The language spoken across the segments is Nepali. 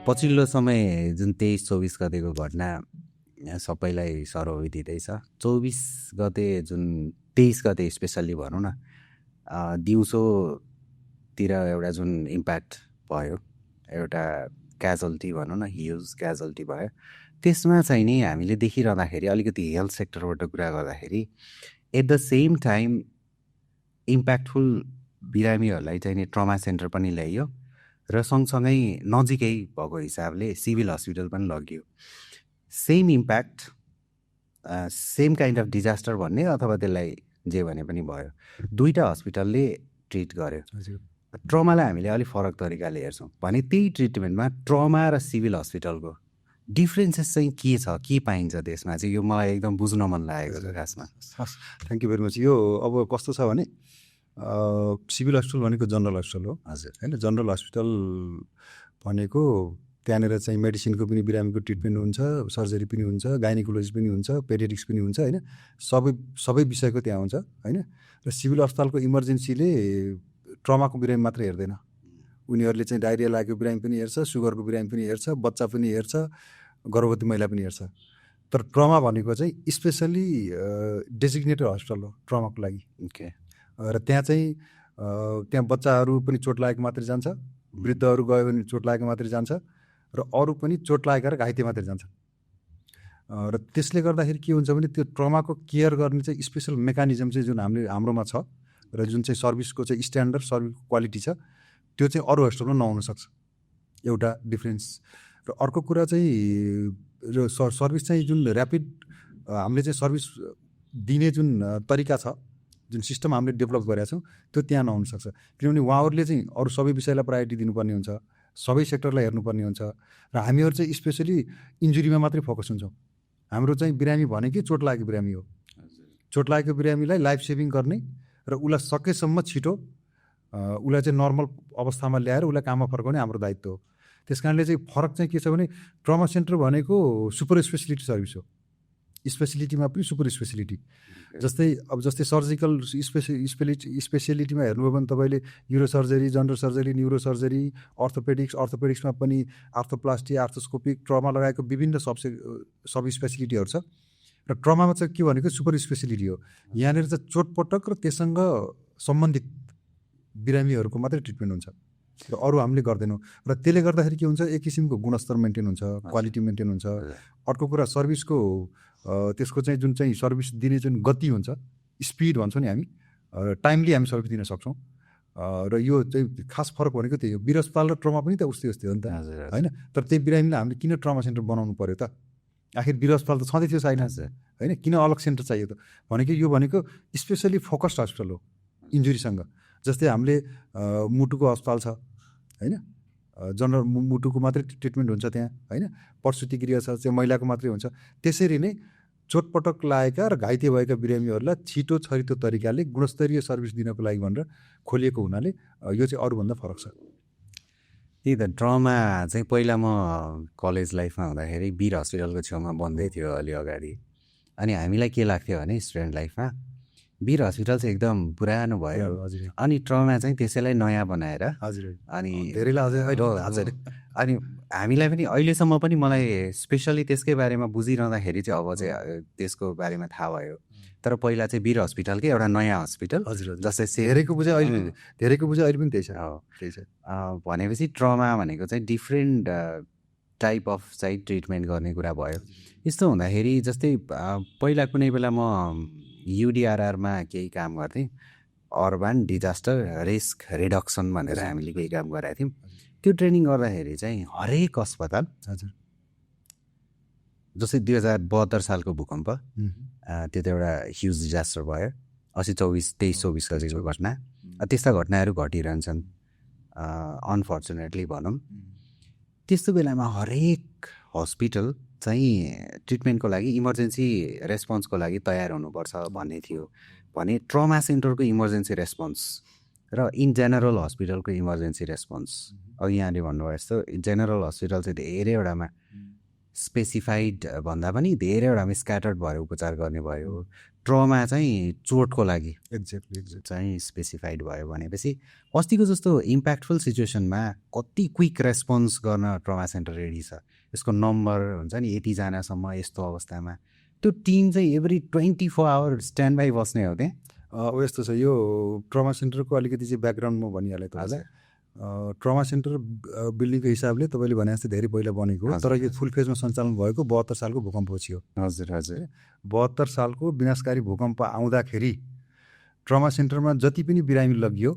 पछिल्लो समय जुन 23-24 गतेको घटना सबैलाई सरह दिँदैछ। 24 गते जुन 23 गते स्पेसल्ली भनौँ न, दिउँसोतिर एउटा जुन इम्प्याक्ट भयो, एउटा क्याजुअल्टी भनौँ न, ह्युज क्याजुअल्टी भयो। त्यसमा चाहिँ नि हामीले देखिरहँदाखेरि अलिकति हेल्थ सेक्टरबाट कुरा गर्दाखेरि at the same time impactful बिरामीहरूलाई चाहिँ नि ट्रमा सेन्टर पनि ल्याइयो र सँगसँगै नजिकै भएको हिसाबले सिभिल हस्पिटल पनि लगियो। Same impact, same kind of disaster भन्ने अथवा त्यसलाई जे भने पनि भयो, दुईवटा हस्पिटलले ट्रिट गर्यो। ट्रमालाई हामीले अलिक फरक तरिकाले हेर्छौँ भने त्यही ट्रिटमेन्टमा ट्रमा र सिभिल हस्पिटलको डिफ्रेन्सेस चाहिँ के छ, के पाइन्छ त्यसमा चाहिँ, यो मलाई एकदम बुझ्न मन लागेको छ खासमा। Thank you very much. यो अब कस्तो छ भने सिभिल हस्पिटल भनेको जनरल हस्पिटल हो हजुर, होइन? जनरल हस्पिटल भनेको त्यहाँनिर चाहिँ मेडिसिनको पनि बिरामीको ट्रिटमेन्ट हुन्छ, सर्जरी पनि हुन्छ, गाइनिकोलोजी पनि हुन्छ, पेडियाट्रिक्स पनि हुन्छ, होइन? सबै विषयको त्यहाँ हुन्छ, होइन? र सिभिल अस्पतालको इमर्जेन्सीले ट्रमाको बिरामी मात्रै हेर्दैन, उनीहरूले चाहिँ डायरिया लागेको बिरामी पनि हेर्छ, सुगरको बिरामी पनि हेर्छ, बच्चा पनि हेर्छ, गर्भवती महिला पनि हेर्छ। तर ट्रमा भनेको चाहिँ स्पेसल्ली डेजिग्नेटेड हस्पिटल हो ट्रमाको लागि। ओके। र त्यहाँ चाहिँ त्यहाँ बच्चाहरू पनि चोट लागेको मात्रै जान्छ, वृद्धहरू गयो भने चोट लागेको मात्रै जान्छ, र अरू पनि चोट लागेका र घाइते मात्रै जान्छ। र त्यसले गर्दाखेरि के हुन्छ भने त्यो ट्रमाको केयर गर्ने चाहिँ स्पेसल मेकानिजम चाहिँ जुन हाम्रोमा छ र जुन चाहिँ सर्भिसको चाहिँ स्ट्यान्डर्ड सर्भिस क्वालिटी छ, त्यो चाहिँ अरू हस्पिटलमा नहुन सक्छ, एउटा डिफ्रेन्स। र अर्को कुरा चाहिँ सर्भिस चाहिँ जुन ऱ्यापिड हामीले चाहिँ सर्भिस दिने जुन तरिका छ, जुन सिस्टम हामीले डेभलप गरेका छौँ, त्यो त्यहाँ नहुन सक्छ। किनभने उहाँहरूले चाहिँ अरू सबै विषयलाई प्रायोरिटी दिनुपर्ने हुन्छ, सबै सेक्टरलाई हेर्नुपर्ने हुन्छ, र हामीहरू चाहिँ स्पेसली इन्जुरीमा मात्रै फोकस हुन्छौँ। हाम्रो चाहिँ बिरामी भनेकै चोट लागेको बिरामी हो। चोट लागेको बिरामीलाई लाइफ सेभिङ गर्ने र उसलाई सकेसम्म छिटो उसलाई चाहिँ नर्मल अवस्थामा ल्याएर उसलाई काममा फर्काउने हाम्रो दायित्व हो। त्यस कारणले चाहिँ फरक चाहिँ के छ भने ट्रमा सेन्टर भनेको सुपर स्पेसिलिटी सर्भिस हो, स्पेसिलिटीमा पनि सुपर स्पेसिलिटी। जस्तै सर्जिकल स्पेसिलिटीमा हेर्नुभयो भने तपाईँले neuro surgery, general surgery, neuro surgery, अर्थोपेडिक्समा पनि आर्थोप्लास्टी, आर्थोस्कोपिक, ट्रमा लगाएको विभिन्न सब स्पेसिलिटीहरू छ। र ट्रमामा चाहिँ के भनेको सुपर स्पेसिलिटी हो। यहाँनिर चाहिँ चोटपटक र त्यससँग सम्बन्धित बिरामीहरूको मात्रै ट्रिटमेन्ट हुन्छ, र अरू हामीले गर्दैनौँ। र त्यसले गर्दाखेरि के हुन्छ, एक किसिमको गुणस्तर मेन्टेन हुन्छ, क्वालिटी मेन्टेन हुन्छ। अर्को कुरा सर्भिसको त्यसको चाहिँ जुन चाहिँ सर्भिस दिने जुन गति हुन्छ, स्पिड भन्छौँ नि हामी, टाइमली हामी सर्भिस दिन सक्छौँ। र यो चाहिँ खास फरक भनेको त्यही हो। वीर अस्पताल र ट्रमा पनि त उस्तै हो नि त, होइन? तर त्यही बिरामीलाई हामीले किन ट्रमा सेन्टर बनाउनु पऱ्यो त? आखिर वीर अस्पताल त छँदै थियो छैन, होइन? किन अलग सेन्टर चाहियो त? यो भनेको स्पेसली फोकस्ड हस्पिटल हो इन्जुरीसँग। जस्तै हामीले मुटुको अस्पताल छ, होइन? जनरल मुटुको मात्रै ट्रिटमेन्ट हुन्छ त्यहाँ, होइन? प्रसुति गृह छ, त्यो महिलाको मात्रै हुन्छ। त्यसरी नै चोटपटक लागेका र घाइते भएका बिरामीहरूलाई छिटो छरितो तरिकाले गुणस्तरीय सर्भिस दिनको लागि भनेर खोलिएको हुनाले यो चाहिँ अरूभन्दा फरक छ। त्यही त, ट्रमा चाहिँ पहिला म कलेज लाइफमा हुँदाखेरि वीर हस्पिटलको छेउमा बन्दै थियो अलि अगाडि, अनि हामीलाई के लाग्थ्यो भने स्टुडेन्ट लाइफमा वीर हस्पिटल चाहिँ एकदम पुरानो भयो, अनि ट्रमा चाहिँ त्यसैलाई नयाँ बनाएर अनि हजुर, अनि हामीलाई पनि अहिलेसम्म पनि मलाई स्पेसली त्यसकै बारेमा बुझिरहँदाखेरि चाहिँ अब चाहिँ त्यसको बारेमा थाहा भयो। तर पहिला चाहिँ वीर हस्पिटलकै एउटा नयाँ हस्पिटल, जस्तै धेरैको बुझाइ अहिले पनि त्यही छ। भनेपछि ट्रमा भनेको चाहिँ डिफ्रेन्ट टाइप अफ चाहिँ ट्रिटमेन्ट गर्ने कुरा भयो। यस्तो हुँदाखेरि जस्तै पहिला कुनै बेला म युडिआरआरमा केही काम गर्थेँ, अर्बन डिजास्टर रिस्क रिडक्सन भनेर हामीले केही काम गरेका थियौँ। त्यो ट्रेनिङ गर्दाखेरि चाहिँ हरेक अस्पताल, हजुर, जस्तै 2072 सालको भूकम्प, त्यो त एउटा ह्युज डिजास्टर भयो, 23-24 गतिको घटना। त्यस्ता घटनाहरू घटिरहन्छन् अनफर्चुनेटली भनौँ। त्यस्तो बेलामा हरेक हस्पिटल चाहिँ ट्रिटमेन्टको लागि, इमर्जेन्सी रेस्पोन्सको लागि तयार हुनुपर्छ भन्ने थियो। भने ट्रमा सेन्टरको इमर्जेन्सी रेस्पोन्स र इन जेनरल हस्पिटलको इमर्जेन्सी रेस्पोन्स, अब यहाँले भन्नुभयो जस्तो जेनरल हस्पिटल चाहिँ धेरैवटामा स्पेसिफाइड भन्दा पनि धेरैवटामा स्क्याटर्ड भएर उपचार गर्ने भयो। ट्रमा चाहिँ चोटको लागि एक्ज्याक्टली चाहिँ स्पेसिफाइड भयो भनेपछि अस्तिको जस्तो इम्प्याक्टफुल सिचुएसनमा कति क्विक रेस्पोन्स गर्न ट्रमा सेन्टर रेडी छ। यसको नम्बर हुन्छ नि यतिजनासम्म यस्तो अवस्थामा त्यो टिम चाहिँ एभ्री 24 आवर स्ट्यान्ड बाई बस्ने हो त्यहाँ। अब यस्तो छ यो ट्रमा सेन्टरको अलिकति चाहिँ ब्याकग्राउन्ड म भनिहालेँ तपाईँलाई। ट्रमा सेन्टर बिल्डिङको हिसाबले तपाईँले भने जस्तै धेरै पहिला बनेको हो, तर यो फुल फेजमा सञ्चालन भएको 72 सालको भूकम्पपछि हो। हजुर हजुर 72 सालको विनाशकारी भूकम्प आउँदाखेरि ट्रमा सेन्टरमा जति पनि बिरामी लगियो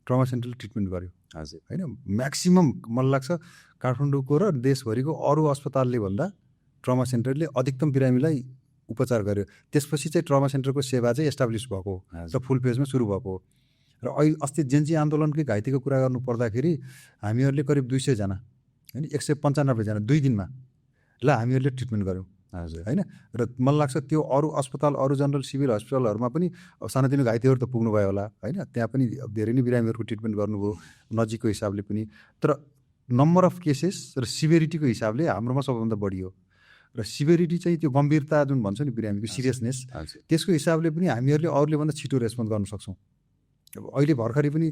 ट्रमा सेन्टरले ट्रिटमेन्ट गर्यो। हजुर होइन म्याक्सिमम मलाई लाग्छ काठमाडौँको र देशभरिको अरू अस्पतालले भन्दा ट्रमा सेन्टरले अधिकतम बिरामीलाई उपचार गर्यो। त्यसपछि चाहिँ ट्रमा सेन्टरको सेवा चाहिँ एस्टाब्लिस भएको र फुल फेजमा सुरु भएको। र अस्ति जेन्जी आन्दोलनकै घाइतेको कुरा गर्नु पर्दाखेरि हामीहरूले करिब 200 जना होइन 195 जना 2 दिनमा ल हामीहरूले ट्रिटमेन्ट गऱ्यौँ। हजुर होइन र मलाई लाग्छ त्यो अरू अस्पताल अरू जनरल सिभिल हस्पिटलहरूमा पनि सानोतिनो घाइतेहरू त पुग्नुभयो होला होइन, त्यहाँ पनि धेरै नै बिरामीहरूको ट्रिटमेन्ट गर्नुभयो नजिकको हिसाबले पनि। तर नम्बर अफ केसेस र सिभिरिटीको हिसाबले हाम्रोमा सबभन्दा बढी हो। र सिभिरिटी चाहिँ त्यो गम्भीरता जुन भन्छ नि बिरामीको सिरियसनेस त्यसको हिसाबले पनि हामीहरूले अरूले भन्दा छिटो रेस्पोन्ड गर्न सक्छौँ। अब अहिले भर्खरै पनि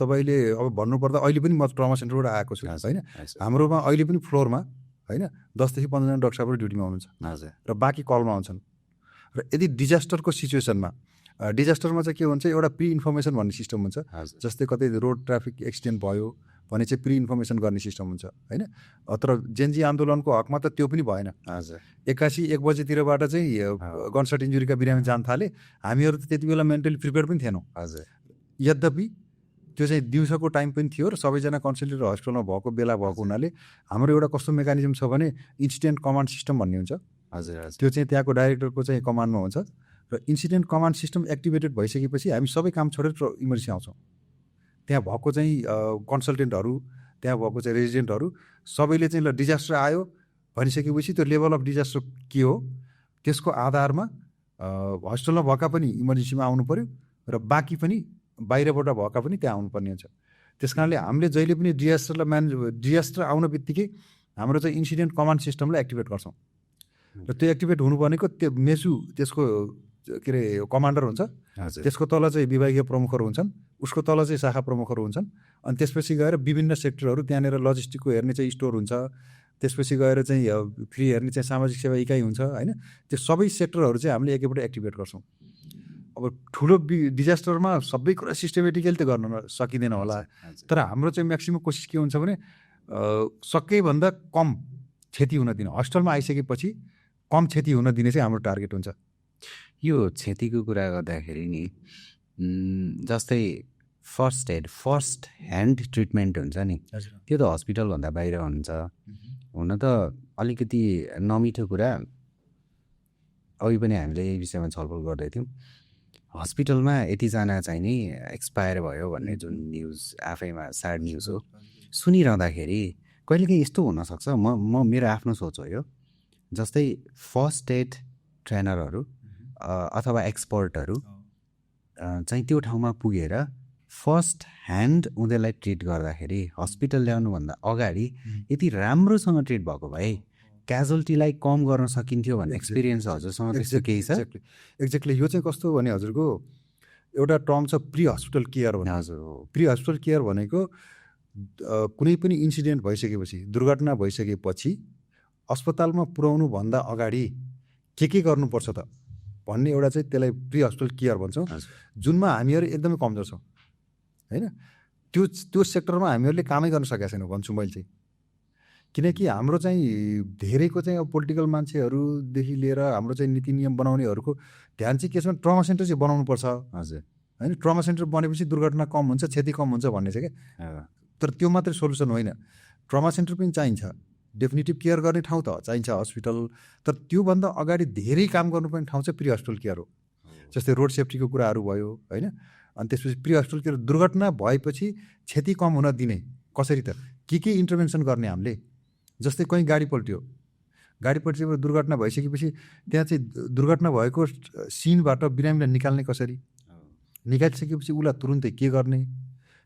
तपाईँले अब भन्नुपर्दा अहिले पनि म ट्रमा सेन्टरबाट आएको छु होइन, हाम्रोमा अहिले पनि फ्लोरमा होइन 10 देखि 15 जना डाक्टर साहबहरू ड्युटीमा हुनुहुन्छ र बाँकी कलमा आउँछन्। र यदि डिजास्टरको सिचुएसनमा डिजास्टरमा चाहिँ के हुन्छ एउटा प्रि इन्फर्मेसन भन्ने सिस्टम हुन्छ। जस्तै कतै रोड ट्राफिक एक्सिडेन्ट भयो भने चाहिँ प्रि इन्फर्मेसन गर्ने सिस्टम हुन्छ होइन। तर जेन्जी आन्दोलनको हकमा त त्यो पनि भएन। 81 बजेतिरबाट चाहिँ गनसट इन्जुरीका बिरामी जान थाले, हामीहरू त त्यति बेला मेन्टली प्रिपेयर पनि थिएनौँ। यद्यपि त्यो चाहिँ दिउँसोको टाइम पनि थियो र सबैजना कन्सल्टेन्ट हस्पिटलमा भएको बेला भएको हुनाले हाम्रो एउटा कस्तो मेकानिजम छ भने इन्सिडेन्ट कमान्ड सिस्टम भन्ने हुन्छ। त्यो चाहिँ त्यहाँको डाइरेक्टरको चाहिँ कमान्डमा हुन्छ र इन्सिडेन्ट कमान्ड सिस्टम एक्टिभेटेड भइसकेपछि हामी सबै काम छोडेर इमर्जेन्सी आउँछौँ। त्यहाँ भएको चाहिँ कन्सल्टेन्टहरू त्यहाँ भएको चाहिँ रेजिडेन्टहरू सबैले चाहिँ ल डिजास्टर आयो भनिसकेपछि त्यो लेभल अफ डिजास्टर के हो त्यसको आधारमा हस्पिटलमा भएका पनि इमर्जेन्सीमा आउनु पऱ्यो र बाँकी पनि बाहिरबाट भएका पनि त्यहाँ आउनुपर्ने हुन्छ। त्यस कारणले हामीले जहिले पनि डिजास्टर आउन बित्तिकै हाम्रो चाहिँ इन्सिडेन्ट कमान्ड सिस्टमलाई एक्टिभेट गर्छौँ। र त्यो एक्टिभेट हुनु भनेको त्यो मेसु त्यसको के अरे कमान्डर हुन्छ, त्यसको तल चाहिँ विभागीय प्रमुखहरू हुन्छन्, उसको तल चाहिँ शाखा प्रमुखहरू हुन्छन्। अनि त्यसपछि गएर विभिन्न सेक्टरहरू त्यहाँनिर लजिस्टिकको हेर्ने चाहिँ स्टोर हुन्छ, त्यसपछि गएर चाहिँ फ्री हेर्ने चाहिँ सामाजिक सेवा इकाइ हुन्छ होइन। त्यो सबै सेक्टरहरू चाहिँ हामीले एकैपल्ट एक्टिभेट गर्छौँ। अब ठुलो डिजास्टरमा सबै कुरा सिस्टेमेटिकली त गर्न सकिँदैन होला, तर हाम्रो चाहिँ म्याक्सिमम कोसिस के हुन्छ भने सकैभन्दा कम क्षति हुन दिने, हस्पिटलमा आइसकेपछि कम क्षति हुन दिने चाहिँ हाम्रो टार्गेट हुन्छ। यो क्षतिको कुरा गर्दाखेरि नि जस्तै फर्स्ट ह्यान्ड ट्रिटमेन्ट हुन्छ नि त्यो त हस्पिटलभन्दा बाहिर हुन्छ। हुन त अलिकति नमिठो कुरा अघि पनि हामीले यही विषयमा छलफल गर्दै थियौँ। हस्पिटलमा यतिजना चाहिँ नि एक्सपायर भयो भन्ने जुन न्युज आफैमा स्याड न्युज हो, सुनिरहँदाखेरि कहिलेकाहीँ यस्तो हुनसक्छ, म मेरो आफ्नो सोच हो यो, जस्तै फर्स्ट एड ट्रेनरहरू अथवा एक्सपर्टहरू चाहिँ त्यो ठाउँमा पुगेर फर्स्ट ह्यान्ड उनीहरूलाई ट्रिट गर्दाखेरि हस्पिटल ल्याउनुभन्दा अगाडि यति राम्रोसँग ट्रिट भएको भए क्याजुअल्टीलाई कम गर्न सकिन्थ्यो भन्ने एक्सपिरियन्स हजुरसँग त्यस्तो केही छ? एक्ज्याक्टली यो चाहिँ कस्तो भने हजुरको एउटा टर्म छ प्री हस्पिटल केयर भन्ने। हजुर प्री हस्पिटल केयर भनेको कुनै पनि इन्सिडेन्ट भइसकेपछि दुर्घटना भइसकेपछि अस्पतालमा पुर्याउनुभन्दा अगाडि के गर्नुपर्छ त भन्ने एउटा चाहिँ त्यसलाई प्री हस्पिटल केयर भन्छौँ, जुनमा हामीहरू एकदमै कमजोर छौँ होइन। त्यो सेक्टरमा हामीहरूले कामै गर्न सकेका छैनौँ भन्छु मैले चाहिँ। किनकि हाम्रो चाहिँ धेरैको चाहिँ अब पोलिटिकल मान्छेहरूदेखि लिएर हाम्रो चाहिँ नीति नियम बनाउनेहरूको ध्यान चाहिँ के छ भने ट्रमा सेन्टर चाहिँ बनाउनुपर्छ। हजुर होइन, ट्रमा सेन्टर बनेपछि दुर्घटना कम हुन्छ, क्षति कम हुन्छ भन्ने छ क्या। तर त्यो मात्रै सोल्युसन होइन, ट्रमा सेन्टर पनि चाहिन्छ, डेफिनेटिभ केयर गर्ने ठाउँ त चाहिन्छ हस्पिटल, तर त्योभन्दा अगाडि धेरै काम गर्नुपर्ने ठाउँ चाहिँ प्री हस्पिटल केयर हो। जस्तै रोड सेफ्टीको कुराहरू भयो होइन, अनि त्यसपछि प्री हस्पिटल केयर दुर्घटना भएपछि क्षति कम हुन दिने कसरी त के इन्टरभेन्सन गर्ने हामीले। जस्तै कहीँ गाडी पल्ट्यो, गाडी पल्टिएपछि दुर्घटना भइसकेपछि त्यहाँ चाहिँ दुर्घटना भएको सिनबाट बिरामीलाई निकाल्ने कसरी, निकालिसकेपछि उसलाई तुरुन्तै के गर्ने,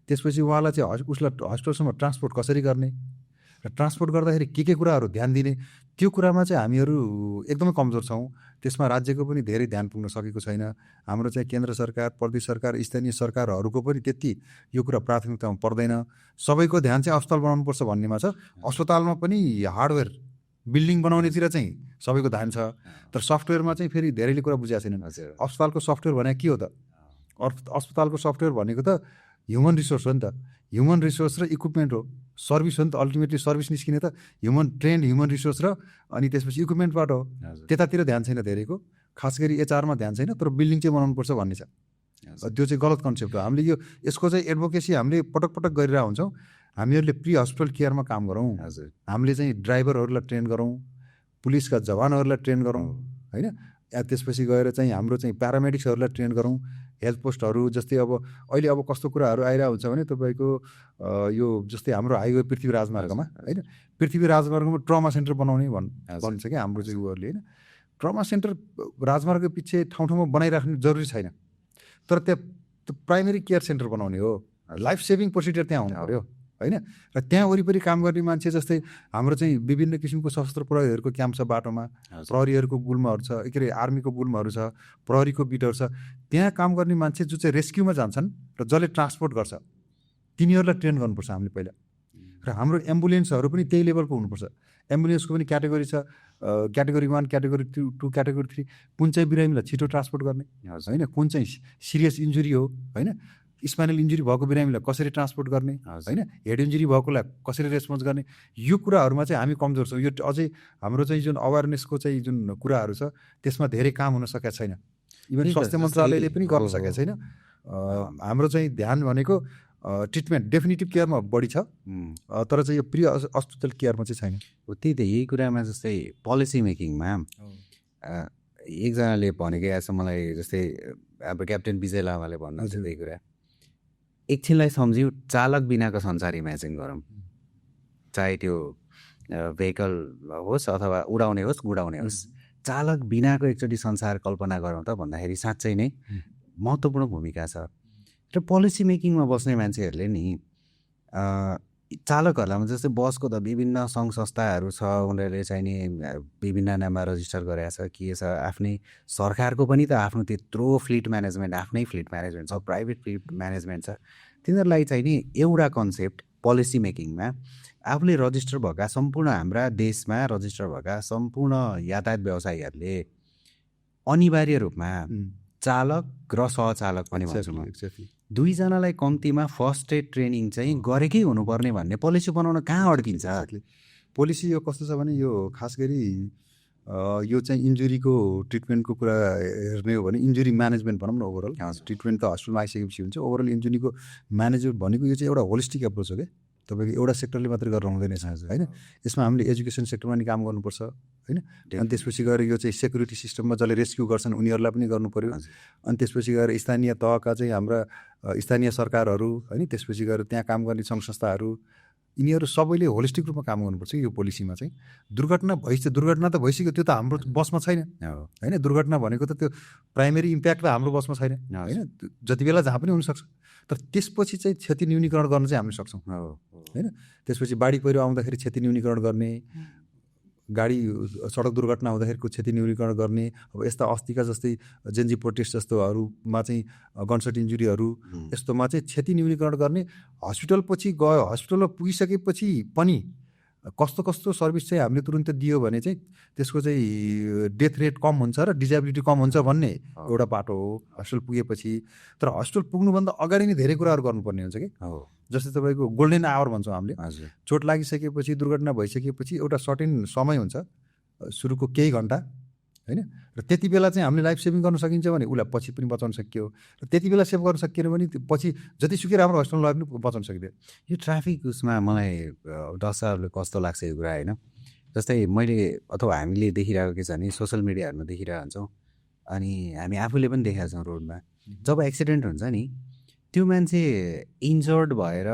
त्यसपछि उहाँलाई चाहिँ उसलाई हस्पिटलसम्म ट्रान्सपोर्ट कसरी गर्ने, र ट्रान्सपोर्ट गर्दाखेरि के कुराहरू ध्यान दिने त्यो कुरामा चाहिँ हामीहरू एकदमै कमजोर छौँ। त्यसमा राज्यको पनि धेरै ध्यान पुग्न सकेको छैन। हाम्रो चाहिँ केन्द्र सरकार, प्रदेश सरकार, स्थानीय सरकारहरूको पनि त्यति यो कुरा प्राथमिकतामा पर्दैन। सबैको ध्यान चाहिँ अस्पताल बनाउनुपर्छ भन्नेमा छ। अस्पतालमा पनि हार्डवेयर बिल्डिङ बनाउनेतिर चाहिँ सबैको ध्यान छ, तर सफ्टवेयरमा चाहिँ फेरि धेरैले कुरा बुझेको छैनन्। अस्पतालको सफ्टवेयर भने के हो त? अस्पतालको सफ्टवेयर भनेको त ह्युमन रिसोर्स हो नि त। ह्युमन रिसोर्स र इक्विपमेन्ट हो, सर्भिस हो नि त। अल्टिमेटली सर्भिस निस्किने त ट्रेन्ड ह्युमन रिसोर्स र अनि त्यसपछि इक्विपमेन्टबाट हो। त्यतातिर ध्यान छैन धेरैको, खास गरी एचआरमा ध्यान छैन, तर बिल्डिङ चाहिँ बनाउनुपर्छ भन्ने छ। त्यो चाहिँ गलत कन्सेप्ट हो। हामीले यसको चाहिँ एडभोकेसी हामीले पटक पटक गरिरहेको हुन्छौँ। हामीहरूले प्री हस्पिटल केयरमा काम गरौँ, हामीले चाहिँ ड्राइभरहरूलाई ट्रेन गरौँ, पुलिसका जवानहरूलाई ट्रेन गरौँ, होइन। त्यसपछि गएर चाहिँ हाम्रो चाहिँ प्यारामेडिक्सहरूलाई ट्रेन गरौँ। हेल्थ पोस्टहरू जस्तै अब अहिले अब कस्तो कुराहरू आइरहेको हुन्छ भने तपाईँको यो जस्तै हाम्रो हाइवे पृथ्वी राजमार्गमा, होइन, पृथ्वी राजमार्गमा ट्रमा सेन्टर बनाउने भन्छ क्या हाम्रो चाहिँ उहरूले, होइन। ट्रमा सेन्टर राजमार्गको पछि ठाउँ ठाउँमा बनाइराख्ने जरुरी छैन, तर त्यहाँ प्राइमेरी केयर सेन्टर बनाउने हो। लाइफ सेभिङ प्रोसिडियर त्यहाँ हुनु पऱ्यो, होइन। र त्यहाँ वरिपरि काम गर्ने मान्छे जस्तै हाम्रो चाहिँ विभिन्न किसिमको सशस्त्र प्रहरीहरूको क्याम्प छ, बाटोमा प्रहरीहरूको गुल्महरू छ, के अरे आर्मीको गुल्महरू छ, प्रहरीको बिटहरू छ। त्यहाँ काम गर्ने मान्छे जो चाहिँ रेस्क्युमा जान्छन् र जसले ट्रान्सपोर्ट गर्छ तिनीहरूलाई ट्रेन गर्नुपर्छ हामीले पहिला। र हाम्रो एम्बुलेन्सहरू पनि त्यही लेभलको हुनुपर्छ। एम्बुलेन्सको पनि क्याटेगोरी छ, क्याटेगोरी 1, क्याटेगोरी 2, क्याटेगोरी 3। कुन चाहिँ बिरामीलाई छिटो ट्रान्सपोर्ट गर्ने, होइन, कुन चाहिँ सिरियस इन्जुरी हो, होइन, स्पाइनल इन्जुरी भएको बिरामीलाई कसरी ट्रान्सपोर्ट गर्ने, होइन, हेड इन्जुरी भएकोलाई कसरी रेस्पोन्स गर्ने, यो कुराहरूमा चाहिँ हामी कमजोर छौँ। यो अझै हाम्रो चाहिँ जुन अवेरनेसको चाहिँ जुन कुराहरू छ त्यसमा धेरै काम हुन सकेको छैन। इभन स्वास्थ्य मन्त्रालयले पनि गर्न सकेको छैन। हाम्रो चाहिँ ध्यान भनेको ट्रिटमेन्ट डेफिनेटिभ केयरमा बढी छ, तर चाहिँ यो प्री हस्पिटल केयरमा चाहिँ छैन। त्यही त यही कुरामा जस्तै पोलिसी मेकिङमा एकजनाले भनेको आज मलाई, जस्तै अब क्याप्टेन विजय लामाले भन्नुहुन्छ त्यही कुरा, एकछिनलाई सम्झ्यौँ चालक बिनाको संसार इमेजिन गरौँ। चाहे त्यो भेहिकल होस् अथवा उडाउने होस् गुडाउने होस्, चालक बिनाको एकचोटि संसार कल्पना गरौँ त भन्दाखेरि साँच्चै नै महत्त्वपूर्ण भूमिका छ। र पोलिसी मेकिङमा बस्ने मान्छेहरूले नि चालकहरूलाई जस्तै बसको त विभिन्न सङ्घ संस्थाहरू छ, उनीहरूले चाहिँ नि विभिन्न नाममा रजिस्टर गरेको छ, के छ, आफ्नै सरकारको पनि त आफ्नो त्यत्रो फ्लिट म्यानेजमेन्ट, आफ्नै फ्लिट म्यानेजमेन्ट छ, प्राइभेट फ्लिट म्यानेजमेन्ट छ। तिनीहरूलाई चाहिँ नि एउटा कन्सेप्ट पोलिसी मेकिङमा आफूले रजिस्टर भएका सम्पूर्ण हाम्रा देशमा रजिस्टर भएका सम्पूर्ण यातायात व्यवसायीहरूले अनिवार्य रूपमा चालक र सहचालक पनि भन्छु म, दुईजनालाई कम्तीमा फर्स्ट एड ट्रेनिङ चाहिँ गरेकै हुनुपर्ने भन्ने पोलिसी बनाउन कहाँ अड्किन्छ? पोलिसी यो कस्तो छ भने यो खास गरी यो चाहिँ इन्जुरीको ट्रिटमेन्टको कुरा हेर्ने हो भने इन्जुरी म्यानेजमेन्ट भनौँ न। ओभरअल ट्रिटमेन्ट त हस्पिटलमा आइसकेपछि हुन्छ, ओभरअल इन्जुरीको म्यानेजमेन्ट भनेको यो चाहिँ एउटा होलिस्टिक एप्रोच हो क्या। तपाईँको एउटा सेक्टरले मात्रै गरेर हुँदैन, होइन। यसमा हामीले एजुकेसन सेक्टरमा पनि काम गर्नुपर्छ, होइन। अनि त्यसपछि गएर यो चाहिँ सेक्युरिटी सिस्टममा जसले रेस्क्यु गर्छन् उनीहरूलाई पनि गर्नु पऱ्यो। अनि त्यसपछि गएर स्थानीय तहका चाहिँ हाम्रा स्थानीय सरकारहरू, होइन, त्यसपछि गएर त्यहाँ काम गर्ने सङ्घ संस्थाहरू, यिनीहरू सबैले होलिस्टिक रूपमा काम गर्नुपर्छ। यो पोलिसीमा चाहिँ दुर्घटना त भइसक्यो, त्यो त हाम्रो बसमा छैन, होइन। दुर्घटना भनेको त त्यो प्राइमेरी इम्प्याक्ट त हाम्रो बसमा छैन, होइन। जति बेला जहाँ पनि हुनसक्छ, तर त्यसपछि चाहिँ क्षति न्यूनीकरण गर्न चाहिँ हामीले सक्छौँ, होइन। त्यसपछि बाढी पहिरो आउँदाखेरि क्षति न्यूनीकरण गर्ने, गाडी सडक दुर्घटना हुँदाखेरिको क्षति न्यूनीकरण गर्ने। अब यस्ता अस्तिका जस्तै जेन्जी प्रोटेस्ट जस्तोहरूमा चाहिँ गनसट इन्जुरीहरू, यस्तोमा चाहिँ क्षति न्यूनीकरण गर्ने। हस्पिटलपछि गयो, हस्पिटलमा पुगिसकेपछि पनि कस्तो कस्तो सर्भिस चाहिँ हामीले तुरुन्तै दियो भने चाहिँ त्यसको चाहिँ डेथ रेट कम हुन्छ र डिजेबिलिटी कम हुन्छ भन्ने एउटा बाटो हो हस्पिटल पुगेपछि। तर हस्पिटल पुग्नुभन्दा अगाडि नै धेरै कुराहरू गर्नुपर्ने हुन्छ कि, जस्तै तपाईँको गोल्डन आवर भन्छौँ हामीले। चोट लागिसकेपछि, दुर्घटना भइसकेपछि एउटा सर्टेन समय हुन्छ, सुरुको केही घन्टा, होइन। र त्यति बेला चाहिँ हामीले लाइफ सेभिङ गर्न सकिन्छ भने उसलाई पछि पनि बचाउन सकियो, र त्यति बेला सेभ गर्न सकिएन भने पछि जतिसुकै राम्रो हस्पिटल लगे पनि बचाउन सकिँदैन। यो ट्राफिक उसमा मलाई दर्शकहरूले कस्तो लाग्छ यो कुरा, होइन। जस्तै मैले अथवा हामीले देखिरहेको के छ भने सोसियल मिडियाहरूमा देखिरहेको हुन्छौँ, अनि हामी आफूले पनि देखाएको छौँ रोडमा, जब एक्सिडेन्ट हुन्छ नि त्यो मान्छे इन्जर्ड भएर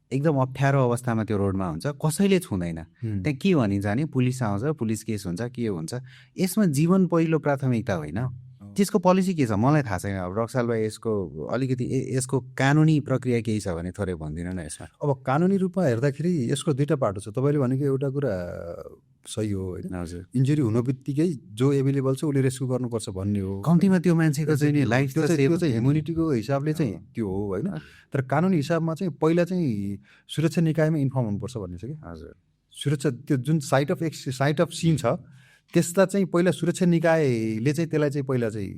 एकदम अप्ठ्यारो अवस्थामा त्यो रोडमा हुन्छ, कसैले छुँदैन। त्यहाँ के भनिन्छ भने पुलिस आउँछ, पुलिस केस हुन्छ, के हुन्छ। यसमा जीवन पहिलो प्राथमिकता होइन, त्यसको पोलिसी के छ मलाई थाहा छैन। अब रक्साल भाइ यसको अलिकति यसको कानुनी प्रक्रिया केही छ भने थोरै भनिदिनु न यसमा। अब कानुनी रूपमा हेर्दाखेरि यसको दुईवटा पाटो छ। तपाईँले भनेको एउटा कुरा सही हो होइन, हजुर इन्जुरी हुनु बित्तिकै जो एभाइलेबल छ उसले रेस्क्यु गर्नुपर्छ भन्ने हो। कम्तीमा त्यो मान्छेको चाहिँ नि लाइफ त्यो चाहिँ ह्युमेनिटीको हिसाबले चाहिँ त्यो हो होइन। तर कानुनी हिसाबमा चाहिँ पहिला चाहिँ सुरक्षा निकायमा इन्फर्म हुनुपर्छ भन्ने छ कि। हजुर सुरक्षा त्यो जुन साइट अफ सिन छ त्यसलाई चाहिँ पहिला सुरक्षा निकायले चाहिँ त्यसलाई चाहिँ पहिला चाहिँ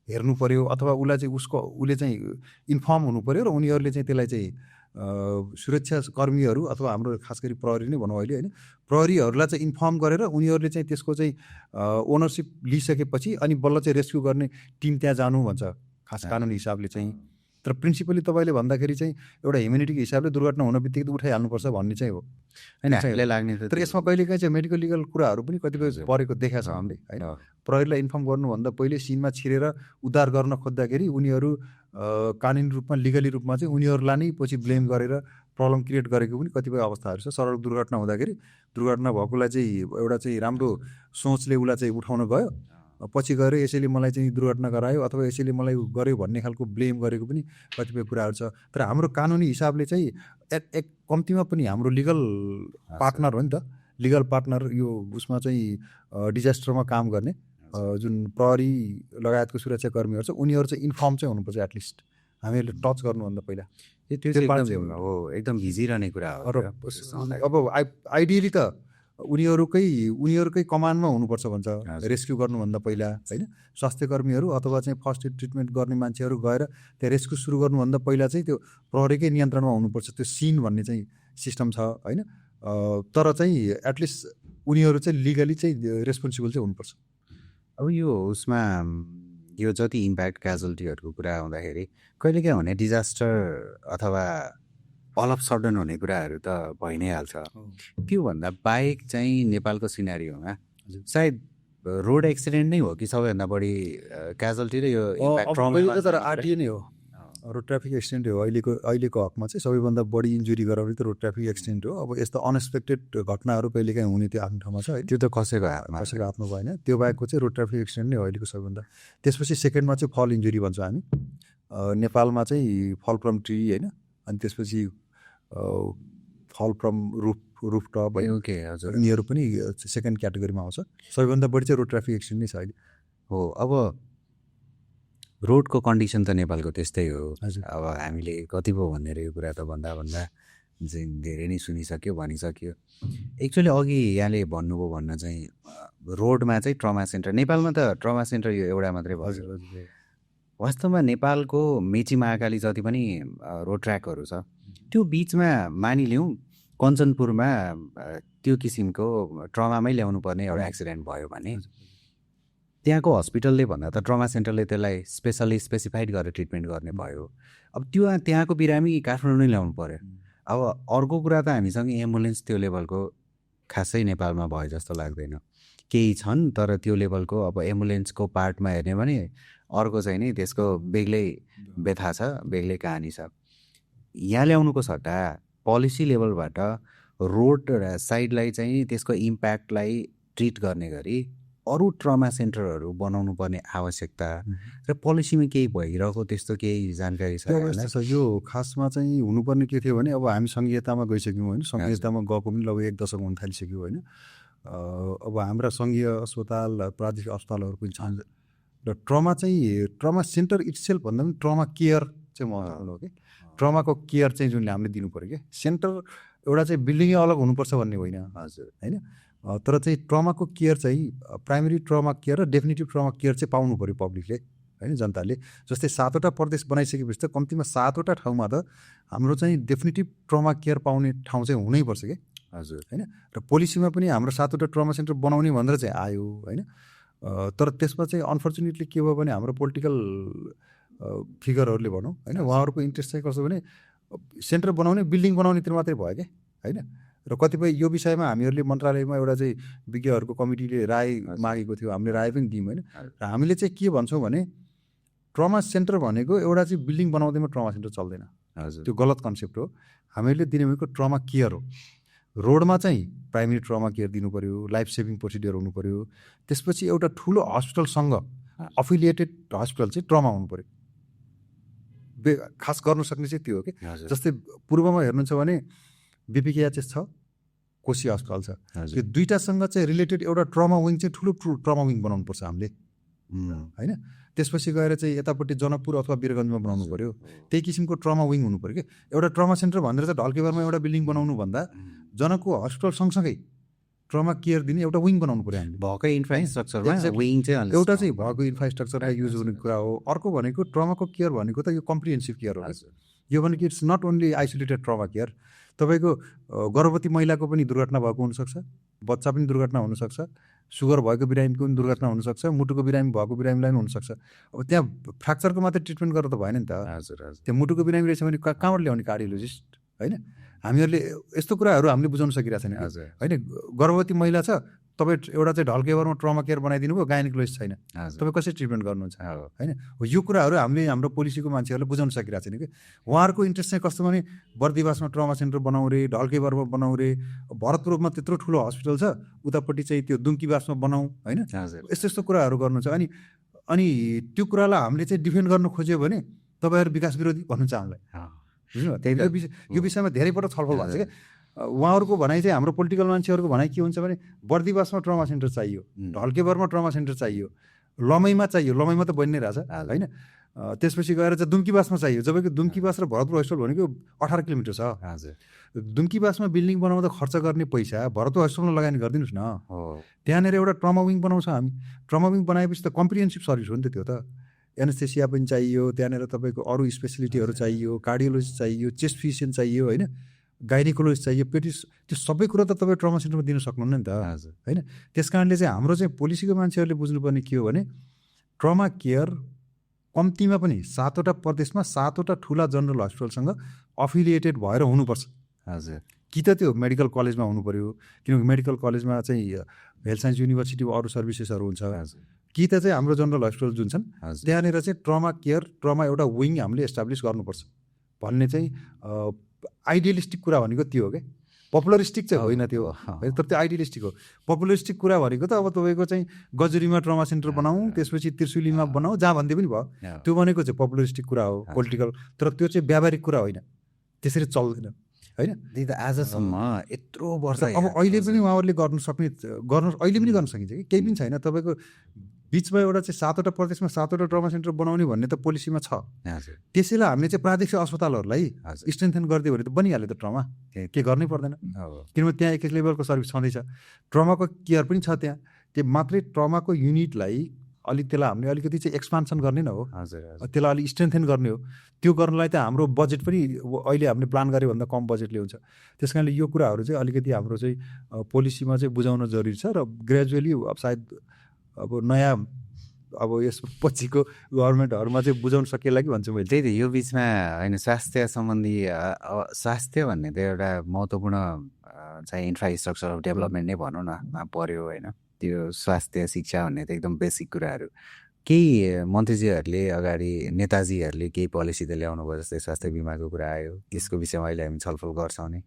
हेर्नु पऱ्यो, अथवा उसलाई चाहिँ उसले चाहिँ इन्फर्म हुनु पऱ्यो र उनीहरूले चाहिँ त्यसलाई चाहिँ सुरक्षा कर्मीहरू अथवा हाम्रो खास गरी प्रहरी नै भनौँ अहिले होइन, प्रहरीहरूलाई चाहिँ इन्फर्म गरेर उनीहरूले चाहिँ त्यसको चाहिँ ओनरसिप लिइसकेपछि अनि बल्ल चाहिँ रेस्क्यु गर्ने टिम त्यहाँ जानु भन्छ खास कानुनी हिसाबले चाहिँ। तर प्रिन्सिपली तपाईँले भन्दाखेरि चाहिँ एउटा ह्युमेनिटीको हिसाबले दुर्घटना हुन बित्तिकै उठाइहाल्नुपर्छ भन्ने चाहिँ हो होइन लाग्ने। तर यसमा कहिलेकाहीँ चाहिँ मेडिकल लिगल कुराहरू पनि कतिपय परेको देखाएको छ हामीले होइन। प्रहरीलाई इन्फर्म गर्नुभन्दा पहिले सिनमा छिरेर उद्धार गर्न खोज्दाखेरि उनीहरू कानुनी रूपमा लिगली रूपमा चाहिँ उनीहरूलाई नै पछि ब्लेम गरेर प्रब्लम क्रिएट गरेको पनि कतिपय अवस्थाहरू छ। सडक दुर्घटना हुँदाखेरि दुर्घटना भएकोलाई चाहिँ एउटा चाहिँ राम्रो सोचले उसलाई चाहिँ उठाउन गयो, पछि गएर यसैले मलाई चाहिँ दुर्घटना गरायो अथवा यसैले मलाई गर्यो भन्ने खालको ब्लेम गरेको पनि कतिपय कुराहरू छ। तर हाम्रो कानुनी हिसाबले चाहिँ एक कम्तीमा पनि हाम्रो लिगल पार्टनर हो नि त, लिगल पार्टनर यो उसमा चाहिँ डिजास्टरमा काम गर्ने जुन प्रहरी लगायतको सुरक्षाकर्मीहरू छ उनीहरू चाहिँ इन्फर्म चाहिँ हुनुपर्छ एटलिस्ट हामीहरूले टच गर्नुभन्दा पहिला। त्यो हो एकदम भिजिरहने कुरा हो। अब आइडियली त उनीहरूकै कमानमा हुनुपर्छ भन्छ रेस्क्यु गर्नुभन्दा पहिला होइन। स्वास्थ्य कर्मीहरू अथवा चाहिँ फर्स्ट एड ट्रिटमेन्ट गर्ने मान्छेहरू गएर त्यहाँ रेस्क्यु सुरु गर्नुभन्दा पहिला चाहिँ त्यो प्रहरीकै नियन्त्रणमा हुनुपर्छ त्यो सिन भन्ने चाहिँ सिस्टम छ होइन। तर चाहिँ एटलिस्ट उनीहरू चाहिँ लिगली चाहिँ रेस्पोन्सिबल चाहिँ हुनुपर्छ। अब यो उसमा यो जति इम्प्याक्ट क्याजुअल्टीहरूको कुरा आउँदाखेरि कहिलेकाहीँ हुने डिजास्टर अथवा अल अफ सडन हुने कुराहरू त भइ नै हाल्छ। त्योभन्दा बाहेक चाहिँ नेपालको सिनारीयोमा सायद रोड एक्सिडेन्ट नै हो कि सबैभन्दा बढी क्याजुअल्टी र यो तर आरटिए नै हो, रोड ट्राफिक एक्सिडेन्ट हो। अहिलेको हकमा चाहिँ सबैभन्दा बढी इन्जुरी गराउने त रोड ट्राफिक एक्सिडेन्ट हो। अब यस्तो अनएक्सपेक्टेड घटनाहरू कहिलेकाहीँ हुने त्यो आफ्नो ठाउँमा छ है, त्यो त कसैको हातमा भएन। त्यो बाहेकको चाहिँ रोड ट्राफिक एक्सिडेन्ट नै हो अहिलेको सबैभन्दा। त्यसपछि सेकेन्डमा चाहिँ फल इन्जुरी भन्छ हामी नेपालमा चाहिँ, फल फ्रम ट्री होइन, अनि त्यसपछि फल फ्रम रुफटप हजुर यिनीहरू पनि सेकेन्ड क्याटेगोरीमा आउँछ। सबैभन्दा बढी चाहिँ रोड ट्राफिक एक्सिडेन्ट नै छ अहिले हो। अब रोडको कन्डिसन त नेपालको त्यस्तै हो। अब हामीले कति पो भनेर यो कुरा त भन्दा चाहिँ धेरै नै सुनिसक्यो भनिसक्यो। एक्चुअली अघि यहाँले भन्नुभयो भन्न चाहिँ रोडमा चाहिँ ट्रमा सेन्टर, नेपालमा त ट्रमा सेन्टर यो एउटा मात्रै भयो। वास्तवमा नेपालको मेची महाकाली जति पनि रोड ट्र्याकहरू छ त्यो बिचमा मानिलिउँ कञ्चनपुरमा त्यो किसिमको ट्रमामै ल्याउनु पर्ने एउटा एक्सिडेन्ट भयो भने त्यहाँको हस्पिटलले भन्दा त ट्रमा सेन्टरले त्यसलाई स्पेसिफाइड गरेर ट्रिटमेन्ट गर्ने भयो। अब त्यो त्यहाँको बिरामी काठमाडौँ नै ल्याउनु पर्यो। अब अर्को कुरा त हामीसँग एम्बुलेन्स त्यो लेभलको खासै नेपालमा भयो जस्तो लाग्दैन। केही छन् तर त्यो लेभलको अब एम्बुलेन्सको पार्टमा हेर्ने भने अर्को चाहिँ नि त्यसको बेग्लै व्यथा छ, बेग्लै कहानी छ। यहाँ ल्याउनुको सट्टा पोलिसी लेभलबाट रोड साइडलाई चाहिँ त्यसको इम्प्याक्टलाई ट्रिट गर्ने गरी अरू ट्रमा सेन्टरहरू बनाउनु पर्ने आवश्यकता र पोलिसीमा केही भइरहेको त्यस्तो केही जानकारी छ? यो खासमा चाहिँ हुनुपर्ने के थियो भने अब हामी सङ्घीयतामा गइसक्यौँ होइन, सङ्घीयतामा गएको पनि लगभग 1 दशक हुन थालिसक्यो होइन। अब हाम्रा सङ्घीय अस्पताल प्रादेशिक अस्पतालहरू पनि छन् र ट्रमा सेन्टर इट्सेल्फ भन्दा पनि ट्रमा केयर चाहिँ महत्त्वपूर्ण हो कि। ट्रमाको केयर चाहिँ जुनले हामीले दिनु पऱ्यो क्या। सेन्टर एउटा चाहिँ बिल्डिङै अलग हुनुपर्छ भन्ने होइन हजुर होइन। तर चाहिँ ट्रमाको केयर चाहिँ प्राइमेरी ट्रमा केयर र डेफिनेटिभ ट्रमा केयर चाहिँ पाउनु पऱ्यो पब्लिकले होइन, जनताले। जस्तै 7वटा प्रदेश बनाइसकेपछि त कम्तीमा 7वटा ठाउँमा त हाम्रो चाहिँ डेफिनेटिभ ट्रमा केयर पाउने ठाउँ चाहिँ हुनैपर्छ कि हजुर होइन। र पोलिसीमा पनि हाम्रो 7वटा ट्रमा सेन्टर बनाउने भनेर चाहिँ आयो होइन। तर त्यसमा चाहिँ अनफर्चुनेटली के भयो भने हाम्रो पोलिटिकल फिगरहरूले भनौँ होइन, उहाँहरूको इन्ट्रेस्ट चाहिँ कस्तो भने सेन्टर बनाउने बिल्डिङ बनाउनेतिर मात्रै भयो क्या होइन। र कतिपय यो विषयमा हामीहरूले मन्त्रालयमा एउटा चाहिँ विज्ञहरूको कमिटीले राय मागेको थियो, हामीले राय पनि दियौँ होइन। र हामीले चाहिँ के भन्छौँ भने ट्रमा सेन्टर भनेको एउटा चाहिँ बिल्डिङ बनाउँदैमा ट्रमा सेन्टर चल्दैन हजुर, त्यो गलत कन्सेप्ट हो। हामीले दिने भनेको ट्रमा केयर हो। रोडमा चाहिँ प्राइमेरी ट्रमा केयर दिनु पऱ्यो, लाइफ सेभिङ प्रोसिडियर हुनु पऱ्यो। त्यसपछि एउटा ठुलो हस्पिटलसँग अफिलिएटेड हस्पिटल चाहिँ ट्रमा हुनु पऱ्यो। खास गर्न सक्ने चाहिँ त्यो हो कि जस्तै पूर्वमा हेर्नुहुन्छ भने बिपिकेएचएस छ, कोशी अस्पताल छ, यो दुईटासँग चाहिँ रिलेटेड एउटा ट्रमा विङ चाहिँ ठुलो ट्रमा विङ बनाउनुपर्छ हामीले होइन। त्यसपछि गएर चाहिँ यतापट्टि जनकपुर अथवा वीरगञ्जमा बनाउनु पऱ्यो, त्यही किसिमको ट्रमा विङ हुनु पऱ्यो कि। एउटा ट्रमा सेन्टर भनेर चाहिँ ढल्केबारमा एउटा बिल्डिङ बनाउनु भन्दा जनकको हस्पिटल सँगसँगै ट्रमा केयर दिने एउटा विङ बनाउनु पऱ्यो हामीले। भएकै इन्फ्रास्ट्रक्चरमा विङ चाहिँ एउटा चाहिँ भएको इन्फ्रास्ट्रक्चरमा युज हुने कुरा हो। अर्को भनेको ट्रमाको केयर भनेको त यो कम्प्रिहेन्सिभ केयर हो। यो भनेको it's not only isolated trauma care. तपाईँको गर्भवती महिलाको पनि दुर्घटना भएको हुनसक्छ, बच्चा पनि दुर्घटना हुनसक्छ, सुगर भएको बिरामीको पनि दुर्घटना हुनसक्छ, मुटुको बिरामी भएको बिरामीलाई पनि हुनसक्छ। अब त्यहाँ फ्र्याक्चरको मात्रै ट्रिटमेन्ट गरेर त भएन नि त। त्यो मुटुको बिरामी रहेछ भने कहाँबाट ल्याउने कार्डियोलोजिस्ट होइन। हामीहरूले यस्तो कुराहरू हामीले बुझाउन सकिरहेको छैन होइन। गर्भवती महिला छ, तपाईँ एउटा चाहिँ ढल्केबारमा ट्रमा केयर बनाइदिनु भयो, गाइनिकोलोजिस्ट छैन, तपाईँ कसरी ट्रिटमेन्ट गर्नुहुन्छ होइन। यो कुराहरू हामीले हाम्रो पोलिसीको मान्छेहरूलाई बुझाउन सकिरहेको छैन कि। उहाँहरूको इन्ट्रेस्ट चाहिँ कस्तो भने बर्दिवासमा ट्रमा सेन्टर बनाऊ रे, ढल्केबारमा बनाऊ रे, भरतपुरमा त्यत्रो ठुलो हस्पिटल छ, उतापट्टि चाहिँ त्यो दुम्कीवासमा बनाऊ होइन। यस्तो यस्तो कुराहरू गर्नुहुन्छ। अनि त्यो कुरालाई हामीले चाहिँ डिफेन्ड गर्न खोज्यो भने तपाईँहरू विकास विरोधी भन्नुहुन्छ हामीलाई, बुझ्नु। यो विषयमा धेरैपल्ट छलफल भएको छ क्या। उहाँहरूको भनाइ चाहिँ हाम्रो पोलिटिकल मान्छेहरूको भनाइ के हुन्छ भने बर्दिवासमा ट्रमा सेन्टर चाहियो, ढल्केबरमा ट्रमा सेन्टर चाहियो, लमैमा चाहियो, लमैमा त बनि नै रहेछ होइन। त्यसपछि गएर चाहिँ दुम्कीवासमा चाहियो, जबकि दुम्कीवास र भरतपुर हस्पिटल भनेको 18 किलोमिटर छ। दुम्कीवासमा बिल्डिङ बनाउँदा खर्च गर्ने पैसा भरतपुर हस्पिटलमा लगानी गरिदिनुहोस् न। त्यहाँनिर एउटा ट्रमा विङ बनाउँछ हामी। ट्रमा विङ बनाएपछि त कम्प्रिहेन्सिभ सर्भिस हो नि त। त्यो त एनेस्थेसिया पनि चाहियो, त्यहाँनिर तपाईँको अरू स्पेसिलिटीहरू चाहियो, कार्डियोलोजिस्ट चाहियो, चेस्ट फिजिसियन चाहियो होइन, गाइनिकोलोजिस्ट चाहियो, पेटिस, त्यो सबै कुरा त तपाईँ ट्रमा सेन्टरमा दिन सक्नुहुन्न नि त होइन। त्यस कारणले चाहिँ हाम्रो चाहिँ पोलिसीको मान्छेहरूले बुझ्नुपर्ने के हो भने ट्रमा केयर कम्तीमा पनि 7वटा प्रदेशमा 7वटा ठुला जनरल हस्पिटलसँग अफिलिएटेड भएर हुनुपर्छ। कि त त्यो मेडिकल कलेजमा हुनु पऱ्यो, किनकि मेडिकल कलेजमा चाहिँ हेल्थ साइन्स युनिभर्सिटी अरू सर्भिसेसहरू हुन्छ, कि त चाहिँ हाम्रो जनरल हस्पिटल जुन छन् त्यहाँनिर चाहिँ ट्रमा केयर, ट्रमा एउटा विङ हामीले एस्टाब्लिस गर्नुपर्छ भन्ने चाहिँ आइडियलिस्टिक कुरा भनेको त्यो हो क्या। पपुलरिस्टिक चाहिँ होइन त्यो, तर त्यो आइडियलिस्टिक हो। पपुलरिस्टिक कुरा भनेको त अब तपाईँको चाहिँ गजुरीमा ट्रमा सेन्टर बनाऊ, त्यसपछि त्रिशुलीमा बनाऊ, जहाँ भन्दै पनि भयो, त्यो भनेको चाहिँ पपुलरिस्टिक कुरा हो, पोलिटिकल। तर त्यो चाहिँ व्यावहारिक कुरा होइन, त्यसरी चल्दैन होइन। त्यही त आजसम्म यत्रो वर्ष अब अहिले पनि उहाँहरूले अहिले पनि गर्न सकिन्छ कि, केही पनि छैन। तपाईँको बिचमा एउटा चाहिँ 7वटा प्रदेशमा 7वटा ट्रमा सेन्टर बनाउने भन्ने त पोलिसीमा छ। त्यसैलाई हामीले चाहिँ प्रादेशिक अस्पतालहरूलाई स्ट्रेन्थेन गरिदियो भने त बनिहाल्यो त ट्रमा, के गर्नै पर्दैन। किनभने त्यहाँ एक लेभलको सर्भिस छँदैछ, ट्रमाको केयर पनि छ त्यहाँ। त्यो मात्रै ट्रमाको युनिटलाई त्यसलाई हामीले अलिकति चाहिँ एक्सपान्सन गर्ने न हो, त्यसलाई अलिक स्ट्रेन्थेन गर्ने हो। त्यो गर्नलाई त हाम्रो बजेट पनि अहिले हामीले प्लान गऱ्यो भन्दा कम बजेटले हुन्छ। त्यस कारणले यो कुराहरू चाहिँ अलिकति हाम्रो चाहिँ पोलिसीमा चाहिँ बुझाउन जरुरी छ। र ग्रेजुअली अब सायद अब नयाँ अब यस पछिको गभर्मेन्टहरूमा चाहिँ बुझाउन सकिएला कि भन्छु मैले। त्यही त यो बिचमा होइन, स्वास्थ्य सम्बन्धी स्वास्थ्य भन्ने त एउटा महत्त्वपूर्ण चाहिँ इन्फ्रास्ट्रक्चर अफ डेभलपमेन्ट नै भनौँ न पर्यो होइन। त्यो स्वास्थ्य शिक्षा भन्ने त एकदम बेसिक कुराहरू। केही मन्त्रीजीहरूले अगाडि नेताजीहरूले केही पोलिसी त ल्याउनु भयो, जस्तै स्वास्थ्य बिमाको कुरा आयो, यसको विषयमा अहिले हामी छलफल गर्छौँ नि।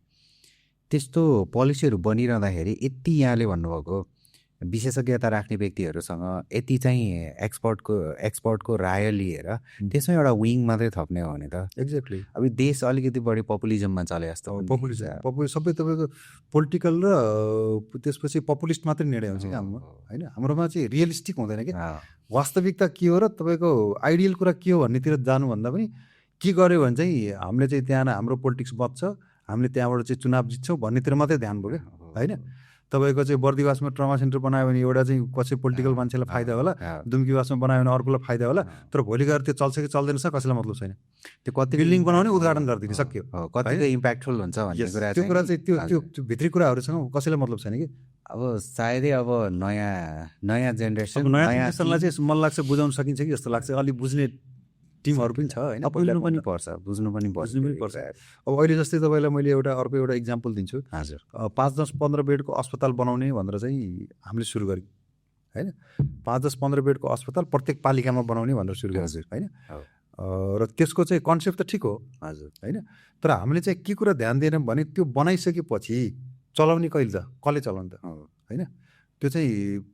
त्यस्तो पोलिसीहरू बनिरहँदाखेरि यति यहाँले भन्नुभएको विशेषज्ञता राख्ने व्यक्तिहरूसँग यति चाहिँ एक्सपर्टको राय लिएर त्यसमा एउटा विङ मात्रै थप्ने हो भने त एक्ज्याक्टली अब देश अलिकति बढी पपुलिजममा चले जस्तो। पपुलिजम सबै तपाईँको पोलिटिकल र त्यसपछि पपुलिस्ट मात्रै निर्णय हुन्छ क्या हाम्रोमा होइन। हाम्रोमा चाहिँ रियलिस्टिक हुँदैन कि, वास्तविकता के हो र तपाईँको आइडियल कुरा के हो भन्नेतिर जानुभन्दा पनि के गर्यो भने चाहिँ हामीले चाहिँ त्यहाँ हाम्रो पोलिटिक्स बच्छ, हामीले त्यहाँबाट चाहिँ चुनाव जित्छौँ भन्नेतिर मात्रै ध्यान भयो क्या होइन। तपाईँको चाहिँ बर्दिवासमा ट्रमा सेन्टर बनायो भने एउटा चाहिँ कसै पोलिटिकल मान्छेलाई फाइदा होला, दुम्कीवासमा बनायो भने अर्कोलाई फाइदा होला, तर भोलि गएर त्यो चल्छ कि चल्दैन छ कसैलाई मतलब छैन। त्यो कति बिल्डिङ बनाउने उद्घाटन गरिदिने सक्यो, कतिको इम्प्याक्टफुल हुन्छ भन्ने कुरा, त्यो कुरा चाहिँ त्यो भित्री कुराहरूसँग कसैलाई मतलब छैन कि। अब सायदै अब नयाँ जेनेरेसनलाई चाहिँ मलाई लाग्छ बुझाउन सकिन्छ कि जस्तो लाग्छ। अलिक बुझ्ने टिमहरू पनि छ होइन, बुझ्नु पनि पर्छ। अब अहिले जस्तै तपाईँलाई मैले अर्को एउटा इक्जाम्पल दिन्छु। हजुर, 5-10-15 बेडको अस्पताल बनाउने भनेर चाहिँ हामीले सुरु गर्यौँ होइन। 5-10-15 बेडको अस्पताल प्रत्येक पालिकामा बनाउने भनेर सुरु गर्छौँ होइन। र त्यसको चाहिँ कन्सेप्ट त ठिक हो हजुर होइन, तर हामीले चाहिँ के कुरा ध्यान दिएनौँ भने त्यो बनाइसकेपछि चलाउने कहिले त कसले चलाउने त होइन। त्यो चाहिँ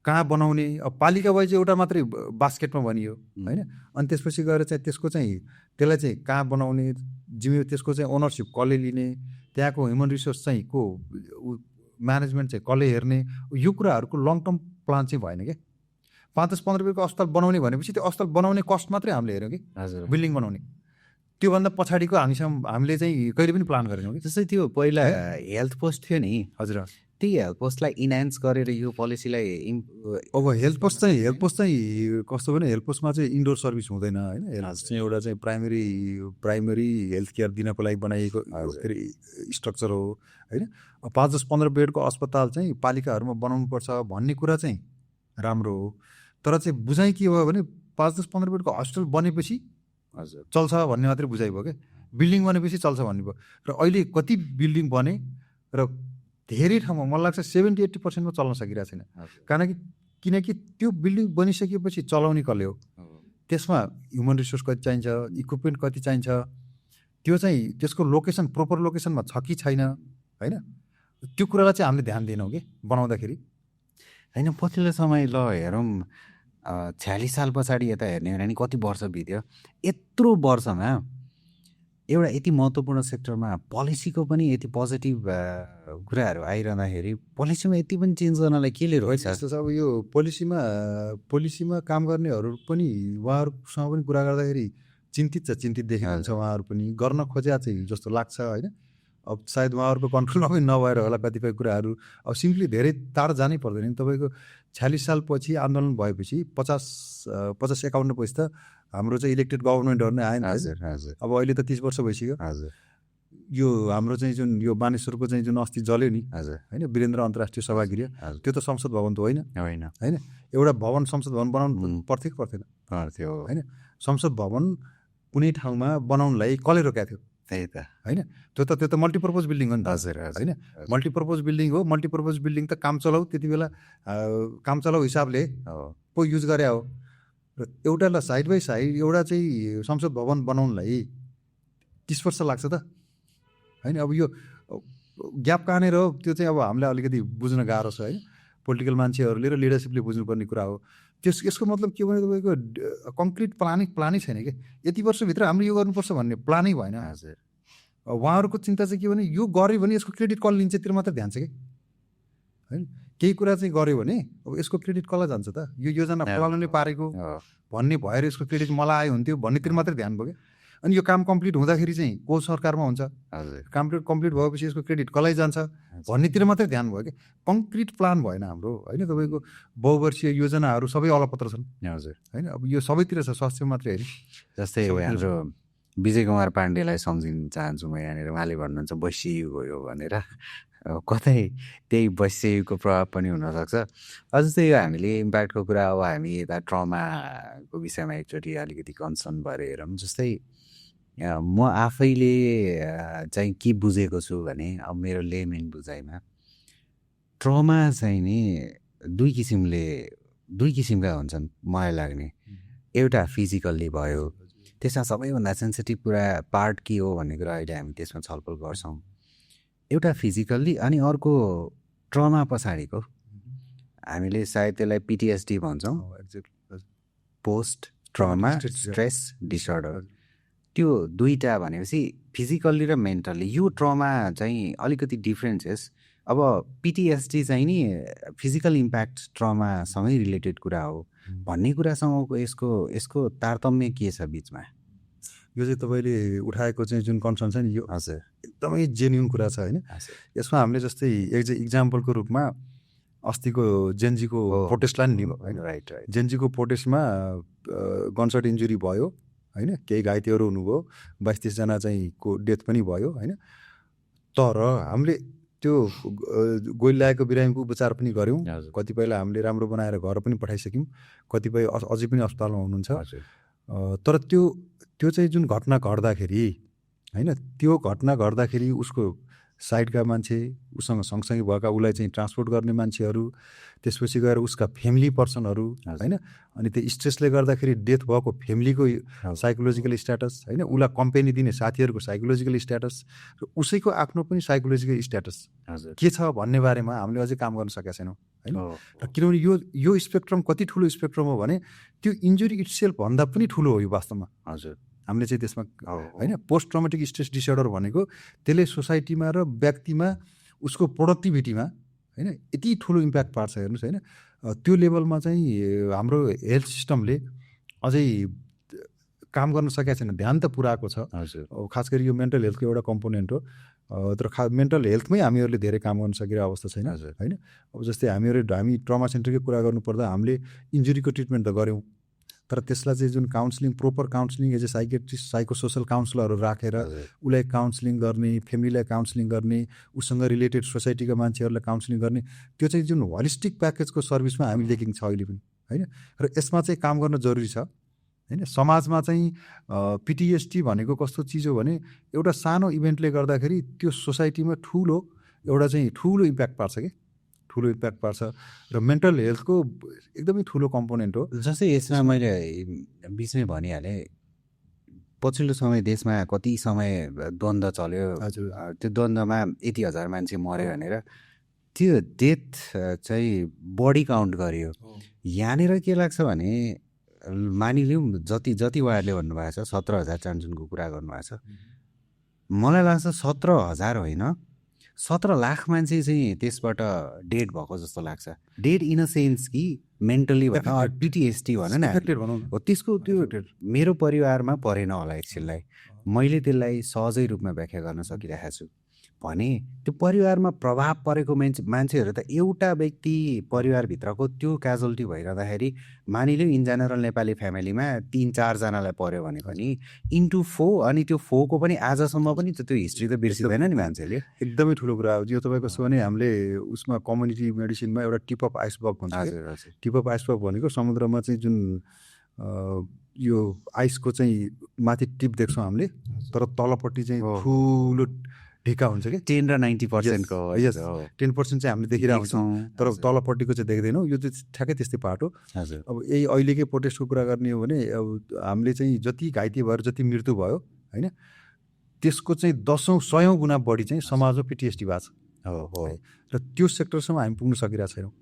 कहाँ बनाउने, अब पालिका वाइज एउटा मात्रै बास्केटमा बनियो होइन। अनि त्यसपछि गएर चाहिँ त्यसको चाहिँ त्यसलाई चाहिँ कहाँ बनाउने त्यसको चाहिँ ओनरसिप कसले लिने, त्यहाँको ह्युमन रिसोर्स चाहिँ को म्यानेजमेन्ट चाहिँ कसले हेर्ने, यो कुराहरूको लङ टर्म प्लान चाहिँ भएन क्या। 5-10-15 रुपियाँको अस्पताल बनाउने भनेपछि त्यो अस्पताल बनाउने कस्ट मात्रै हामीले हेऱ्यौँ कि, बिल्डिङ बनाउने, त्योभन्दा पछाडिको हामीले चाहिँ कहिले पनि प्लान गरेनौँ कि। जस्तै त्यो पहिला हेल्थ पोस्ट थियो नि, हजुर, त्यही हेल्थ पोस्टलाई इन्हान्स गरेर यो पोलिसीलाई अब हेल्थ पोस्ट चाहिँ कस्तो भने हेल्थ पोस्टमा चाहिँ इन्डोर सर्भिस हुँदैन होइन। हेल्थ चाहिँ एउटा चाहिँ प्राइमेरी हेल्थ केयर दिनको लागि बनाइएको स्ट्रक्चर हो होइन। 5-10-15 बेडको अस्पताल चाहिँ पालिकाहरूमा बनाउनुपर्छ भन्ने कुरा चाहिँ राम्रो हो, तर चाहिँ बुझाइ के भयो भने 5-10-15 बेडको हस्पिटल बनेपछि हजुर चल्छ भन्ने मात्रै बुझाइ भयो क्या। बिल्डिङ बनेपछि चल्छ भन्ने भयो। र अहिले कति बिल्डिङ बने र धेरै ठाउँमा मलाई लाग्छ 70-80% चल्न सकिरहेको छैन। किनकि त्यो बिल्डिङ बनिसकेपछि चलाउने कसले हो, त्यसमा ह्युमन रिसोर्स कति चाहिन्छ, इक्विपमेन्ट कति चाहिन्छ, त्यो चाहिँ त्यसको लोकेसन प्रोपर लोकेसनमा छ कि छैन होइन। त्यो कुरालाई चाहिँ हामीले ध्यान दिएनौँ कि बनाउँदाखेरि होइन। पछिल्लो समय ल हेरौँ 46 साल पछाडि यता हेर्ने हो भने कति वर्ष बित्यो, यत्रो वर्षमा एउटा यति महत्त्वपूर्ण सेक्टरमा पोलिसीको पनि यति पोजिटिभ कुराहरू आइरहँदाखेरि पोलिसीमा यति पनि चेन्ज गर्नलाई केले रोक्छ? अब यो पोलिसीमा काम गर्नेहरू पनि उहाँहरूसँग पनि कुरा गर्दाखेरि चिन्तित देखिन्छ। उहाँहरू पनि गर्न खोज्या चाहिँ जस्तो लाग्छ होइन। अब सायद उहाँहरूको कन्ट्रोलमा पनि नभएर होला कतिपय कुराहरू। अब सिम्पली धेरै टाढो जानै पर्दैन। तपाईँको 46 सालपछि आन्दोलन भएपछि 50-51 पछि त हाम्रो चाहिँ इलेक्टेड गभर्मेन्टहरू नै आएन। अब अहिले त 30 वर्ष भइसक्यो। यो हाम्रो चाहिँ जुन यो बानेश्वरको चाहिँ जुन अस्ति जल्यो नि होइन, वीरेन्द्र अन्तर्राष्ट्रिय सभागृह, त्यो त संसद भवन त होइन होइन। एउटा भवन संसद भवन बनाउनु पर्थ्यो कि पर्दैन? पर्थ्यो होइन। संसद भवन कुनै ठाउँमा बनाउनलाई कसले रोकेको थियो? त्यही त होइन। त्यो त मल्टिपर्पज बिल्डिङ हो नि त होइन। मल्टिपर्पज बिल्डिङ हो। मल्टिपर्पज बिल्डिङ त काम चलाऊ त्यति बेला काम चलाऊ हिसाबले पो युज गरे हो। र एउटालाई साइड बाई साइड एउटा चाहिँ संसद भवन बनाउनलाई 30 वर्ष लाग्छ त होइन। अब यो ग्याप कहाँनिर हो त्यो चाहिँ अब हामीलाई अलिकति बुझ्न गाह्रो छ होइन। पोलिटिकल मान्छेहरूले र लिडरसिपले बुझ्नुपर्ने कुरा हो। यसको मतलब के भने तपाईँको कङ्क्रिट प्लानै छैन कि यति वर्षभित्र हामीले यो गर्नुपर्छ भन्ने प्लानै भएन। हजुर। उहाँहरूको चिन्ता चाहिँ के भने यो गऱ्यो भने यसको क्रेडिट कसले लिन्छ तिर मात्रै ध्यान छ कि होइन। केही कुरा चाहिँ गऱ्यो भने अब यसको क्रेडिट कसलाई जान्छ त, यो योजना फलाउनुले पारेको भन्ने भएर यसको क्रेडिट मलाई आयो हुन्थ्यो भन्नेतिर मात्रै ध्यान भयो क्या। अनि यो काम कम्प्लिट हुँदाखेरि चाहिँ को सरकारमा हुन्छ, कम्प्लिट भएपछि यसको क्रेडिट कसलाई जान्छ भन्नेतिर मात्रै ध्यान भयो क्या। कङ्क्रिट प्लान भएन हाम्रो होइन। तपाईँको बहुवर्षीय योजनाहरू सबै अलपत्र छन् होइन। अब यो सबैतिर छ, स्वास्थ्य मात्रै होइन। जस्तै हाम्रो विजय कुमार पाण्डेलाई सम्झिन चाहन्छु म यहाँनिर। उहाँले भन्नुहुन्छ वैश्ययुग हो यो भनेर, कतै त्यही वैश्ययुगको प्रभाव पनि हुनसक्छ। जस्तै यो हामीले इम्प्याक्टको कुरा अब हामी यता ट्रमाको विषयमा एकचोटि अलिकति कन्सर्न भएर हेरौँ। जस्तै म आफैले चाहिँ के बुझेको छु भने अब मेरो लेमेन बुझाइमा ट्रमा चाहिँ नि दुई किसिमका हुन्छन् मलाई लाग्ने। एउटा फिजिकल्ली भयो, त्यसमा सबैभन्दा सेन्सिटिभ कुरा पार्ट के हो भन्ने कुरा अहिले हामी त्यसमा छलफल गर्छौँ। एउटा फिजिकल्ली, अनि अर्को ट्रमा पछाडिको हामीले सायद त्यसलाई PTSD भन्छौँ, पोस्ट ट्रमा स्ट्रेस डिसअर्डर। त्यो दुईटा भनेपछि फिजिकल्ली र मेन्टल्ली यो ट्रमा चाहिँ अलिकति डिफ्रेन्सेस। अब PTSD चाहिँ नि फिजिकल इम्प्याक्ट ट्रमासँगै रिलेटेड कुरा हो भन्ने कुरासँगको यसको तारतम्य के छ बिचमा? यो चाहिँ तपाईँले उठाएको चाहिँ जुन कन्सर्न छ नि यो हजुर एकदमै जेन्युन कुरा छ होइन। यसमा हामीले जस्तै इक्जाम्पलको रूपमा अस्तिको जेनजीको प्रोटेस्टलाई नि लिनु होइन। राइट। जेनजीको प्रोटेस्टमा गनसट इन्जुरी भयो होइन, केही घाइतेहरू हुनुभयो, 22-23 जना चाहिँ को डेथ पनि भयो होइन। तर हामीले त्यो गोली लागेको बिरामीको उपचार पनि गऱ्यौँ। कतिपयलाई हामीले राम्रो बनाएर घर पनि पठाइसक्यौँ, कतिपय अझै पनि अस्पतालमा हुनुहुन्छ। तर त्यो चाहिँ जुन घटना घट्दाखेरि होइन, त्यो घटना घट्दाखेरि उसको साइडका मान्छे, उसँग सँगसँगै भएका उसलाई चाहिँ ट्रान्सपोर्ट गर्ने मान्छेहरू, त्यसपछि गएर उसका फ्यामिली पर्सनहरू होइन, अनि त्यो स्ट्रेसले गर्दाखेरि डेथ भएको फ्यामिलीको साइकोलोजिकल स्ट्याटस होइन, उसलाई कम्पेनी दिने साथीहरूको साइकोलोजिकल स्ट्याटस र उसैको आफ्नो पनि साइकोलोजिकल स्ट्याटस के छ भन्ने बारेमा हामीले अझै काम गर्न सकेका छैनौँ होइन। र किनभने यो स्पेक्ट्रम कति ठुलो स्पेक्ट्रम हो भने त्यो इन्जुरी इट्सेल्फ भन्दा पनि ठुलो हो यो वास्तवमा। हजुर, हामीले चाहिँ त्यसमा होइन पोस्ट ट्रमेटिक स्ट्रेस डिसअर्डर भनेको त्यसले सोसाइटीमा र व्यक्तिमा उसको प्रोडक्टिभिटीमा होइन यति ठुलो इम्प्याक्ट पार्छ हेर्नुहोस् होइन। त्यो लेभलमा चाहिँ हाम्रो हेल्थ सिस्टमले अझै काम गर्न सकेको छैन, ध्यान त पुऱ्याएको छ। हजुर, खास गरी यो मेन्टल हेल्थको एउटा कम्पोनेन्ट हो, तर मेन्टल हेल्थमै हामीहरूले धेरै काम गर्न सकिरहेको अवस्था छैन होइन। अब जस्तै हामी ट्रमा सेन्टरकै कुरा गर्नुपर्दा हामीले इन्जुरीको ट्रिटमेन्ट त गऱ्यौँ, तर त्यसलाई चाहिँ जुन counselling, proper counselling as a psychiatrist, psychosocial काउन्सिलरहरू राखेर उसलाई काउन्सिलिङ गर्ने, फ्यामिलीलाई काउन्सिलिङ गर्ने, उसँग रिलेटेड सोसाइटीका मान्छेहरूलाई काउन्सिलिङ गर्ने, त्यो चाहिँ जुन होलिस्टिक प्याकेजको सर्भिसमा हामी लेकिङ छ अहिले पनि होइन। र यसमा चाहिँ काम गर्न जरुरी छ होइन। समाजमा चाहिँ पिटिएसडी भनेको कस्तो चिज हो भने एउटा सानो इभेन्टले गर्दाखेरि त्यो सोसाइटीमा एउटा चाहिँ ठुलो इम्प्याक्ट पार्छ कि, ठुलो इम्प्याक्ट पार्छ। र मेन्टल हेल्थको एकदमै ठुलो कम्पोनेन्ट हो। जस्तै यसमा मैले बिचमै भनिहालेँ, पछिल्लो समय देशमा कति समय द्वन्द्व चल्यो। हजुर, त्यो द्वन्द्वमा यति हजार मान्छे मऱ्यो भनेर त्यो डेथ चाहिँ बडी काउन्ट गरियो। यहाँनिर के लाग्छ भने मानिलिउँ जति उहाँहरूले भन्नुभएको छ 17,000 चान्सुनको कुरा गर्नुभएको छ, मलाई लाग्छ 17,000 होइन 17 लाख मान्छे चाहिँ त्यसबाट डेड भएको जस्तो लाग्छ। डेड इन अ सेन्स कि मेन्टली भनौँ, पिटिएसडी भनौँ न, हो त्यसको त्यो मेरो परिवारमा परेन होला एकछिनलाई, मैले त्यसलाई सहजै रूपमा व्याख्या गर्न सकिरहेको छु भने त्यो परिवारमा प्रभाव परेको मान्छेहरू त एउटा व्यक्ति परिवारभित्रको त्यो क्याजुअल्टी भइरहँदाखेरि मानिलिउँ इन जेनरल नेपाली फ्यामिलीमा 3-4 जनालाई पर्यो भने पनि इन्टु 4, अनि त्यो 4 को पनि आजसम्म पनि त्यो हिस्ट्री त बिर्सिँदैन नि मान्छेले। एकदमै ठुलो कुरा हो यो तपाईँको। सो भने हामीले उसमा कम्युनिटी मेडिसिनमा एउटा टिप अफ आइसबर्ग भन्छ। हजुर, टिप अफ आइसबर्ग भनेको समुद्रमा चाहिँ जुन यो आइसको चाहिँ माथि टिप देख्छौँ हामीले, तर तलपट्टि चाहिँ ठुलो ढिका हुन्छ कि 10 र 90% को 10% चाहिँ हामीले देखिरहेको छौँ, तर तलपट्टिको चाहिँ देख्दैनौँ। यो चाहिँ ठ्याक्कै त्यस्तै पार्ट हो। अब यही अहिलेकै प्रोटेस्टको कुरा गर्ने हो भने अब हामीले चाहिँ जति घाइते भएर जति मृत्यु भयो होइन, त्यसको चाहिँ 10,000 गुणा बढी चाहिँ समाजमा पिटिएसडी भएको छ। र त्यो सेक्टरसम्म हामी पुग्न सकिरहेको छैनौँ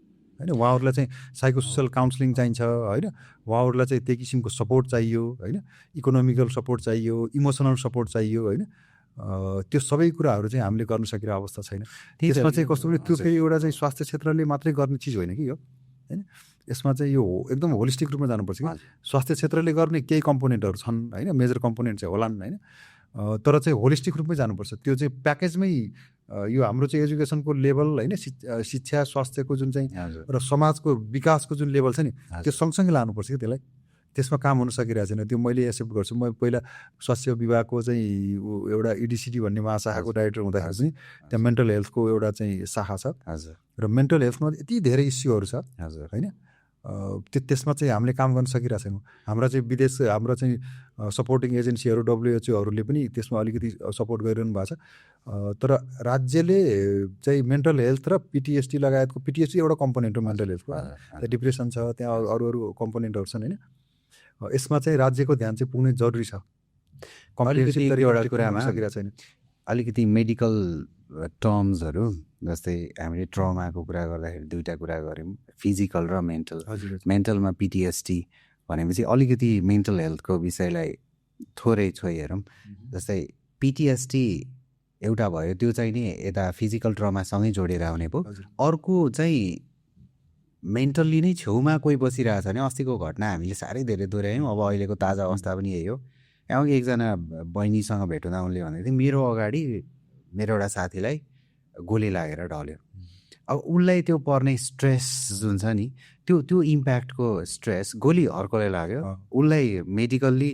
होइन। उहाँहरूलाई चाहिँ साइकोसोसल काउन्सिलिङ चाहिन्छ होइन, उहाँहरूलाई चाहिँ त्यही किसिमको सपोर्ट चाहियो होइन, इकोनोमिकल सपोर्ट चाहियो, इमोसनल सपोर्ट चाहियो होइन। त्यो सबै कुराहरू चाहिँ हामीले गर्न सकिरहेको अवस्था छैन। त्यसमा चाहिँ कस्तो भने त्यो फेरि एउटा चाहिँ स्वास्थ्य क्षेत्रले मात्रै गर्ने चिज होइन कि यो होइन। यसमा चाहिँ यो एकदम होलिस्टिक रूपमा जानुपर्छ कि स्वास्थ्य क्षेत्रले गर्ने केही कम्पोनेन्टहरू छन् होइन, मेजर कम्पोनेन्ट चाहिँ होलान् होइन, तर चाहिँ होलिस्टिक रूपमै जानुपर्छ। त्यो चाहिँ प्याकेजमै यो हाम्रो चाहिँ एजुकेसनको लेभल होइन, शिक्षा स्वास्थ्यको जुन चाहिँ र समाजको विकासको जुन लेभल छ नि त्यो सँगसँगै लानुपर्छ कि त्यसलाई। त्यसमा काम हुन सकिरहेको छैन। त्यो मैले एक्सेप्ट गर्छु। म पहिला स्वास्थ्य विभागको चाहिँ एउटा इडिसिडी भन्ने महाशाखाको डाइरेक्टर हुँदाखेरि चाहिँ त्यहाँ मेन्टल हेल्थको एउटा चाहिँ शाखा छ र मेन्टल हेल्थमा यति धेरै इस्युहरू छ होइन। त्यसमा चाहिँ हामीले काम गर्न सकिरहेको छैनौँ। हाम्रा चाहिँ विदेश हाम्रो चाहिँ सपोर्टिङ एजेन्सीहरू WHO हरूले पनि त्यसमा अलिकति सपोर्ट गरिरहनु भएको छ। तर राज्यले चाहिँ मेन्टल हेल्थ र पिटिएसडी लगायतको, पिटिएसडी एउटा कम्पोनेन्ट हो मेन्टल हेल्थको, त्यहाँ डिप्रेसन छ, त्यहाँ अरू कम्पोनेन्टहरू छन् होइन। यसमा चाहिँ राज्यको ध्यान चाहिँ पुग्नै जरुरी छ। एउटा कुरामा अलिकति मेडिकल टर्म्सहरू, जस्तै हामीले ट्रमाको कुरा गर्दाखेरि दुईवटा कुरा गऱ्यौँ, फिजिकल र मेन्टल। मेन्टलमा पिटिएसडी भनेपछि अलिकति मेन्टल हेल्थको विषयलाई थोरै हेरौँ। जस्तै पिटिएसडी एउटा भयो, त्यो चाहिँ नि यता फिजिकल ट्रमासँगै जोडेर आउने भयो। अर्को चाहिँ मेन्टल्ली नै छेउमा कोही बसिरहेको छ भने, अस्तिको घटना हामीले साह्रै धेरै दोहोऱ्यायौँ, अब अहिलेको ताजा अवस्था पनि यही हो। यहाँ एकजना बहिनीसँग भेट हुँदा उनले भनेको थियो मेरो अगाडि मेरो एउटा साथीलाई गोली लागेर ढल्यो। अब उसलाई त्यो पर्ने स्ट्रेस जुन छ नि, त्यो इम्प्याक्टको स्ट्रेस गोली अर्कोलाई लाग्यो, उसलाई मेडिकल्ली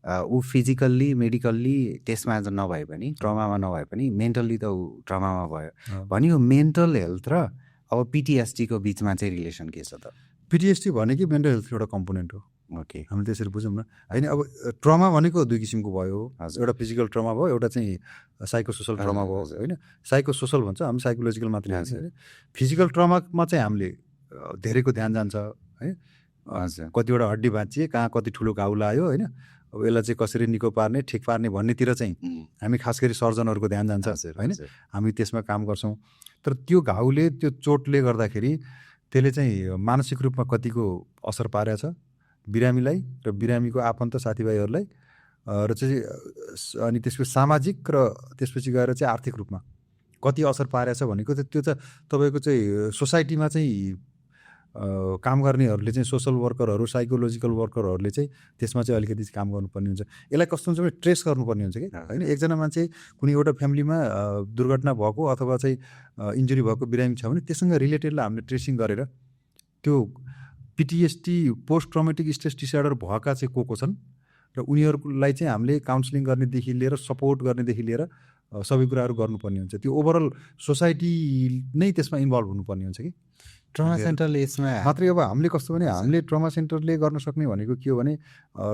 ऊ फिजिकल्ली मेडिकल्ली त्यसमा नभए पनि, ट्रमामा नभए पनि मेन्टल्ली त ऊ ट्रमामा भयो भने यो मेन्टल हेल्थ र अब पिटिएसडीको बिचमा चाहिँ रिलेसन के छ त? पिटिएसडी भनेकै मेन्टल हेल्थको एउटा कम्पोनेन्ट हो ओके हामीले त्यसरी बुझौँ न होइन। अब ट्रमा भनेको दुई किसिमको भयो, हजुर एउटा फिजिकल ट्रमा भयो, एउटा चाहिँ साइकोसोसल ट्रमा भयो होइन। साइकोसोसल भन्छ, हामी साइकोलोजिकल मात्रै हुन्छ होइन। फिजिकल ट्रमामा चाहिँ हामीले धेरैको ध्यान जान्छ है। हजुर कतिवटा हड्डी भाँचिए, कहाँ कति ठुलो घाउ लाग्यो होइन, अब यसलाई चाहिँ कसरी निको पार्ने ठिक पार्ने भन्नेतिर चाहिँ हामी खास गरी सर्जनहरूको ध्यान जान्छ होइन। हामी त्यसमा काम गर्छौँ। तर त्यो घाउले, त्यो चोटले गर्दाखेरि त्यसले चाहिँ मानसिक रूपमा कतिको असर पारेछ बिरामीलाई र बिरामीको आफन्त साथीभाइहरूलाई र चाहिँ अनि त्यसपछि सामाजिक र त्यसपछि गएर चाहिँ आर्थिक रूपमा कति असर पारेछ भनेको त्यो चाहिँ तपाईँको चाहिँ सोसाइटीमा चाहिँ काम गर्नेहरूले चाहिँ सोसल वर्करहरू, साइकोलोजिकल वर्करहरूले चाहिँ त्यसमा चाहिँ अलिकति काम गर्नुपर्ने हुन्छ। यसलाई कस्तो हुन्छ भने ट्रेस गर्नुपर्ने हुन्छ कि होइन। एकजना मान्छे कुनै एउटा फ्यामिलीमा दुर्घटना भएको अथवा चाहिँ इन्जुरी भएको बिरामी छ भने त्यससँग रिलेटेडलाई हामीले ट्रेसिङ गरेर त्यो PTSD post traumatic stress disorder भएका चाहिँ को छन् र उनीहरूलाई चाहिँ हामीले काउन्सिलिङ गर्नेदेखि लिएर सपोर्ट गर्नेदेखि लिएर सबै कुराहरू गर्नुपर्ने हुन्छ। त्यो ओभरअल सोसाइटी नै त्यसमा इन्भल्भ हुनुपर्ने हुन्छ कि ट्रमा सेन्टरले यसमा मात्रै। अब हामीले कस्तो भने हामीले ट्रमा सेन्टरले गर्न सक्ने भनेको के हो भने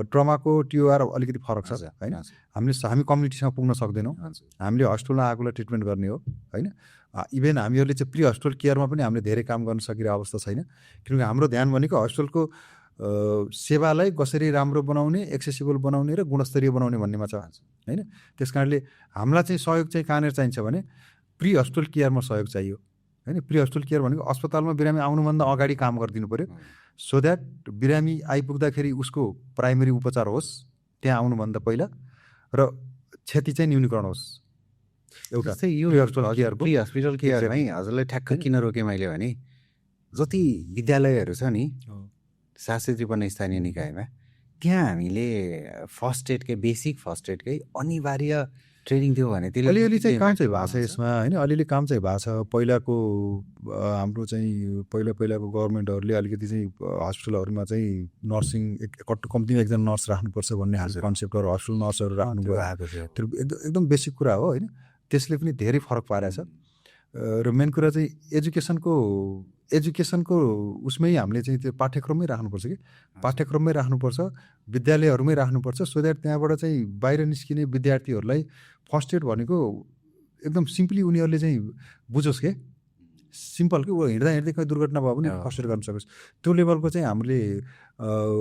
ट्रमाको टिओआर अलिकति फरक छ होइन। हामी कम्युनिटीसँग पुग्न सक्दैनौँ। हामीले हस्पिटलमा आएकोलाई ट्रिटमेन्ट गर्ने हो होइन। इभेन हामीहरूले चाहिँ प्री हस्पिटल केयरमा पनि हामीले धेरै काम गर्न सकिरहेको अवस्था छैन, किनकि हाम्रो ध्यान भनेको हस्पिटलको सेवालाई कसरी राम्रो बनाउने, एक्सेसिबल बनाउने र गुणस्तरीय बनाउने भन्नेमा छ होइन। त्यस कारणले हामीलाई चाहिँ सहयोग चाहिँ कहाँनिर चाहिन्छ भने प्री हस्पिटल केयरमा सहयोग चाहियो होइन। प्री हस्पिटल केयर भनेको अस्पतालमा बिरामी आउनुभन्दा अगाडि काम गरिदिनु पऱ्यो, सो द्याट बिरामी आइपुग्दाखेरि उसको प्राइमेरी उपचार होस् त्यहाँ आउनुभन्दा पहिला र क्षति चाहिँ न्यूनीकरण होस्। एउटा यो प्री हस्पिटल केयरमै हजुरलाई ठ्याक्क किन रोकेँ मैले भने जति विद्यालयहरू छ नि 753 स्थानीय निकायमा, त्यहाँ हामीले फर्स्ट एडकै बेसिक फर्स्ट एडकै अनिवार्य ट्रेनिङ दियो भने त्यसले अलिअलि चाहिँ काम चाहिँ भएको छ यसमा होइन। अलिअलि काम चाहिँ भएको छ। पहिलाको हाम्रो चाहिँ पहिलाको गभर्मेन्टहरूले अलिकति चाहिँ हस्पिटलहरूमा चाहिँ नर्सिङ कम्तीमा एकजना नर्स राख्नुपर्छ भन्ने खालको कन्सेप्टहरू, हस्पिटल नर्सहरू राख्नुभयो। त्यो एकदम बेसिक कुरा हो होइन। त्यसले पनि धेरै फरक पारेछ। र मेन कुरा चाहिँ एजुकेसनको उसमै हामीले चाहिँ त्यो पाठ्यक्रममै राख्नुपर्छ कि पाठ्यक्रममै राख्नुपर्छ, विद्यालयहरूमै राख्नुपर्छ, सो द्याट त्यहाँबाट चाहिँ बाहिर निस्किने विद्यार्थीहरूलाई फर्स्ट एड भनेको एकदम सिम्पली उनीहरूले चाहिँ बुझोस् के सिम्पल कि ऊ हिँड्दा हिँड्दै कहीँ दुर्घटना भयो भने फर्स्ट एड गर्न सकोस्। त्यो लेभलको चाहिँ हामीले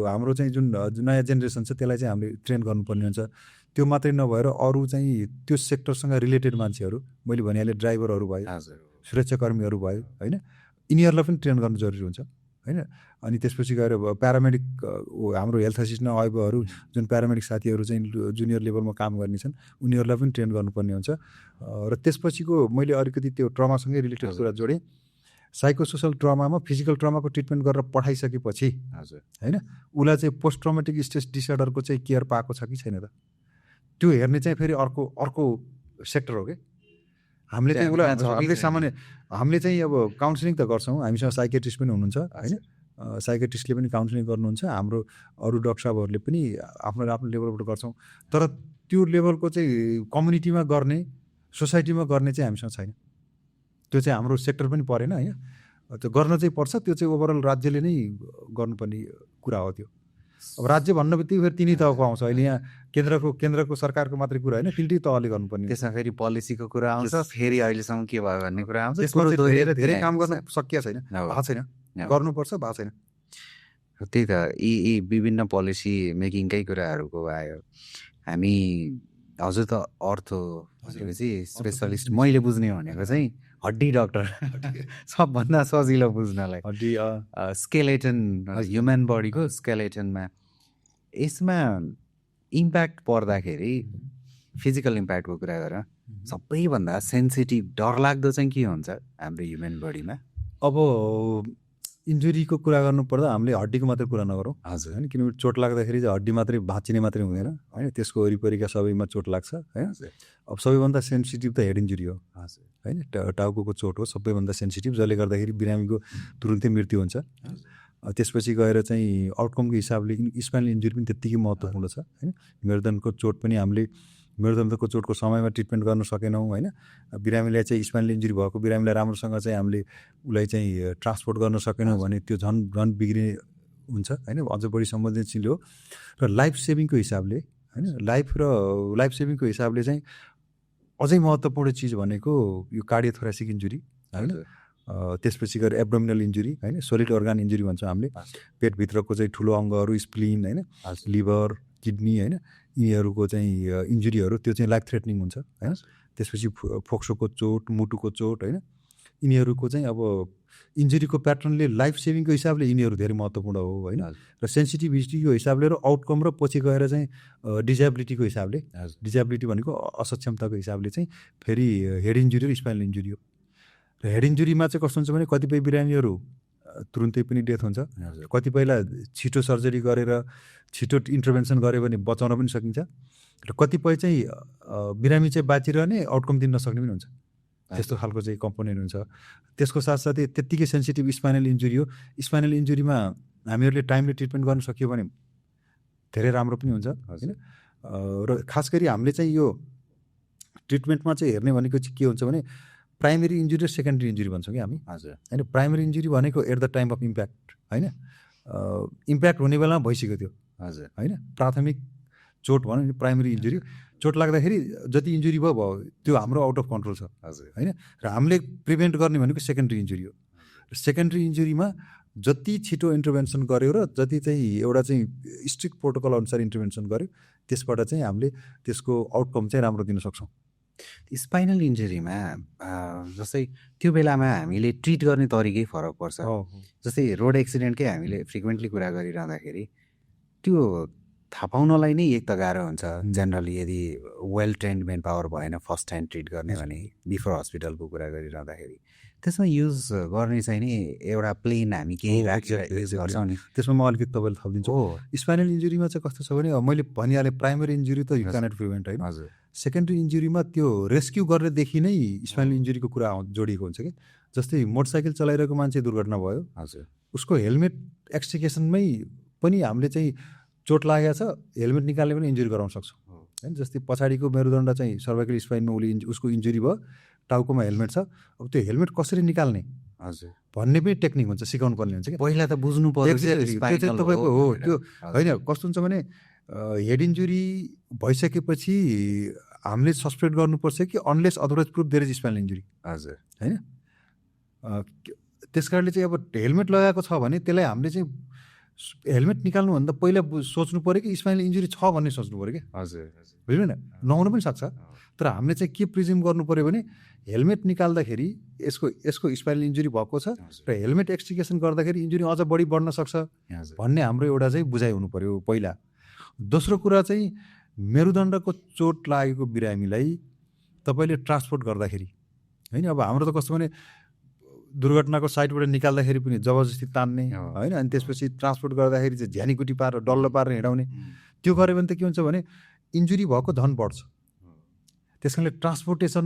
हाम्रो चाहिँ जुन नयाँ जेनेरेसन छ त्यसलाई चाहिँ हामीले ट्रेन गर्नुपर्ने हुन्छ। त्यो मात्रै नभएर अरू चाहिँ त्यो सेक्टरसँग रिलेटेड मान्छेहरू, मैले भनिहालेँ ड्राइभरहरू भयो, सुरक्षाकर्मीहरू भयो होइन, यिनीहरूलाई पनि ट्रेन गर्नु जरुरी हुन्छ होइन। अनि त्यसपछि गएर प्यारामेडिक हाम्रो हेल्थ असिस्टेन्ट अबहरू जुन प्यारामेडिक साथीहरू चाहिँ जुनियर लेभलमा काम गर्ने छन् उनीहरूलाई पनि ट्रेन गर्नुपर्ने हुन्छ। र त्यसपछिको मैले अलिकति त्यो ट्रमासँगै रिलेटेड कुरा जोडेँ। साइकोसोसल ट्रमामा फिजिकल ट्रमाको ट्रिटमेन्ट गरेर पठाइसकेपछि होइन उसलाई चाहिँ पोस्ट ट्रमेटिक स्ट्रेस डिसअर्डरको चाहिँ केयर पाएको छ कि छैन त त्यो हेर्ने चाहिँ फेरि अर्को सेक्टर हो कि। हामीले चाहिँ उसलाई हामीले चाहिँ अब काउन्सिलिङ त गर्छौँ, हामीसँग साइकेट्रिस्ट पनि हुनुहुन्छ होइन, साइकेट्रिस्टले पनि काउन्सिलिङ गर्नुहुन्छ, हाम्रो अरू डाक्टर साहबहरूले पनि आफ्नो लेभलबाट गर्छौँ। तर त्यो लेभलको चाहिँ कम्युनिटीमा गर्ने, सोसाइटीमा गर्ने चाहिँ हामीसँग छैन। त्यो चाहिँ हाम्रो सेक्टर पनि परेन होइन। त्यो गर्न चाहिँ पर्छ, त्यो चाहिँ ओभरअल राज्यले नै गर्नुपर्ने कुरा हो। त्यो अब राज्य भन्नु बित्तिकै फेरि तिनै तहको आउँछ। अहिले यहाँ केन्द्रको सरकारको मात्रै कुरा होइन, तिनटै तहले गर्नुपर्ने। त्यसमा फेरि पोलिसीको कुरा आउँछ, फेरि अहिलेसम्म के भयो भन्ने कुरा आउँछ। त्यसमा धेरै काम गर्न सकिएको छैन, भएको छैन, गर्नुपर्छ, भएको छैन। त्यही त यी विभिन्न पोलिसी मेकिङकै कुराहरूको आयो। हामी हजुर त अर्थो भनेपछि स्पेसलिस्ट मैले बुझ्ने भनेको चाहिँ हड्डी डक्टर सबभन्दा सजिलो बुझ्नलाई। हड्डी स्केलेटन ह्युमन बडीको स्केलेटनमा यसमा इम्प्याक्ट पर्दाखेरि फिजिकल इम्प्याक्टको कुरा गरेर सबैभन्दा सेन्सिटिभ डरलाग्दो चाहिँ के हुन्छ हाम्रो ह्युमन बडीमा? अब इन्जुरीको कुरा गर्नुपर्दा हामीले हड्डीको मात्रै कुरा नगरौँ हजुर होइन, किनभने चोट लाग्दाखेरि चाहिँ हड्डी मात्रै भाँचिने मात्रै हुँदैन होइन, त्यसको वरिपरिका सबैमा चोट लाग्छ होइन। अब सबैभन्दा सेन्सिटिभ त हेड इन्जुरी हो होइन, टाउको चोट हो सबैभन्दा सेन्सिटिभ, जसले गर्दाखेरि बिरामीको तुरुन्तै मृत्यु हुन्छ। त्यसपछि गएर चाहिँ आउटकमको हिसाबले स्पाइनल इन्जुरी पनि त्यत्तिकै महत्त्वपूर्ण छ होइन। मेरुदण्डको चोट पनि हामीले मेरुदण्डको चोटको समयमा ट्रिटमेन्ट गर्न सकेनौँ होइन, बिरामीलाई चाहिँ स्पाइनल इन्जुरी भएको बिरामीलाई राम्रोसँग चाहिँ हामीले उसलाई चाहिँ ट्रान्सपोर्ट गर्न सकेनौँ भने त्यो झन् बिग्रिने हुन्छ होइन, अझ बढी संवेदनशील हो। र लाइफ सेभिङको हिसाबले होइन, लाइफ सेभिङको हिसाबले चाहिँ अझै महत्त्वपूर्ण चिज भनेको यो कार्डियोथोरासिक इन्जुरी होइन, त्यसपछि गएर एब्डोमिनल इन्जुरी होइन, सोलिड अर्गान इन्जुरी भन्छौँ हामीले, पेटभित्रको चाहिँ ठुलो अङ्गहरू, स्प्लिन होइन, लिभर, किडनी होइन, यिनीहरूको चाहिँ इन्जुरीहरू त्यो चाहिँ लाइफ थ्रेटनिङ हुन्छ होइन। त्यसपछि फोक्सोको चोट, मुटुको चोट होइन, यिनीहरूको चाहिँ अब इन्जुरीको प्याटर्नले लाइफ सेभिङको हिसाबले यिनीहरू धेरै महत्त्वपूर्ण हो होइन। र सेन्सिटिभिटीको हिसाबले र आउटकम र पछि गएर चाहिँ डिजेबिलिटीको हिसाबले, डिजेबिलिटी भनेको असक्षमताको हिसाबले चाहिँ फेरि हेड इन्जुरी र स्पाइनल इन्जुरी हो। र हेड इन्जुरीमा चाहिँ कस्तो हुन्छ भने कतिपय बिरामीहरू तुरुन्तै पनि डेथ हुन्छ, कतिपयलाई छिटो सर्जरी गरेर छिटो इन्टरभेन्सन गऱ्यो भने बचाउन पनि सकिन्छ, र कतिपय चाहिँ बिरामी चाहिँ बाँचिरहने आउटकम दिन नसक्ने पनि हुन्छ। त्यस्तो खालको चाहिँ कम्पोनेन्ट हुन्छ। त्यसको साथसाथै त्यत्तिकै सेन्सिटिभ स्पाइनल इन्जुरी हो। स्पाइनल इन्जुरीमा हामीहरूले टाइमली ट्रिटमेन्ट गर्न सक्यो भने धेरै राम्रो पनि हुन्छ होइन। र खास गरी हामीले चाहिँ यो ट्रिटमेन्टमा चाहिँ हेर्ने भनेको चाहिँ के हुन्छ भने प्राइमेरी इन्जुरी र सेकेन्डरी इन्जुरी भन्छौँ कि हामी होइन। प्राइमेरी इन्जुरी भनेको at the time of impact होइन, इम्प्याक्ट हुने बेलामा भइसक्यो त्यो होइन, प्राथमिक चोट भनौँ नि प्राइमेरी इन्जुरी। चोट लाग्दाखेरि जति इन्जुरी भयो त्यो हाम्रो आउट अफ कन्ट्रोल छ होइन। र हामीले प्रिभेन्ट गर्ने भनेको सेकेन्डरी इन्जुरी हो। र सेकेन्डरी इन्जुरीमा जति छिटो इन्टरभेन्सन गऱ्यो र जति चाहिँ एउटा चाहिँ स्ट्रिक्ट प्रोटोकल अनुसार इन्टरभेन्सन गऱ्यो त्यसबाट चाहिँ हामीले त्यसको आउटकम चाहिँ राम्रो दिन सक्छौँ। स्पाइनल इन्जुरीमा जस्तै त्यो बेलामा हामीले ट्रिट गर्ने तरिकै फरक पर्छ। जस्तै रोड एक्सिडेन्टकै हामीले फ्रिक्वेन्टली कुरा गरिरहँदाखेरि त्यो थाहा पाउनलाई नै एक त गाह्रो हुन्छ जेनरली, यदि वेल ट्रेन्ड मेन पावर भएन फर्स्ट टाइम ट्रिट गर्ने भने बिफोर हस्पिटलको कुरा गरिरहँदाखेरि त्यसमा युज गर्ने चाहिँ नि एउटा प्लेन हामी केही युज गर्छौँ नि। त्यसमा म अलिकति तपाईँले थपिदिन्छु। स्पाइनल इन्जुरीमा चाहिँ कस्तो छ भने मैले भनिहालेँ प्राइमेरी इन्जुरी त यु क्यानट प्रिभेन्ट होइन। हजुर, सेकेन्डरी इन्जुरीमा त्यो रेस्क्यु गर्नेदेखि नै स्पाइनल इन्जुरीको कुरा जोडिएको हुन्छ कि। जस्तै मोटरसाइकल चलाइरहेको मान्छे दुर्घटना भयो, हजुर, उसको हेलमेट एक्सट्रिकेसनमै पनि हामीले चाहिँ चोट लागेको छ हेलमेट निकाल्ने पनि इन्जुरी गराउन सक्छौँ होइन। जस्तै पछाडिको मेरुदण्ड चाहिँ सर्भाइकल स्पाइनमा उसको इन्जुरी भयो, टाउकोमा हेलमेट छ, अब त्यो हेलमेट कसरी निकाल्ने हजुर भन्ने पनि टेक्निक हुन्छ, सिकाउनु पर्ने हुन्छ कि। पहिला त बुझ्नु पर्यो तपाईँको हो त्यो होइन। कस्तो हुन्छ भने हेड इन्जुरी भइसकेपछि हामीले सस्पेक्ट गर्नुपर्छ कि unless otherwise proof there is spinal injury हजुर होइन। त्यस कारणले चाहिँ अब हेलमेट लगाएको छ भने त्यसलाई हामीले चाहिँ हेलमेट निकाल्नुभन्दा पहिला सोच्नु पऱ्यो कि स्पाइनल इन्जुरी छ भन्ने सोच्नु पऱ्यो कि। हजुर बुझ्नु न, नहुन पनि सक्छ। तर हामीले चाहिँ के प्रिज्युम गर्नु पऱ्यो भने हेलमेट निकाल्दाखेरि यसको स्पाइनल इन्जुरी भएको छ र हेलमेट एक्सट्रिकेसन गर्दाखेरि इन्जुरी अझ बढी बढ्न सक्छ भन्ने हाम्रो एउटा चाहिँ बुझाइ हुनु पऱ्यो पहिला। दोस्रो कुरा चाहिँ मेरुदण्डको चोट लागेको बिरामीलाई तपाईँले ट्रान्सपोर्ट गर्दाखेरि होइन, अब हाम्रो त कस्तो भने दुर्घटनाको साइडबाट निकाल्दाखेरि पनि जबरजस्ती तान्ने होइन, अनि त्यसपछि ट्रान्सपोर्ट गर्दाखेरि चाहिँ झ्यानीकुटी पारेर डल्लो पारेर हिँडाउने, त्यो गऱ्यो भने त के हुन्छ भने इन्जुरी भएको धन बढ्छ। त्यस कारणले ट्रान्सपोर्टेसन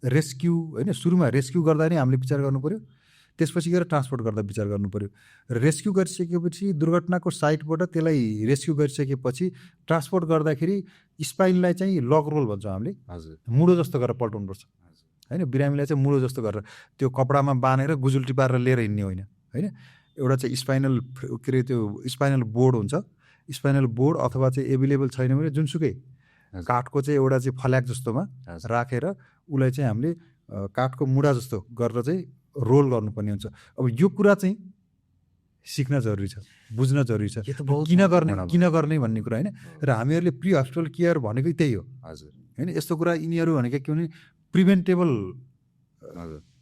रेस्क्यु होइन, सुरुमा रेस्क्यु गर्दा नै हामीले विचार गर्नु पऱ्यो, त्यसपछि गएर ट्रान्सपोर्ट गर्दा विचार गर्नु पऱ्यो। रेस्क्यु गरिसकेपछि दुर्घटनाको साइटबाट त्यसलाई रेस्क्यु गरिसकेपछि ट्रान्सपोर्ट गर्दाखेरि स्पाइनलाई चाहिँ लक रोल भन्छौँ हामीले हजुर, मुडो जस्तो गरेर पल्टाउनुपर्छ होइन। बिरामीलाई चाहिँ मुडो जस्तो गरेर त्यो कपडामा बाँधेर गुजुल्टी पारेर लिएर हिँड्ने होइन होइन। एउटा चाहिँ स्पाइनल के अरे त्यो स्पाइनल बोर्ड हुन्छ, स्पाइनल बोर्ड अथवा चाहिँ एभाइलेबल छैन भने जुनसुकै काठको चाहिँ एउटा चाहिँ फल्याक जस्तोमा राखेर उसलाई चाहिँ हामीले काठको मुढा जस्तो गरेर चाहिँ रोल गर्नुपर्ने हुन्छ। अब यो कुरा चाहिँ सिक्न जरुरी छ, बुझ्न जरुरी छ किन गर्ने भन्ने कुरा होइन। र हामीहरूले प्रि हस्पिटल केयर भनेको त्यही हो हजुर होइन। यस्तो कुरा यिनीहरू भनेको के भने प्रिभेन्टेबल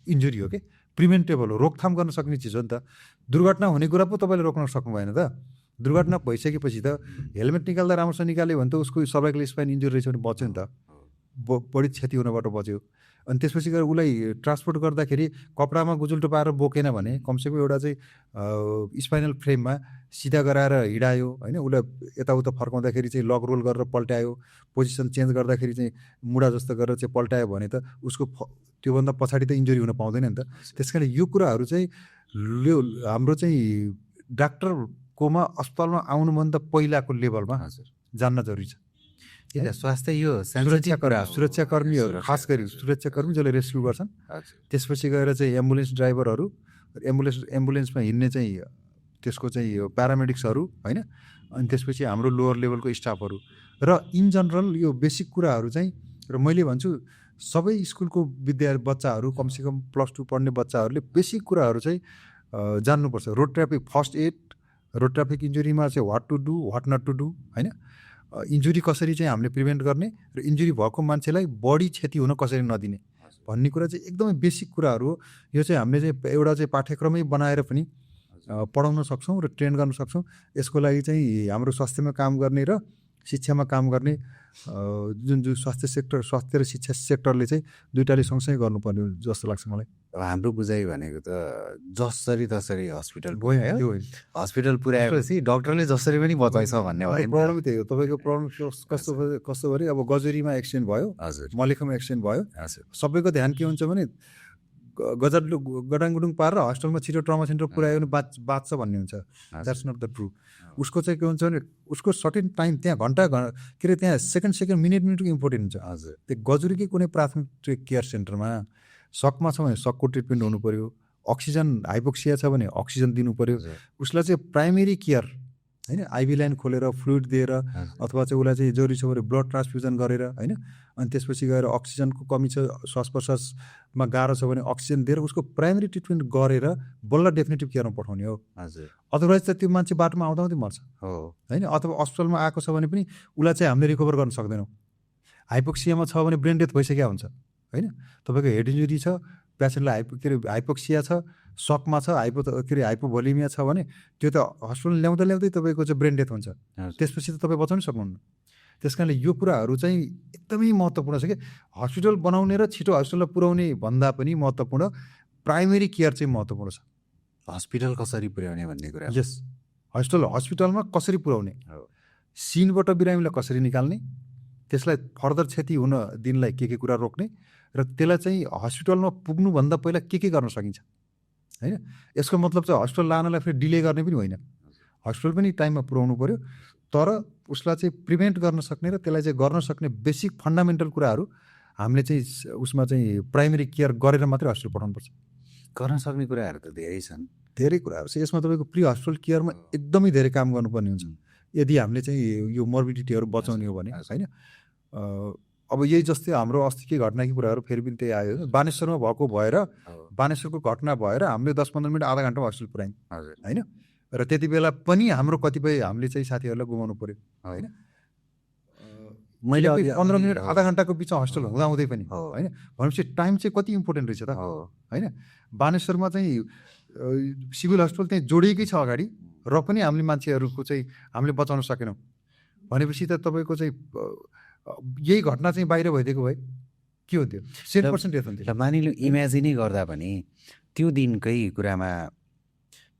इन्जुरी हो कि, प्रिभेन्टेबल हो, रोकथाम गर्न सक्ने चिज हो नि त। दुर्घटना हुने कुरा पो तपाईँले रोक्न सक्नु भएन त। दुर्घटना भइसकेपछि त हेलमेट निकाल्दा राम्रोसँग निकाल्यो भने त उसको सर्भाइकल स्पाइन इन्जुरी रहेछ भने बच्यो नि त, बढी क्षति हुनबाट बच्यो। अनि त्यसपछि गएर उसलाई ट्रान्सपोर्ट गर्दाखेरि कपडामा गुजुल्टो पारेर बोकेन भने कमसेकम एउटा चाहिँ स्पाइनल फ्रेममा सिधा गराएर हिँडायो होइन, उसलाई यताउता फर्काउँदाखेरि चाहिँ लक रोल गरेर पल्ट्यायो, पोजिसन चेन्ज गर्दाखेरि चाहिँ मुढा जस्तो गरेर चाहिँ पल्ट्यायो भने त उसको त्योभन्दा पछाडि त इन्जुरी हुन पाउँदैन नि त। त्यस कारण यो कुराहरू चाहिँ हाम्रो चाहिँ डाक्टरकोमा अस्पतालमा आउनुभन्दा पहिलाको लेभलमा जान्न जरुरी छ। स्वास्थ्य यो सुरक्षाकर्मीहरू खास गरी सुरक्षाकर्मी जसले रेस्क्यु गर्छन्, त्यसपछि गएर चाहिँ एम्बुलेन्स ड्राइभरहरू, एम्बुलेन्समा हिँड्ने चाहिँ त्यसको चाहिँ यो प्यारामेडिक्सहरू होइन, अनि त्यसपछि हाम्रो लोवर लेभलको स्टाफहरू र इन जनरल यो बेसिक कुराहरू चाहिँ, र मैले भन्छु सबै स्कुलको बच्चाहरू कमसेकम +2 पढ्ने बच्चाहरूले बेसिक कुराहरू चाहिँ जान्नुपर्छ। Road traffic first aid, road traffic इन्जुरीमा चाहिँ what to do what not to do होइन, इन्जुरी कसरी चाहिँ हामीले प्रिभेन्ट गर्ने र इन्जुरी भएको मान्छेलाई बढी क्षति हुन कसरी नदिने भन्ने कुरा चाहिँ एकदमै बेसिक कुराहरू हो। यो चाहिँ हामीले चाहिँ एउटा चाहिँ पाठ्यक्रमै बनाएर पनि पढाउन सक्छौँ र ट्रेन गर्न सक्छौँ। यसको लागि चाहिँ हाम्रो स्वास्थ्यमा काम गर्ने र शिक्षामा काम गर्ने जुन स्वास्थ्य र शिक्षा सेक्टरले चाहिँ दुइटाले सँगसँगै गर्नुपर्ने जस्तो लाग्छ मलाई। अब हाम्रो बुझाइ भनेको त जसरी तसरी हस्पिटल भयो, हस्पिटल पुर्याएपछि डक्टरले जसरी पनि बचाइछ भन्ने भयो। प्रब्लम त्यही हो। तपाईँको प्रब्लम कस्तो भने अब गजुरीमा एक्सिडेन्ट भयो, हजुर, मलेखमा एक्सिडेन्ट भयो, हजुर, सबैको ध्यान के हुन्छ भने गडाङगुडुङ पारेर हस्पिटलमा छिटो ट्रमा सेन्टर पुऱ्यायो भने बाँच्छ भन्ने हुन्छ। That's not the true. उसको चाहिँ के हुन्छ भने उसको सर्टेन टाइम त्यहाँ घन्टा के अरे त्यहाँ सेकेन्ड मिनेटको इम्पोर्टेन्ट हुन्छ। हजुर, त्यो गजुरीकै कुनै प्राथमिक केयर सेन्टरमा सकमा छ भने सकको ट्रिटमेन्ट हुनु पऱ्यो, अक्सिजन हाइपोक्सिया छ भने अक्सिजन दिनु पऱ्यो, उसलाई चाहिँ प्राइमेरी केयर होइन, आइभी लाइन खोलेर फ्लुइड दिएर अथवा चाहिँ उसलाई चाहिँ जरुरी छ भने ब्लड ट्रान्सफ्युजन गरेर होइन, अनि त्यसपछि गएर अक्सिजनको कमी छ, श्वास प्रश्वासमा गाह्रो छ भने अक्सिजन दिएर उसको प्राइमेरी ट्रिटमेन्ट गरेर बल्ल डेफिनेटिभ केयरमा पठाउने हो। हजुर, अदरवाइज त त्यो मान्छे बाटोमा आउँदै मर्छ हो होइन, अथवा अस्पतालमा आएको छ भने पनि उसलाई चाहिँ हामीले रिकभर गर्न सक्दैनौँ। हाइपोक्सियामा छ भने ब्रेन डेथ भइसक्यो हुन्छ होइन, तपाईँको हेड इन्जुरी छ, पेसेन्टलाई हाइपोक्सिया छ, सकमा छ, हाइपोभोलिमिया छ भने त्यो त हस्पिटल ल्याउँदै तपाईँको चाहिँ ब्रेन डेथ हुन्छ। त्यसपछि त तपाईँ बचाउनै सक्नुहुन्न। त्यस कारणले यो कुराहरू चाहिँ एकदमै महत्त्वपूर्ण छ कि हस्पिटल बनाउने र छिटो हस्पिटललाई पुर्याउने भन्दा पनि महत्त्वपूर्ण प्राइमेरी केयर चाहिँ महत्त्वपूर्ण छ। हस्पिटल कसरी पुर्याउने भन्ने कुरा। यस, हस्पिटलमा कसरी पुर्याउने, सिनबाट बिरामीलाई कसरी निकाल्ने, त्यसलाई फर्दर क्षति हुन दिनलाई के कुरा रोक्ने र त्यसलाई चाहिँ हस्पिटलमा पुग्नुभन्दा पहिला के गर्न सकिन्छ होइन। यसको मतलब चाहिँ हस्पिटल लानलाई फेरि डिले गर्ने पनि होइन, हस्पिटल पनि टाइममा पुर्याउनु पऱ्यो, तर उसलाई चाहिँ प्रिभेन्ट गर्न सक्ने र त्यसलाई चाहिँ गर्न सक्ने बेसिक फन्डामेन्टल कुराहरू हामीले चाहिँ उसमा चाहिँ प्राइमेरी केयर गरेर मात्रै हस्पिटल पठाउनुपर्छ। गर्न सक्ने कुराहरू त धेरै छन्, धेरै कुराहरू छ यसमा। तपाईँको प्रि हस्पिटल केयरमा एकदमै धेरै काम गर्नुपर्ने हुन्छ यदि हामीले चाहिँ यो मोर्बिडिटीहरू बचाउने हो भने होइन। अब यही जस्तै हाम्रो अस्तिकै घटनाकी कुराहरू फेरि पनि त्यही आयो। बानेश्वरमा भएको भएर बानेश्वरको घटना भएर हामीले 10-15 मिनट आधा घन्टामा हस्पिटल पुऱ्यायौँ होइन, र त्यति बेला पनि हाम्रो कतिपय हामीले चाहिँ साथीहरूलाई गुमाउनु पऱ्यो होइन। मैले 15 मिनट आधा घन्टाको बिचमा हस्पिटल हुँदाहुँदै पनि होइन, भनेपछि टाइम चाहिँ कति इम्पोर्टेन्ट रहेछ त होइन। बानेश्वरमा चाहिँ सिभिल हस्पिटल त्यहाँ जोडिएकै छ अगाडि, र पनि हामीले मान्छेहरूको चाहिँ हामीले बचाउन सकेनौँ भनेपछि त तपाईँको चाहिँ यही घटना चाहिँ बाहिर भइदिएको भए के हुन्थ्यो, 100% डेथ हुन्थ्यो। मानिलिउँ इमेजिनै गर्दा पनि त्यो दिनकै कुरामा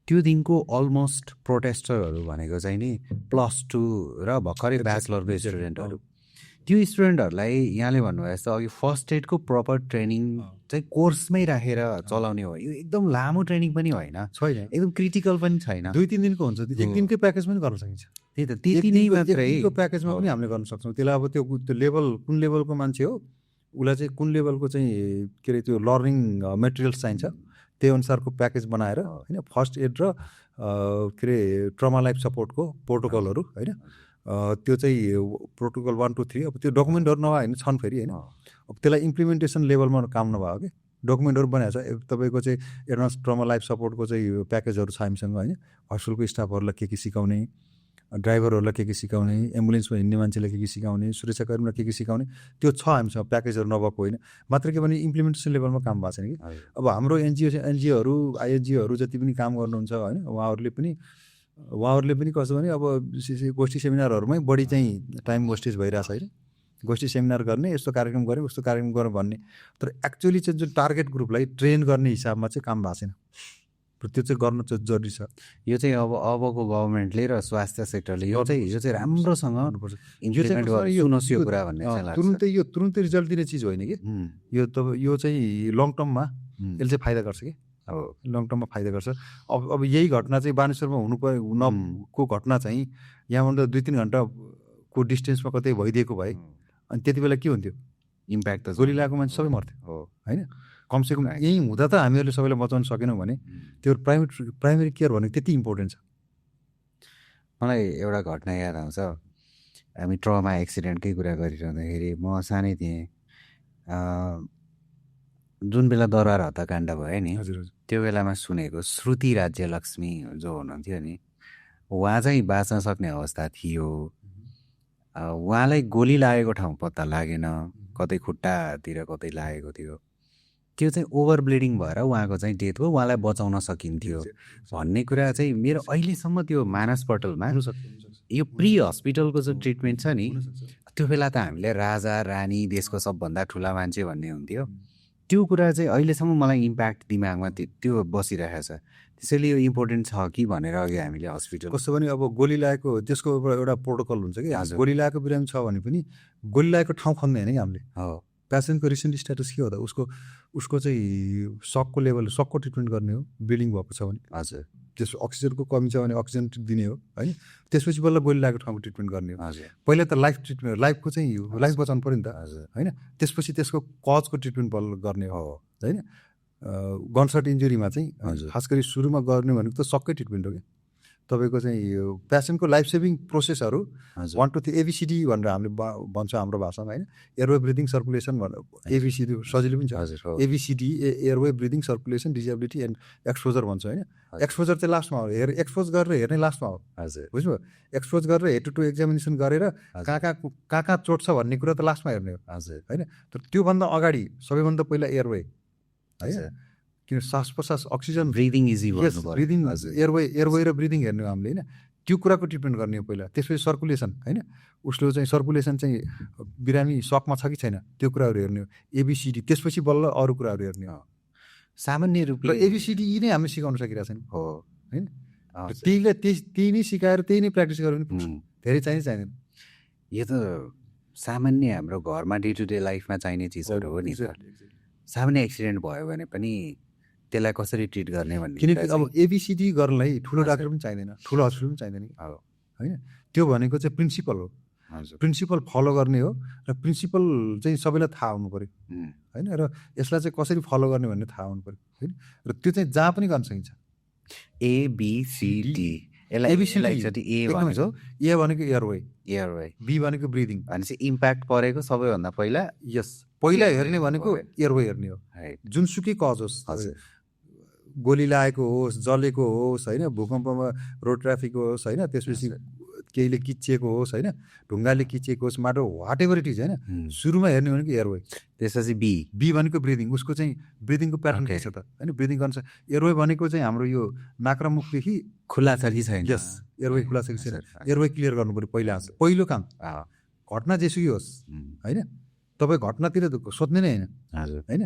त्यो दिनको अलमोस्ट प्रोटेस्टरहरू भनेको चाहिँ नि +2 र भर्खरै ब्याचलरको स्टुडेन्टहरू। त्यो स्टुडेन्टहरूलाई यहाँले भन्नुभयो जस्तो अघि फर्स्ट एडको प्रपर ट्रेनिङ चाहिँ कोर्समै राखेर चलाउने हो। यो एकदम लामो ट्रेनिङ पनि होइन, छैन, एकदम क्रिटिकल पनि छैन, 2-3 दिनको हुन्छ, एक दिनकै प्याकेज पनि गर्न सकिन्छ। त्यही त, त्यति नै मात्रै प्याकेजमा पनि हामीले गर्न सक्छौँ। त्यसलाई अब त्यो लेभल कुन लेभलको मान्छे हो, उसलाई चाहिँ कुन लेभलको चाहिँ के अरे त्यो लर्निङ मेटेरियल्स चाहिन्छ त्यही अनुसारको प्याकेज बनाएर होइन, फर्स्ट एड र के अरे ट्रमा लाइफ सपोर्टको प्रोटोकलहरू होइन, त्यो चाहिँ प्रोटोकल 1, 2, 3 अब त्यो डकुमेन्टहरू नभए होइन छन् फेरि होइन। अब त्यसलाई इम्प्लिमेन्टेसन लेभलमा काम नभयो कि डकुमेन्टहरू बनाएको छ तपाईँको चाहिँ एडभान्स ट्रमा लाइफ सपोर्टको चाहिँ प्याकेजहरू छ हामीसँग होइन। हस्पिटलको स्टाफहरूलाई के सिकाउने, ड्राइभरहरूलाई के सिकाउने, एम्बुलेन्समा हिँड्ने मान्छेलाई के सिकाउने, सुरक्षाकर्मीलाई के सिकाउने, त्यो छ हामीसँग प्याकेजहरू नभएको होइन। मात्र के भने इम्प्लिमेन्टेसन लेभलमा काम भएको छैन कि। अब हाम्रो एनजिओहरू आइएनजिओहरू जति पनि काम गर्नुहुन्छ होइन, उहाँहरूले पनि कस्तो भने अब गोष्ठी सेमिनारहरूमै बढी चाहिँ टाइम वेस्टेज भइरहेछ होइन। गोष्ठी सेमिनार गर्ने, यस्तो कार्यक्रम गऱ्यो उस्तो कार्यक्रम गऱ्यो भन्ने, तर एक्चुअली चाहिँ जुन टार्गेट ग्रुपलाई ट्रेन गर्ने हिसाबमा चाहिँ काम भएको छैन, त्यो चाहिँ गर्न चाहिँ जरुरी छ। यो चाहिँ अबको गभर्मेन्टले र स्वास्थ्य सेक्टरले यो चाहिँ राम्रोसँग इम्प्लिमेन्ट गर्नुस् यो कुरा भन्ने चाहिँ लाग्छ। तुरुन्तै रिजल्ट दिने चिज होइन कि यो चाहिँ लङ टर्ममा यसले चाहिँ फाइदा गर्छ कि, अब लङ टर्ममा फाइदा गर्छ। अब यही घटना चाहिँ बानेश्वरमा हुनुको घटना चाहिँ यहाँबाट 2-3 घन्टाको डिस्टेन्समा कतै भइदिएको भए अनि त्यति बेला के हुन्थ्यो, इम्प्याक्ट त गोली लागेको मान्छे सबै मर्थ्यो होइन। कमसेकम यहीँ हुँदा त हामीहरूले सबैलाई बचाउन सकेनौँ भने त्यो प्राइमेरी केयर भनेको त्यति इम्पोर्टेन्ट छ। मलाई एउटा घटना याद आउँछ। हामी ट्रमा एक्सिडेन्टकै कुरा गरिरहँदाखेरि म सानै थिएँ। जुन बेला दरबार हत्याकाण्ड भयो नि, हजुर हजुर त्यो बेलामा सुनेको श्रुति राज्यलक्ष्मी जो हुनुहुन्थ्यो नि, उहाँ चाहिँ बाँच्न सक्ने अवस्था थियो। उहाँलाई गोली लागेको ठाउँ पत्ता लागेन, कतै खुट्टातिर कतै लागेको थियो। त्यो चाहिँ ओभर ब्लिडिङ भएर उहाँको चाहिँ डेथ हो, उहाँलाई बचाउन सकिन्थ्यो भन्ने कुरा चाहिँ मेरो अहिलेसम्म त्यो मानस पटलमा यो प्री हस्पिटलको जो ट्रिटमेन्ट छ नि, त्यो बेला त हामीले राजा रानी देशको सबभन्दा ठुला मान्छे भन्ने हुन्थ्यो। त्यो कुरा चाहिँ अहिलेसम्म मलाई इम्प्याक्ट दिमागमा त्यो बसिरहेको छ। त्यसैले यो इम्पोर्टेन्ट छ कि भनेर अघि हामीले हस्पिटल कस्तो भने अब गोली लागेको त्यसको एउटा प्रोटोकल हुन्छ कि हजुर। गोली लागेको बिरामी छ भने पनि गोली लागेको ठाउँ खन्ने होइन कि हामीले हो पेसेन्टको रिसेन्ट स्ट्याटस के हो त उसको चाहिँ सकको ट्रिटमेन्ट गर्ने हो। ब्लिडिङ भएको छ भने हजुर त्यसो अक्सिजनको कमी छ भने अक्सिजन दिने हो होइन। त्यसपछि बल्ल गोली लागेको ठाउँको ट्रिटमेन्ट गर्ने हो। हजुर पहिला त लाइफ ट्रिटमेन्ट लाइफको चाहिँ लाइफ बचाउनु पऱ्यो नि त हजुर होइन। त्यसपछि त्यसको कजको ट्रिटमेन्ट बल्ल गर्ने हो होइन। गनसट इन्जुरीमा चाहिँ हजुर। खास गरी सुरुमा गर्ने भनेको त सक्कै ट्रिटमेन्ट हो कि तपाईँको चाहिँ यो पेसेन्टको लाइफ सेभिङ प्रोसेसहरू हजुर 1 2 3 ABCD भनेर हामीले भन्छ हाम्रो भाषामा होइन। एयरवे ब्रिदिङ सर्कुलेसन भनेर ABCD सजिलो पनि छ। हजुर हो ABCD airway breathing circulation disability and exposure भन्छ होइन। एक्सपोजर चाहिँ लास्टमा हो, एक्सपोज गरेर हेर्ने लास्टमा हो। हजुर बुझ्नुभयो? एक्सपोज गरेर हेड टु एक्जामिनेसन गरेर कहाँ चोट छ भन्ने कुरा त लास्टमा हेर्ने हो हजुर होइन। तर त्योभन्दा अगाडि सबैभन्दा पहिला एयरवे हजुर होइन। किन श्वास प्रश्वास अक्सिजन ब्रिदिङ इजी यस ब्रिदिङ एयरवे र ब्रिदिङ हेर्ने हो हामीले होइन। त्यो कुराको ट्रिटमेन्ट गर्ने हो पहिला। त्यसपछि सर्कुलेसन होइन, उसले चाहिँ सर्कुलेसन चाहिँ बिरामी सकमा छ कि छैन त्यो कुराहरू हेर्ने हो। ABCD त्यसपछि बल्ल अरू कुराहरू हेर्ने हो। सामान्य र रूपले ABCD नै हामीले सिकाउन सकिरहेको छैन हो होइन। हजुर। त्यही नै सिकाएर त्यही नै प्र्याक्टिस गऱ्यो भने पुग्छ। धेरै चाहिँदैन। यो त सामान्य हाम्रो घरमा डे टु डे लाइफमा चाहिने चिजहरू हो नि त। सामान्य एक्सिडेन्ट भयो भने पनि त्यसलाई कसरी ट्रिट गर्ने भन्ने किनकि अब ABCD गर्नलाई ठुलो डाक्टर पनि चाहिँदैन, ठुलो हस्पिटल पनि चाहिँदैन कि होइन। त्यो भनेको चाहिँ प्रिन्सिपल हो। हजुर प्रिन्सिपल फलो गर्ने हो र प्रिन्सिपल चाहिँ सबैलाई थाहा हुनु पऱ्यो होइन। र यसलाई चाहिँ कसरी फलो गर्ने भन्ने थाहा हुनु पऱ्यो होइन। र त्यो चाहिँ जहाँ पनि गर्न सकिन्छ। ABCD यसलाई ABCD एकचोटि A एकदमै भनेको A भनेको एयरवे, एयरवे B भनेको ब्रिदिङ। भनेपछि इम्प्याक्ट परेको सबैभन्दा पहिला यस पहिला हेर्ने भनेको एयरवे हेर्ने हो। है जुनसुकै कज होस्, हजुर गोली लागेको होस्, जलेको होस् होइन, भूकम्पमा रोड ट्राफिक होस् होइन, त्यसपछि केहीले किचिएको होस् होइन, ढुङ्गाले किचिएको होस्, माटो वाट एभर इट इज होइन, सुरुमा हेर्ने भनेको एयरवे। त्यसपछि B भनेको ब्रिदिङ, उसको चाहिँ ब्रिदिङको प्याटर्न के छ त होइन। ब्रिदिङ गर्छ। एयरवे भनेको चाहिँ हाम्रो यो नाक र मुखदेखि खुला छ कि छैन। यस एयरवे खुला छ कि छैन, एयरवे क्लियर गर्नु पऱ्यो पहिलो काम। घटना जेसुकै होस् होइन, तपाईँ घटनातिर सोध्ने नै होइन हजुर होइन,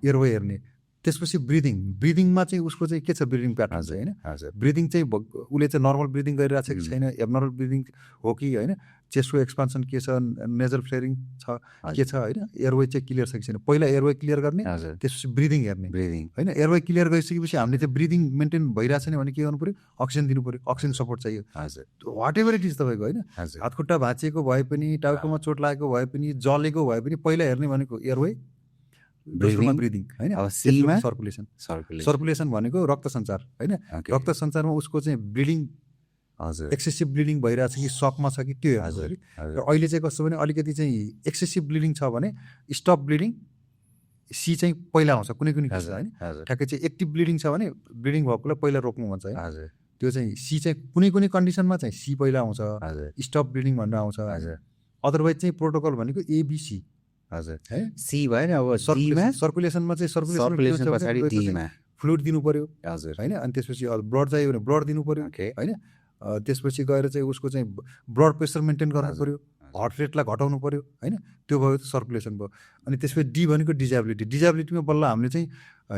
एयरवे हेर्ने। त्यसपछि ब्रिदिङमा चाहिँ उसको चाहिँ के छ ब्रिदिङ प्याटर्न चाहिँ होइन। हजुर ब्रिदिङ चाहिँ उसले चाहिँ नर्मल ब्रिदिङ गरिरहेको छ कि छैन, एबनर्मल ब्रिदिङ हो कि होइन, चेस्टको एक्सपान्सन के छ, नेजल फ्लेयरिङ छ के छ होइन, एयरवे चाहिँ क्लियर छ कि छैन। पहिला एयरवे क्लियर गर्ने, हजुर त्यसपछि ब्रिदिङ हेर्ने ब्रिदिङ होइन। एयरवे क्लियर गरिसकेपछि हामीले चाहिँ ब्रिदिङ मेन्टेन भइरहेको छैन भने के गर्नु पऱ्यो, अक्सिजन दिनु पऱ्यो, अक्सिजन सपोर्ट चाहियो। हजुर वाट एभर इट इज तपाईँको होइन। हजुर हातखुट्टा भाँचिएको भए पनि, टाउकोमा चोट लागेको भए पनि, जलेको भए पनि पहिला हेर्ने भनेको एयरवे, दोस्रोमा ब्रिदिङ होइन। अब सीमा सर्कुलेसन। सर्कुलेसन सर्कुलेसन भनेको रक्त सञ्चार होइन। रक्त सञ्चारमा उसको चाहिँ ब्लिडिङ हजुर एक्सेसिभ ब्लिडिङ भइरहेको छ कि सकमा छ कि त्यो हेर्नु हजुर पऱ्यो। र अहिले चाहिँ कस्तो भने अलिकति चाहिँ एक्सेसिभ ब्लिडिङ छ भने स्टप ब्लिडिङ C चाहिँ पहिला आउँछ कुनै केस होइन। हजुर ठ्याक्कै चाहिँ एक्टिभ ब्लिडिङ छ भने ब्लिडिङ भएकोलाई पहिला रोक्नु भन्छ है। हजुर त्यो चाहिँ C चाहिँ कुनै कन्डिसनमा चाहिँ C पहिला आउँछ, हजुर स्टप ब्लिडिङ भनेर आउँछ। हजुर अदरवाइज चाहिँ प्रोटोकल भनेको ABC हजुर है। C भयो नि। अब सर्कुलेसनमा चाहिँ सर्कुलेसन पछाडि D मा फ्लुइड दिनु पऱ्यो हजुर होइन। अनि त्यसपछि ब्लड चाहियो भने ब्लड दिनु पऱ्यो होइन। त्यसपछि गएर चाहिँ उसको चाहिँ ब्लड प्रेसर मेन्टेन गर्नु पऱ्यो, हार्ट रेटलाई घटाउनु पऱ्यो होइन। त्यो भयो सर्कुलेसन भयो। अनि त्यसपछि D भनेको डिजेबिलिटी। डिजेबिलिटीमा बल्ल हामीले चाहिँ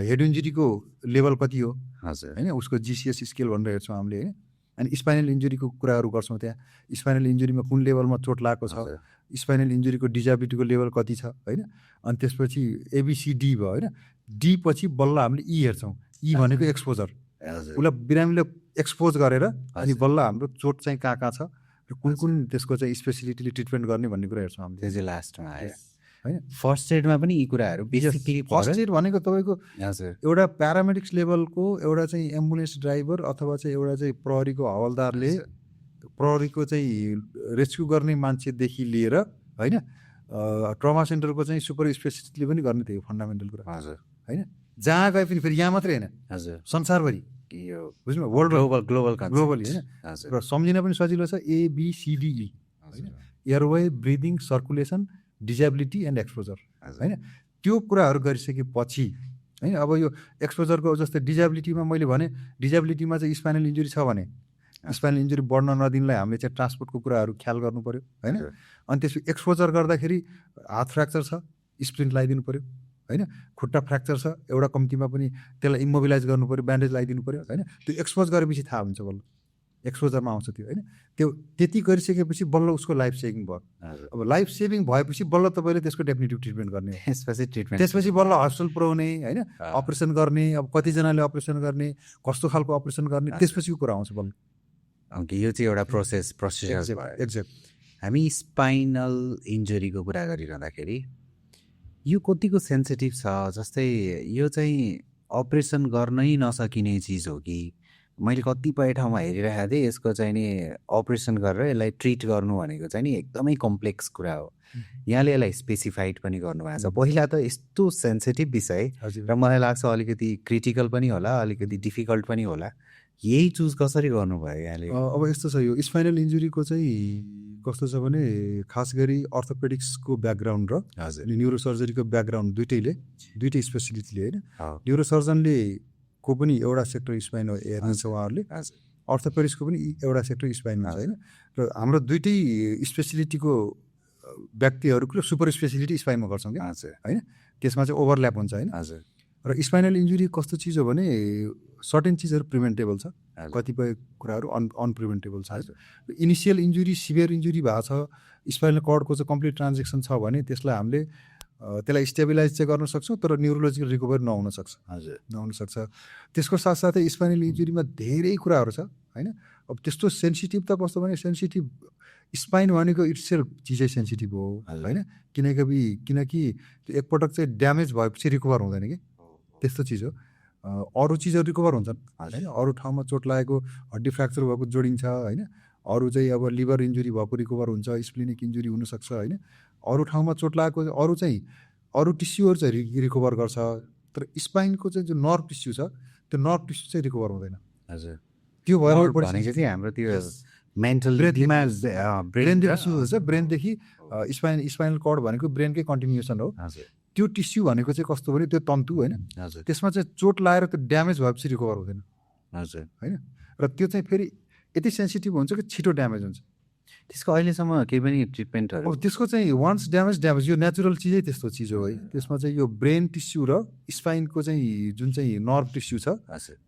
हेड इन्जुरीको लेभल कति हो हजुर होइन, उसको GCS स्केल भनेर हेर्छौँ हामीले होइन। अनि स्पाइनल इन्जुरीको कुराहरू गर्छौँ त्यहाँ। स्पाइनल इन्जुरीमा कुन लेभलमा चोट लागेको छ, स्पाइनल इन्जुरीको डिजेबिलिटीको लेभल कति छ होइन। अनि त्यसपछि ABCD भयो होइन। D पछि बल्ल हामीले E हेर्छौँ। E भनेको एक्सपोजर। उसलाई बिरामीले एक्सपोज गरेर अनि बल्ल हाम्रो चोट चाहिँ कहाँ छ र कुन त्यसको चाहिँ स्पेसिलिटीले ट्रिटमेन्ट गर्ने भन्ने कुरा हेर्छौँ हामीले। त्यो चाहिँ लास्टमा आयो होइन। फर्स्ट एडमा पनि यी कुराहरू बेसिकली फर्स्ट एड भनेको तपाईँको हजुर एउटा प्यारामेडिक्स लेभलको एउटा चाहिँ एम्बुलेन्स ड्राइभर अथवा चाहिँ एउटा चाहिँ प्रहरीको हवलदारले प्रहरीको चाहिँ रेस्क्यु गर्ने मान्छेदेखि लिएर होइन ट्रमा सेन्टरको चाहिँ सुपर स्पेसिस्टले पनि गर्ने थियो फन्डामेन्टल कुरा हजुर होइन जहाँ गए पनि फेरि यहाँ मात्रै होइन हजुर संसारभरि यो बुझ्नु वर्ल्ड ग्लोबली होइन हजुर र सम्झिन पनि सजिलो छ ABCDE होइन airway breathing circulation disability and exposure होइन त्यो कुराहरू गरिसकेपछि होइन अब यो एक्सपोजरको जस्तै डिजेबिलिटीमा मैले भने डिजेबिलिटीमा चाहिँ स्पाइनल इन्जुरी छ भने स्पाइनल इन्जुरी बढ्न नदिनलाई हामीले चाहिँ ट्रान्सपोर्टको कुराहरू ख्याल गर्नु पऱ्यो होइन अनि त्यसपछि एक्सपोजर गर्दाखेरि हात फ्र्याक्चर छ स्प्लिन्ट लगाइदिनु पऱ्यो होइन खुट्टा फ्र्याक्चर छ एउटा कम्तीमा पनि त्यसलाई इमोबिलाइज गर्नु पऱ्यो ब्यान्डेज लगाइदिनु पऱ्यो होइन त्यो एक्सपोज गरेपछि थाहा हुन्छ बल्ल एक्सपोजरमा आउँछ त्यो होइन त्यो त्यति गरिसकेपछि बल्ल उसको लाइफ सेभिङ भयो अब लाइफ सेभिङ भएपछि बल्ल तपाईँले त्यसको डेफिनेटिभ ट्रिटमेन्ट गर्ने त्यसपछि बल्ल हस्पिटल पुऱ्याउने होइन अपरेसन गर्ने अब कतिजनाले अपरेसन गर्ने कस्तो खालको अपरेसन गर्ने त्यसपछिको कुरा आउँछ बल्ल यो चाहिँ एउटा प्रोसेस एक्ज्याक्ट हामी स्पाइनल इन्जुरीको कुरा गरिरहँदाखेरि यो कतिको सेन्सिटिभ छ जस्तै यो चाहिँ अपरेसन गर्नै नसकिने चिज हो कि मैले कतिपय ठाउँमा हेरिरहेको थिएँ यसको चाहिँ नि अपरेसन गरेर यसलाई ट्रिट गर्नु भनेको चाहिँ नि एकदमै कम्प्लेक्स कुरा हो यहाँले यसलाई स्पेसिफाइड पनि गर्नुभएको छ पहिला त यस्तो सेन्सिटिभ विषय र मलाई लाग्छ अलिकति क्रिटिकल पनि होला अलिकति डिफिकल्ट पनि होला यही चुज कसरी गर्नुभयो यहाँले अब यस्तो छ यो स्पाइनल इन्जुरीको चाहिँ कस्तो छ भने खास गरी अर्थोपेडिक्सको ब्याकग्राउन्ड र न्युरोसर्जरीको ब्याकग्राउन्ड दुइटै स्पेसिलिटीले होइन न्युरोसर्जनले को पनि एउटा सेक्टर स्पाइन हेर्नुहुन्छ उहाँहरूले अर्थोपेडिक्सको पनि एउटा सेक्टर स्पाइनमा छ होइन र हाम्रो दुइटै स्पेसिलिटीको व्यक्तिहरूको सुपर स्पेसिलिटी स्पाइनमा गर्छौँ क्या होइन त्यसमा चाहिँ ओभरल्याप हुन्छ होइन हजुर र स्पाइनल इन्जुरी कस्तो चिज हो भने सर्टेन चिजहरू प्रिभेन्टेबल छ कतिपय कुराहरू अनप्रिभेन्टेबल छ इनिसियल इन्जुरी सिभियर इन्जुरी भएको छ स्पाइनल कर्डको चाहिँ कम्प्लिट ट्रान्जेक्सन छ भने त्यसलाई हामीले त्यसलाई स्टेबिलाइज चाहिँ गर्न सक्छौँ तर न्युरोलोजिकल रिकभरी नहुन सक्छ हजुर नहुन सक्छ त्यसको साथसाथै स्पाइनल इन्जुरीमा धेरै कुराहरू छ होइन अब त्यस्तो सेन्सिटिभ त कस्तो भने सेन्सिटिभ स्पाइन भनेको इट्सेल्फ चिजै सेन्सिटिभ हो होइन किनकि त्यो एकपटक चाहिँ ड्यामेज भएपछि रिकभर हुँदैन कि त्यस्तो चिज हो अरू चिजहरू रिकभर हुन्छन् होइन अरू ठाउँमा चोट लागेको हड्डी फ्र्याक्चर भएको जोडिन्छ होइन अरू चाहिँ अब लिभर इन्जुरी भएको रिकभर हुन्छ स्प्लिनिक इन्जुरी हुनसक्छ होइन अरू ठाउँमा चोट लागेको अरू टिस्युहरू चाहिँ रिकभर गर्छ तर स्पाइनको चाहिँ जो नर्भ टिस्यु छ त्यो नर्भ टिस्यु चाहिँ रिकभर हुँदैन हजुर त्यो भएर हाम्रो त्यो मेन्टल ब्रेनदेखि सुरु हुन्छ ब्रेनदेखि स्पाइनल कर्ड भनेको ब्रेनकै कन्टिन्युसन हो त्यो टिस्यु भनेको चाहिँ कस्तो भने त्यो तन्तु होइन त्यसमा चाहिँ चोट लागेर त्यो ड्यामेज भएपछि रिकभर हुँदैन हजुर होइन र त्यो चाहिँ फेरि यति सेन्सिटिभ हुन्छ कि छिटो ड्यामेज हुन्छ त्यसको अहिलेसम्म केही पनि ट्रिटमेन्टहरू अब त्यसको चाहिँ वान्स ड्यामेज यो नेचुरल चिजै त्यस्तो चिज हो है त्यसमा चाहिँ यो ब्रेन टिस्यु र स्पाइनको चाहिँ जुन चाहिँ नर्भ टिस्यु छ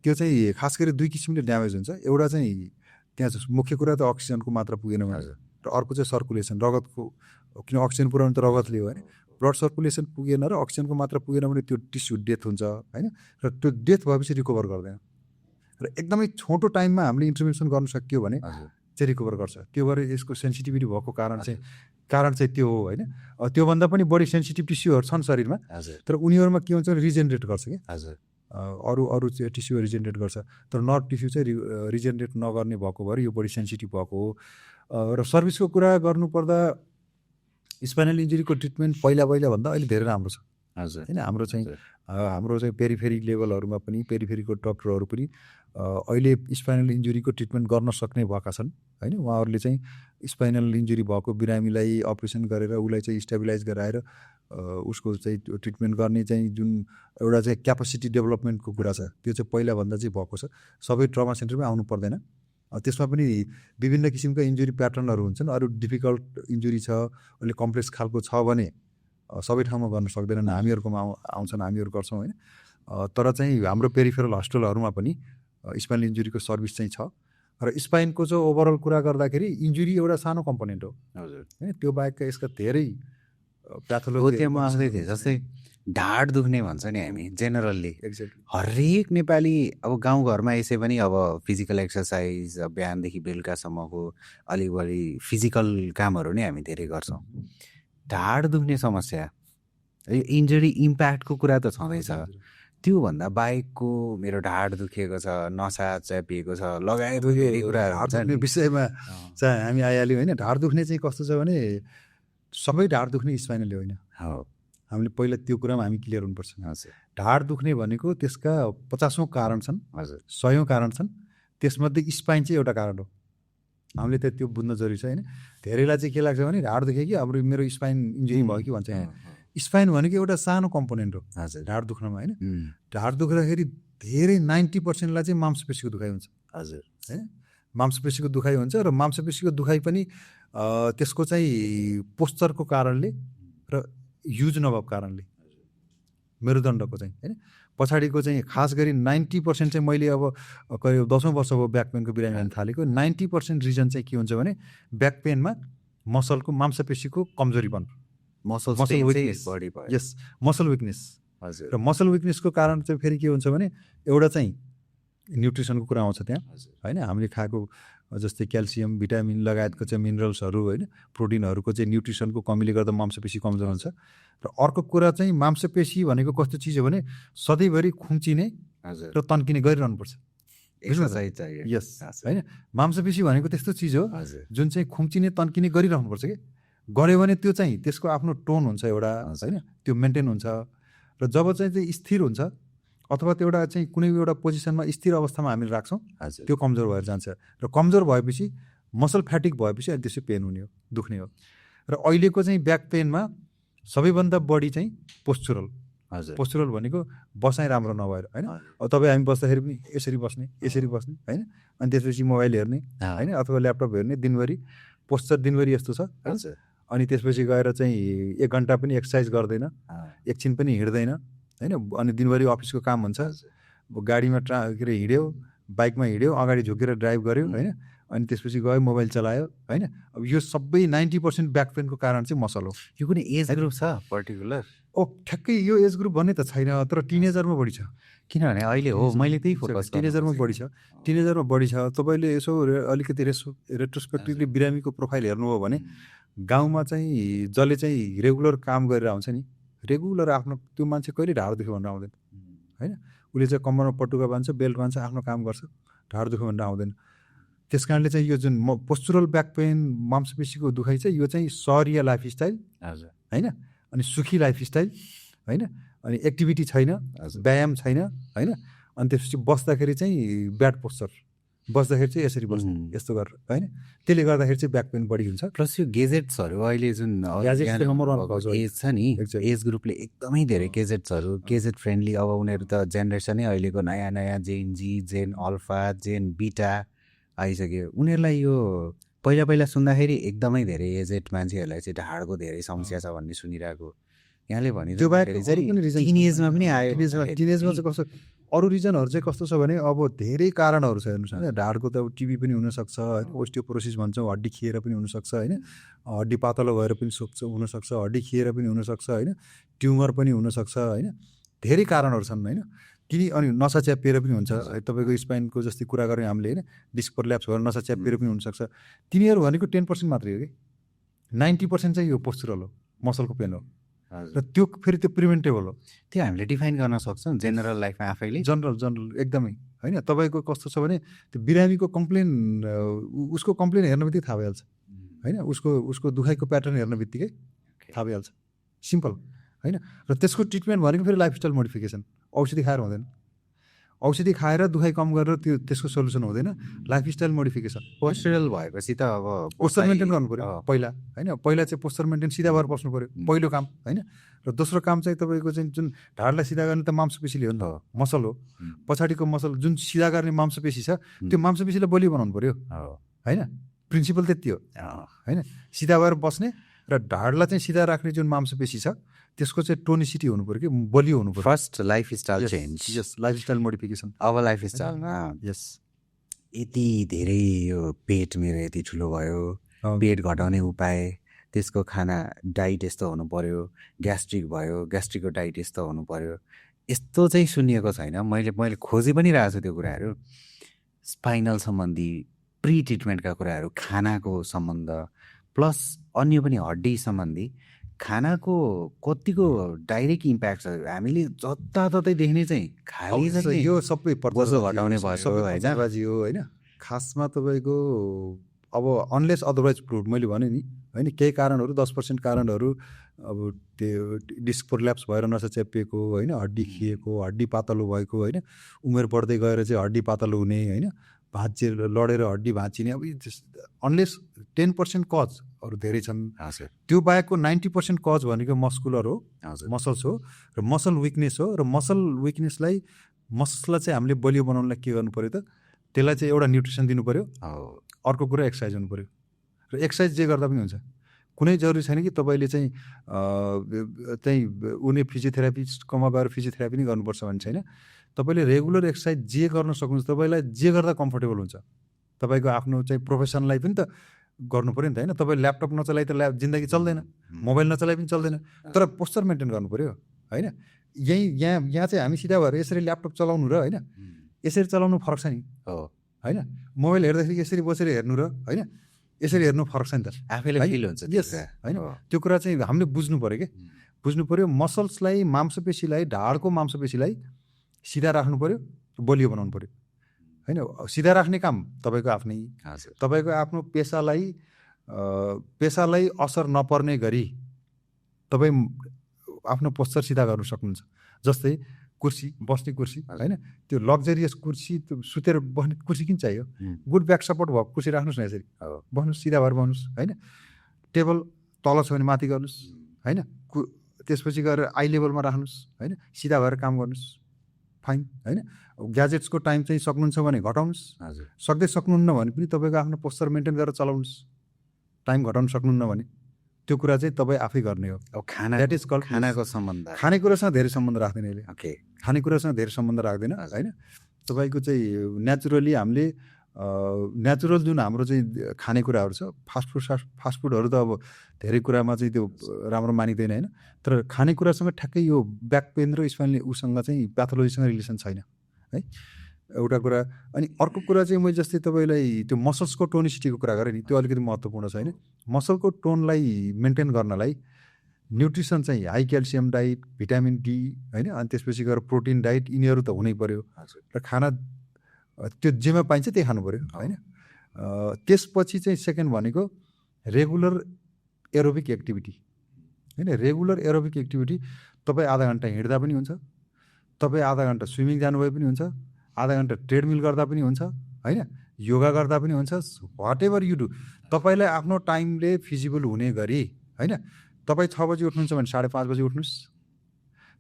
त्यो चाहिँ खास गरी दुई किसिमले ड्यामेज हुन्छ एउटा चाहिँ त्यहाँ मुख्य कुरा त अक्सिजनको मात्रा पुगेन भने र अर्को चाहिँ सर्कुलेसन रगतको किन अक्सिजन पुऱ्याउनु त रगतले हो होइन ब्लड सर्कुलेसन पुगेन र अक्सिजनको मात्रा पुगेन भने त्यो टिस्यु डेथ हुन्छ होइन र त्यो डेथ भएपछि रिकभर गर्दैन र एकदमै छोटो टाइममा हामीले इन्टरभेन्सन गर्न सकियो भने चाहिँ रिकभर गर्छ त्यो भएर यसको सेन्सिटिभिटी भएको कारण चाहिँ त्यो हो होइन त्योभन्दा पनि बढी सेन्सिटिभ टिस्युहरू छन् शरीरमा तर उनीहरूमा के हुन्छ रिजेनरेट गर्छ कि अरू टिस्युहरू रिजेनरेट गर्छ तर नर्भ टिस्यु चाहिँ रिजेनरेट नगर्ने भएको भएर यो बढी सेन्सिटिभ भएको हो र सर्भिसको कुरा गर्नुपर्दा स्पाइनल इन्जुरीको ट्रिटमेन्ट पहिलाभन्दा अहिले धेरै राम्रो छ होइन हाम्रो चाहिँ पेरिफेरी लेभलहरूमा पनि पेरिफेरीको डक्टरहरू पनि अहिले स्पाइनल इन्जुरीको ट्रिटमेन्ट गर्न सक्ने भएका छन् होइन उहाँहरूले चाहिँ स्पाइनल इन्जुरी भएको बिरामीलाई अपरेसन गरेर उसलाई चाहिँ स्टेबिलाइज गराएर उसको चाहिँ ट्रिटमेन्ट गर्ने चाहिँ जुन एउटा चाहिँ क्यापासिटी डेभलपमेन्टको कुरा छ त्यो चाहिँ पहिलाभन्दा चाहिँ भएको छ सबै ट्रमा सेन्टरमै आउनु पर्दैन त्यसमा पनि विभिन्न किसिमका इन्जुरी प्याटर्नहरू हुन्छन् अरू डिफिकल्ट इन्जुरी छ अहिले कम्प्लेक्स खालको छ भने सबै ठाउँमा गर्न सक्दैनन् हामीहरूकोमा आउँछन् हामीहरू गर्छौँ होइन तर चाहिँ हाम्रो पेरिफेरल हस्पिटलहरूमा पनि स्पाइनल इन्जुरीको सर्भिस चाहिँ छ र स्पाइनको चाहिँ ओभरअल कुरा गर्दाखेरि इन्जुरी एउटा सानो कम्पोनेन्ट हो हजुर होइन त्यो बाहेकका यसका धेरै प्याथोलोजी म आउँदै थिएँ जस्तै ढाड दुख्ने भन्छ नि हामी जेनरल्ली एक्ज्याक्टली हरेक नेपाली अब गाउँघरमा यसै पनि अब फिजिकल एक्सर्साइज बिहानदेखि बेलुकासम्मको अलिक बढी फिजिकल कामहरू नै हामी धेरै गर्छौँ ढाड दुख्ने समस्या यो इन्जुरी इम्प्याक्टको कुरा त छँदैछ त्योभन्दा बाहेकको मेरो ढाड दुखेको छ, नसा च्यापिएको छ, लगायत धेरै कुराहरू ढाड हुन्छ दुख्ने नि। विषयमा चाहिँ हामी आइहाल्यौँ होइन। ढाड दुख्ने चाहिँ कस्तो छ भने सबै ढाड दुख्ने स्पाइनल होइन। हो, हामीले पहिला त्यो कुरामा हामी क्लियर हुनुपर्छ। हजुर ढाड दुख्ने भनेको त्यसका 50औं कारण छन्, हजुर 100औं कारण छन्, त्यसमध्ये स्पाइन चाहिँ एउटा कारण हो। हामीले त त्यो बुझ्न जरुरी छ होइन। धेरैलाई चाहिँ के लाग्छ भने ढाड दुखे कि अब मेरो स्पाइन इन्जुरी भयो कि भन्छ। स्पाइन भनेको एउटा सानो कम्पोनेन्ट हो हजुर ढाड दुख्नमा होइन। ढाड दुख्दाखेरि धेरै 90%लाई चाहिँ मांसपेशीको दुखाइ हुन्छ हजुर होइन। मांसपेशीको दुखाइ हुन्छ र मांसपेशीको दुखाइ पनि त्यसको चाहिँ पोस्चरको कारणले र युज नभएको कारणले, मेरुदण्डको चाहिँ होइन पछाडिको चाहिँ खास गरी 90% चाहिँ मैले अब करिब 10औं वर्ष भयो ब्याक पेनको बिरामी गर्न थालेको। 90% रिजन चाहिँ के हुन्छ भने ब्याक पेनमा मसलको मांसपेशीको कमजोरीपन, मसल विकनेस। बडी भयो। यस, मसल विकनेस। हजुर र मसल विकनेसको कारण चाहिँ फेरि के हुन्छ भने एउटा चाहिँ न्युट्रिसनको कुरा आउँछ त्यहाँ होइन। हामीले खाएको जस्तै क्याल्सियम, भिटामिन लगायतको चाहिँ मिनरल्सहरू होइन, प्रोटिनहरूको चाहिँ न्युट्रिसनको कमीले गर्दा मांसपेशी कमजोर हुन्छ। र अर्को कुरा चाहिँ मांसपेशी भनेको कस्तो चिज हो भने सधैँभरि खुम्चिने र तन्किने गरिरहनुपर्छ। यस होइन, मांसपेशी भनेको त्यस्तो चिज हो जुन चाहिँ खुम्चिने तन्किने गरिरहनुपर्छ कि गऱ्यो भने त्यो चाहिँ त्यसको आफ्नो टोन हुन्छ एउटा होइन, त्यो मेन्टेन हुन्छ। र जब चाहिँ स्थिर हुन्छ अथवा त्यो एउटा चाहिँ कुनै एउटा पोजिसनमा स्थिर अवस्थामा हामीले राख्छौँ त्यो कमजोर भएर जान्छ। र कमजोर भएपछि मसल फ्याटिक भएपछि अनि त्यसै पेन हुने हो, दुख्ने हो। र अहिलेको चाहिँ ब्याक पेनमा सबैभन्दा बढी चाहिँ पोस्चुरल। पोस्चुरल भनेको बसाइ राम्रो नभएर होइन। अब तपाईँ हामी बस्दाखेरि पनि यसरी बस्ने होइन, अनि त्यसपछि मोबाइल हेर्ने होइन अथवा ल्यापटप हेर्ने दिनभरि, पोस्चर दिनभरि यस्तो छ। अनि त्यसपछि गएर चाहिँ 1 घन्टा पनि एक्सर्साइज गर्दैन, एकछिन पनि हिँड्दैन होइन। अनि दिनभरि अफिसको काम हुन्छ, गाडीमा के अरे हिँड्यो, बाइकमा हिँड्यो, अगाडि झुकेर ड्राइभ गर्यो होइन, अनि त्यसपछि गयो मोबाइल चलायो होइन। अब यो सबै 90% ब्याक पेनको कारण चाहिँ मसल हो। यो कुनै एज ग्रुप छ पर्टिकुलर? ठ्याक्कै यो एज ग्रुप भन्ने त छैन, तर टिनेजरमा बढी छ। किनभने अहिले हो मैले त्यही फोकस, टिनेजरमा बढी छ। टिनेजरमा बढी छ। तपाईँले यसो अलिकति रेट्रोस्पेक्टिभली बिरामीको प्रोफाइल हेर्नुभयो भने गाउँमा चाहिँ जसले चाहिँ रेगुलर काम गरेर आउँछ नि, रेगुलर आफ्नो त्यो मान्छे कहिले ढाड दुख्यो भनेर आउँदैन होइन। उसले चाहिँ कम्मरमा पटुका बान्छ, बेल्ट बान्छ, आफ्नो काम गर्छ, ढाड दुख्यो भनेर आउँदैन। त्यस कारणले चाहिँ यो जुन पोस्चुरल ब्याक पेन मांसपेशीको दुखाइ चाहिँ यो चाहिँ सहरिया लाइफस्टाइल होइन, अनि सुखी लाइफस्टाइल होइन, अनि एक्टिभिटी छैन, व्यायाम छैन होइन, अनि त्यसपछि बस्दाखेरि चाहिँ ब्याड पोस्चर, बस्दाखेरि चाहिँ यसरी बस्ने यस्तो गरेर होइन, त्यसले गर्दाखेरि चाहिँ ब्याक पेन बढी हुन्छ। प्लस यो गेजेट्सहरू अहिले जुन एज छ नि, एज ग्रुपले एकदमै धेरै गेजेट फ्रेन्डली, अब उनीहरू त जेनेरेसनै अहिलेको नयाँ नयाँ जेन जी, जेन अल्फा, जेन बिटा आइसक्यो। उनीहरूलाई यो पहिला सुन्दाखेरि एकदमै धेरै एजेड मान्छेहरूलाई चाहिँ ढाडको धेरै समस्या छ भन्ने सुनिरहेको, यहाँले भने त्यो बाहेक टिनेजमा पनि आयो। टिनेजमा चाहिँ कस्तो अरू रिजनहरू चाहिँ कस्तो छ भने अब धेरै कारणहरू छ हेर्नुहोस् होइन। ढाडको त अब टिबी पनि हुनसक्छ होइन, ओस्टियोपोरोसिस भन्छौँ, हड्डी खिएर पनि हुनसक्छ होइन, हड्डी पातलो भएर पनि हुनसक्छ, हड्डी खिएर पनि हुनसक्छ होइन, ट्युमर पनि हुनसक्छ होइन, धेरै कारणहरू छन् होइन। अनि नसा च्यापिएर पनि हुन्छ। तपाईँको स्पाइनको जस्तै कुरा गऱ्यौँ हामीले होइन, डिस्क प्रोल्याप्स भएर नसा च्यापिएर पनि हुनसक्छ। तिनीहरू भनेको 10% मात्रै हो कि, 90% चाहिँ यो पोस्चुरल हो, मसलको पेन हो। र त्यो फेरि त्यो प्रिभेन्टेबल हो। त्यो हामीले डिफाइन गर्न सक्छौँ जेनरल लाइफमा आफैले? जनरल एकदमै होइन। तपाईँको कस्तो छ भने त्यो बिरामीको कम्प्लेन, उसको कम्प्लेन हेर्न बित्तिकै थाहा भइहाल्छ होइन, उसको दुखाइको प्याटर्न हेर्न बित्तिकै थाहा भइहाल्छ, सिम्पल होइन। र त्यसको ट्रिटमेन्ट भनेको फेरि लाइफस्टाइल मोडिफिकेसन, औषधि खाएर हुँदैन। औषधि खाएर दुखाइ कम गरेर त्यसको सोल्युसन हुँदैन, लाइफस्टाइल मोडिफिकेसन। पोस्चरल भएपछि त अब पोस्चर मेन्टेन गर्नु पऱ्यो पहिला होइन। पहिला चाहिँ पोस्चर मेन्टेन सिधा भएर बस्नु पऱ्यो पहिलो काम होइन। र दोस्रो काम चाहिँ तपाईँको चाहिँ जुन ढाडलाई सिधा गर्ने त मांसपेशीले हो नि त, मसल हो, पछाडिको मसल जुन सिधा गर्ने मांसपेशी छ त्यो मांसपेशीलाई बलियो बनाउनु पऱ्यो होइन। प्रिन्सिपल त्यति हो होइन, सिधा भएर बस्ने र ढाडलाई चाहिँ सिधा राख्ने जुन मांसपेशी छ त्यसको चाहिँ टोनिसिटी हुनु पऱ्यो कि, बलियो हुनु पऱ्यो। फर्स्ट लाइफस्टाइल चेन्ज, यस लाइफस्टाइल मोडिफिकेसन। अब लाइफस्टाइलमा यस यति धेरै यो पेट मेरो यति ठुलो भयो, पेट घटाउने उपाय, त्यसको खाना डाइट यस्तो हुनु पऱ्यो, ग्यास्ट्रिक भयो, ग्यास्ट्रिकको डाइट यस्तो हुनु पऱ्यो, यस्तो चाहिँ सुनिएको छैन। मैले खोजी पनि रहेको छु त्यो कुराहरू, स्पाइनल सम्बन्धी प्री ट्रिटमेन्टका कुराहरू, खानाको सम्बन्ध, प्लस अन्य पनि हड्डी सम्बन्धी खानाको कतिको डाइरेक्ट इम्प्याक्ट छ हामीले जताततै देख्ने चाहिँ खाली छ नि, यो सबै बोसो घटाउने भयो सबै होइन, पत्थरबाजी हो होइन। खासमा तपाईँको अब अनलेस अदरवाइज प्रुभ मैले भने नि होइन, केही कारणहरू 10% कारणहरू अब त्यो डिस्क प्रोल्याप्स भएर नसा च्यापिएको होइन, हड्डी खिएको, हड्डी पातलो भएको होइन, उमेर बढ्दै गएर चाहिँ हड्डी पातलो हुने होइन, लडेर हड्डी भाँचिने, अब अनलेस 10% कजहरू धेरै छन्। त्यो बाहेकको 90% कज भनेको मस्कुलर हो, मसल्स हो र मसल विकनेस हो। र मसल विकनेसलाई चाहिँ हामीले बलियो बनाउनलाई के गर्नु पऱ्यो त, त्यसलाई चाहिँ एउटा न्युट्रिसन दिनु पऱ्यो, अर्को कुरा एक्सर्साइज हुनु पऱ्यो। र एक्सर्साइज जे गर्दा पनि हुन्छ, कुनै जरुरी छैन कि तपाईँले चाहिँ उनी फिजियोथेरापिस्टकोमा गएर फिजियोथेरापी नै गर्नुपर्छ भन्ने छैन। तपाईँले रेगुलर एक्सर्साइज जे गर्न सक्नुहुन्छ, तपाईँलाई जे गर्दा कम्फर्टेबल हुन्छ, तपाईँको आफ्नो चाहिँ प्रोफेसनलाई पनि त गर्नु पऱ्यो नि त होइन। तपाईँ ल्यापटप नचलाइ त जिन्दगी चल्दैन, मोबाइल नचलाइ पनि चल्दैन, तर पोस्चर मेन्टेन गर्नु पऱ्यो होइन। यहाँ चाहिँ हामी सिधा भएर यसरी ल्यापटप चलाउनु र होइन यसरी चलाउनु फरक छ नि होइन। मोबाइल हेर्दाखेरि यसरी बसेर हेर्नु र होइन यसरी हेर्नु फरक छ नि त, आफैले फिल हुन्छ यस होइन। त्यो कुरा चाहिँ हामीले बुझ्नु पऱ्यो कि, बुझ्नु पऱ्यो। मसल्सलाई, मांसपेशीलाई, ढाडको मांसपेशीलाई सिधा राख्नु पऱ्यो, बलियो बनाउनु पऱ्यो होइन। सिधा राख्ने काम तपाईँको आफ्नै, तपाईँको आफ्नो पेसालाई असर नपर्ने गरी तपाईँ आफ्नो पोस्चर सिधा गर्नु सक्नुहुन्छ। जस्तै कुर्सी, बस्ने कुर्सी होइन, त्यो लग्जरियस कुर्सी, सुतेर बस्ने कुर्सी किन चाहियो? गुड ब्याक सपोर्ट भएको कुर्सी राख्नुहोस् न, यसरी बस्नुहोस्, सिधा भएर बस्नुहोस् होइन। टेबल तल छ भने माथि गर्नुहोस् होइन, त्यसपछि गएर आई लेभलमा राख्नुहोस् होइन, सिधा भएर काम गर्नुहोस्, फाइन होइन। ग्याजेट्सको टाइम चाहिँ सक्नुहुन्छ भने घटाउनुहोस्, सक्नुहुन्न भने पनि तपाईँको आफ्नो पोस्चर मेन्टेन गरेर चलाउनुहोस्। टाइम घटाउन सक्नुहुन्न भने त्यो कुरा चाहिँ तपाईँ आफै गर्ने हो। अब द्याट इज कल्ड खानाको सम्बन्ध, खानेकुरासँग धेरै सम्बन्ध राख्दैन यसले। ओके, खानेकुरासँग धेरै सम्बन्ध राख्दैन होइन। तपाईँको चाहिँ नेचुरली हामीले नेचुरल जुन हाम्रो चाहिँ खानेकुराहरू छ, फास्टफुडहरू त अब धेरै कुरामा चाहिँ त्यो राम्रो मानिँदैन होइन। तर खानेकुरासँग ठ्याक्कै यो ब्याक पेन र स्पाइनल उसँग चाहिँ प्याथोलोजीसँग रिलेसन छैन है, एउटा कुरा। अनि अर्को कुरा चाहिँ मैले जस्तै तपाईँलाई त्यो मसल्सको टोनिसिटीको कुरा गरेँ नि, त्यो अलिकति महत्त्वपूर्ण छ होइन। मसलको टोनलाई मेन्टेन गर्नलाई न्युट्रिसन चाहिँ high calcium diet, vitamin D होइन, अनि त्यसपछि गएर प्रोटिन डाइट, यिनीहरू त हुनै पऱ्यो। र खाना त्यो जेमा पाइन्छ त्यही खानु पऱ्यो होइन। त्यसपछि चाहिँ सेकेन्ड भनेको रेगुलर एरोबिक एक्टिभिटी होइन। रेगुलर एरोबिक एक्टिभिटी तपाईँ आधा घन्टा हिँड्दा पनि हुन्छ, तपाईँ आधा घन्टा स्विमिङ जानुभए पनि हुन्छ, आधा घन्टा ट्रेडमिल गर्दा पनि हुन्छ होइन, योगा गर्दा पनि हुन्छ, वाट एभर यु डु। तपाईँलाई आफ्नो टाइमले फिजिबल हुने गरी होइन। तपाईँ 6 बजी उठ्नुहुन्छ भने 5:30 बजी उठ्नुहोस्,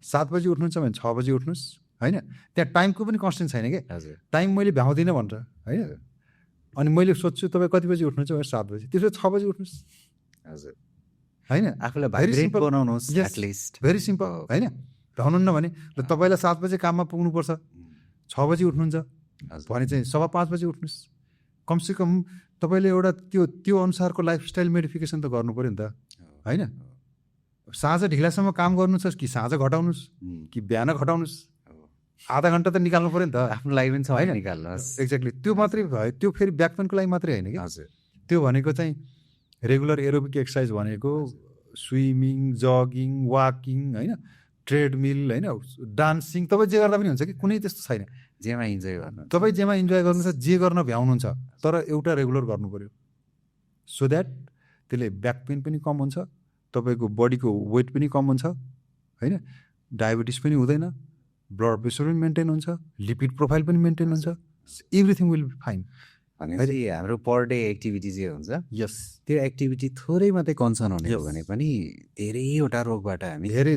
7 बजी उठ्नुहुन्छ भने 6 बजी उठ्नुहोस् होइन। त्यहाँ टाइमको पनि कन्स्टेन्ट छैन कि, टाइम मैले भ्याउँदिनँ भन्छ होइन। अनि मैले सोध्छु तपाईँ कति बजी उठ्नुहुन्छ भने 7 बजी, त्यसो 6 बजी उठ्नुहोस् हजुर होइन। आफूलाई भाइब्रेट बनाउनुहोस् एटलिस्ट, भेरी सिम्पल होइन। भ्याउनुहुन्न भने ल तपाईँलाई 7 बजी काममा पुग्नुपर्छ, 6 बजी उठ्नुहुन्छ भने चाहिँ 5:15 बजी उठ्नुहोस्। कमसेकम तपाईँले एउटा त्यो अनुसारको लाइफस्टाइल मोडिफिकेसन त गर्नु पऱ्यो नि त होइन। साँझ ढिलासम्म काम गर्नु छ कि साँझ घटाउनुहोस् कि बिहान घटाउनुहोस्, आधा घन्टा त निकाल्नु पऱ्यो नि त आफ्नो लागि पनि होइन निकाल्नुहोस्। एक्ज्याक्टली, त्यो मात्रै भयो। त्यो फेरि ब्याक पेनको लागि मात्रै होइन कि, त्यो भनेको चाहिँ रेगुलर एरोबिक एक्सर्साइज भनेको स्विमिङ, जगिङ, वाकिङ होइन, ट्रेडमिल होइन, डान्सिङ, तपाईँ जे गर्दा पनि हुन्छ कि, कुनै त्यस्तो छैन। जेमा इन्जोय गर्नु, तपाईँ जेमा इन्जोय गर्नुहुन्छ, जे गर्न भ्याउनुहुन्छ, तर एउटा रेगुलर गर्नु पऱ्यो, सो द्याट त्यसले ब्याक पेन पनि कम हुन्छ, तपाईँको बडीको वेट पनि कम हुन्छ होइन, डायबिटिस पनि हुँदैन, ब्लड प्रेसर पनि मेन्टेन हुन्छ, लिपिड प्रोफाइल पनि मेन्टेन हुन्छ, एभ्रिथिङ विल बी फाइन। भनेपछि हाम्रो पर डे एक्टिभिटी जे हुन्छ, यस, त्यो एक्टिभिटी थोरै मात्रै कन्सर्न हुने हो भने पनि धेरैवटा रोगबाट हामी धेरै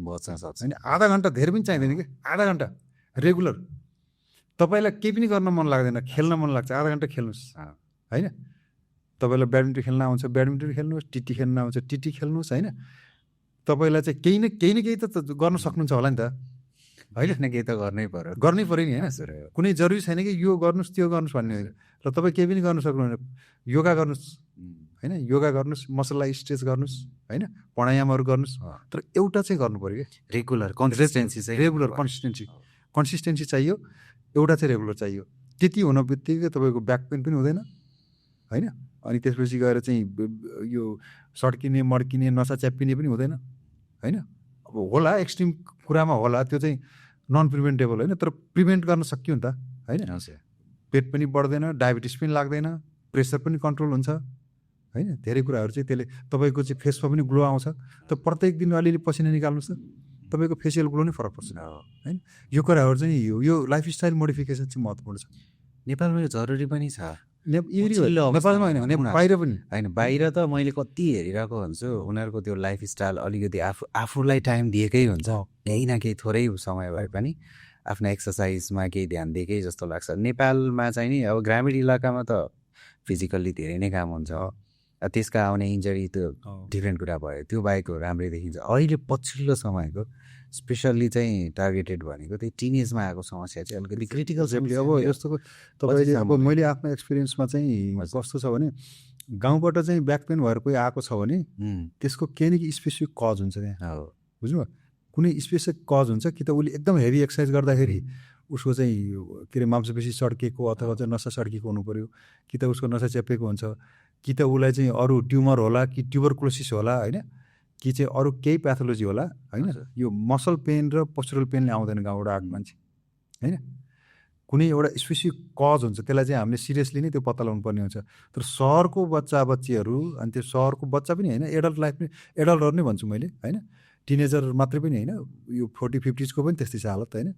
बच्न सक्छ। होइन आधा घन्टा धेरै पनि चाहिँदैन कि, आधा घन्टा रेगुलर। तपाईँलाई केही पनि गर्न मन लाग्दैन, खेल्न मन लाग्छ, आधा घन्टा खेल्नुहोस् होइन। तपाईँलाई ब्याडमिन्टन खेल्न आउँछ, ब्याडमिन्टन खेल्नुहोस्, टिटी खेल्न आउँछ, टिटी खेल्नुहोस् होइन। तपाईँलाई चाहिँ केही न केही त गर्न सक्नुहुन्छ होला नि त होइन। केही त गर्नै पऱ्यो नि होइन। कुनै जरुरी छैन कि यो गर्नुहोस् त्यो गर्नुहोस् भन्ने होइन। र तपाईँ केही पनि गर्न सक्नुहुन्न, योगा गर्नुहोस् होइन, योगा गर्नुहोस्, मसललाई स्ट्रेच गर्नुहोस् होइन, प्राणायामहरू गर्नुहोस्, तर एउटा चाहिँ गर्नु पऱ्यो कि रेगुलर कन्सिस्टेन्सी चाहिँ, रेगुलर कन्सिस्टेन्सी चाहियो, एउटा चाहिँ रेगुलर चाहियो। त्यति हुन बित्तिकै तपाईँको ब्याक पेन पनि हुँदैन होइन, अनि त्यसपछि गएर चाहिँ यो सड्किने मड्किने नसा च्याप्पिने पनि हुँदैन होइन। अब होला एक्सट्रिम कुरामा होला, त्यो चाहिँ नन प्रिभेन्टेबल होइन, तर प्रिभेन्ट गर्न सकियो नि त होइन। पेट पनि बढ्दैन, डायबिटिस पनि लाग्दैन, प्रेसर पनि कन्ट्रोल हुन्छ होइन। धेरै कुराहरू चाहिँ त्यसले तपाईँको चाहिँ फेसमा पनि ग्लो आउँछ। त प्रत्येक दिन अलिअलि पसिना निकाल्नुहोस् त, तपाईँको फेसियल ग्लो नै फरक पर्छ होइन। यो कुराहरू चाहिँ यो लाइफस्टाइल मोडिफिकेसन चाहिँ महत्त्वपूर्ण छ। नेपालमा यो जरुरी पनि छ। नेपालमा होइन, बाहिर पनि होइन। बाहिर त मैले कति हेरिरहेको हुन्छु, उनीहरूको त्यो लाइफस्टाइल अलिकति आफूलाई टाइम दिएकै हुन्छ, केही न केही थोरै समय भए पनि आफ्नो एक्सर्साइजमा केही ध्यान दिएकै जस्तो लाग्छ। नेपालमा चाहिँ नि अब ग्रामीण इलाकामा त फिजिकल्ली धेरै नै काम हुन्छ, त्यसका आउने इन्जरी त डिफ्रेन्ट कुरा भयो, त्यो बाहेक राम्रै देखिन्छ। अहिले पछिल्लो समयको स्पेसल्ली चाहिँ टार्गेटेड भनेको त्यही टिनेजमा आएको समस्या चाहिँ अलिकति क्रिटिकल छ। अब यस्तो तपाईँले अब मैले आफ्नो एक्सपिरियन्समा चाहिँ कस्तो छ भने गाउँबाट चाहिँ ब्याक पेन भएर कोही आएको छ भने त्यसको केही न केही स्पेसिफिक कज हुन्छ त्यहाँ, बुझ्नुभयो। कुनै स्पेसिफिक कज हुन्छ, कि त उसले एकदम हेभी एक्सर्साइज गर्दाखेरि उसको चाहिँ के अरे मांसपेशी सड्केको अथवा चाहिँ नसा सड्केको हुनु पऱ्यो, कि त उसको नसा च्यापेको हुन्छ, कि त उसलाई चाहिँ अरू ट्युमर होला, कि ट्युबरक्लोसिस होला होइन, कि चाहिँ अरू केही प्याथोलोजी होला होइन। यो मसल पेन र पोस्चरल पेनले आउँदैन गाउँबाट आएको मान्छे होइन। कुनै एउटा स्पेसिफिक कज हुन्छ, त्यसलाई चाहिँ हामीले सिरियसली नै त्यो पत्ता लगाउनु पर्ने हुन्छ। तर सहरको बच्चा बच्चीहरू, अनि त्यो सहरको बच्चा पनि होइन, एडल्ट लाइफ पनि एडल्टहरू नै भन्छु मैले होइन, टिनेजर मात्रै पनि होइन, यो 40-50को पनि त्यस्तै छ हालत होइन।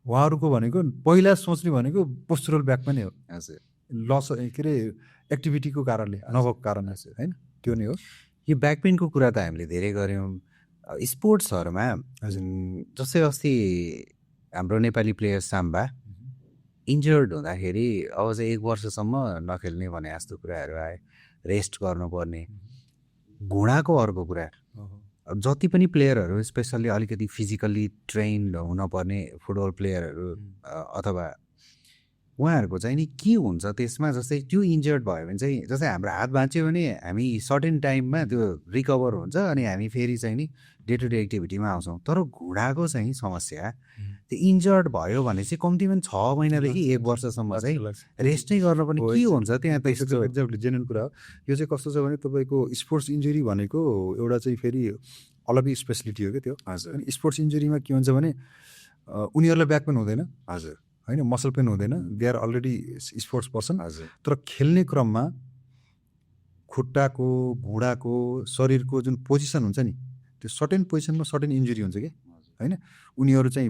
उहाँहरूको भनेको पहिला सोच्ने भनेको पोस्चरल ब्याकमा नै हो, लस के अरे एक्टिभिटीको कारणले नभएको कारणले होइन, त्यो नै हो। यो ब्याक पेनको कुरा त हामीले धेरै गऱ्यौँ। स्पोर्ट्सहरूमा जस्तै अस्ति हाम्रो नेपाली प्लेयर साम्बा इन्जर्ड हुँदाखेरि अब चाहिँ 1 वर्षसम्म नखेल्ने भने जस्तो कुराहरू आए, रेस्ट गर्नुपर्ने। घुँडाको अर्को कुरा, जति पनि प्लेयरहरू स्पेसल्ली अलिकति फिजिकल्ली ट्रेन्ड हुनपर्ने फुटबल प्लेयरहरू अथवा उहाँहरूको चाहिँ नि के हुन्छ त्यसमा, जस्तै त्यो इन्जर्ड भयो भने चाहिँ जस्तै हाम्रो हात भाँच्यो भने हामी सर्टेन टाइममा त्यो रिकभर हुन्छ अनि हामी फेरि चाहिँ नि डे टु डे एक्टिभिटीमा आउँछौँ। तर घुँडाको चाहिँ समस्या, त्यो इन्जर्ड भयो भने चाहिँ कम्तीमा 6 महिनादेखि 1 वर्षसम्म चाहिँ रेस्ट नै गर्नुपर्ने के हुन्छ त्यहाँ। त एक्ज्याक्टली जेन्युन कुरा हो। यो चाहिँ कस्तो छ भने तपाईँको स्पोर्ट्स इन्जुरी भनेको एउटा चाहिँ फेरि अलग्गै स्पेसलिटी हो क्या त्यो। हजुर। अनि स्पोर्ट्स इन्जुरीमा के हुन्छ भने उनीहरूलाई ब्याक पेन हुँदैन, हजुर होइन, मसल पेन हुँदैन, they are already sports person. हजुर। तर खेल्ने क्रममा खुट्टाको घुँडाको शरीरको जुन पोजिसन हुन्छ नि, त्यो सर्टेन पोजिसनमा सर्टेन इन्जुरी हुन्छ कि होइन। उनीहरू चाहिँ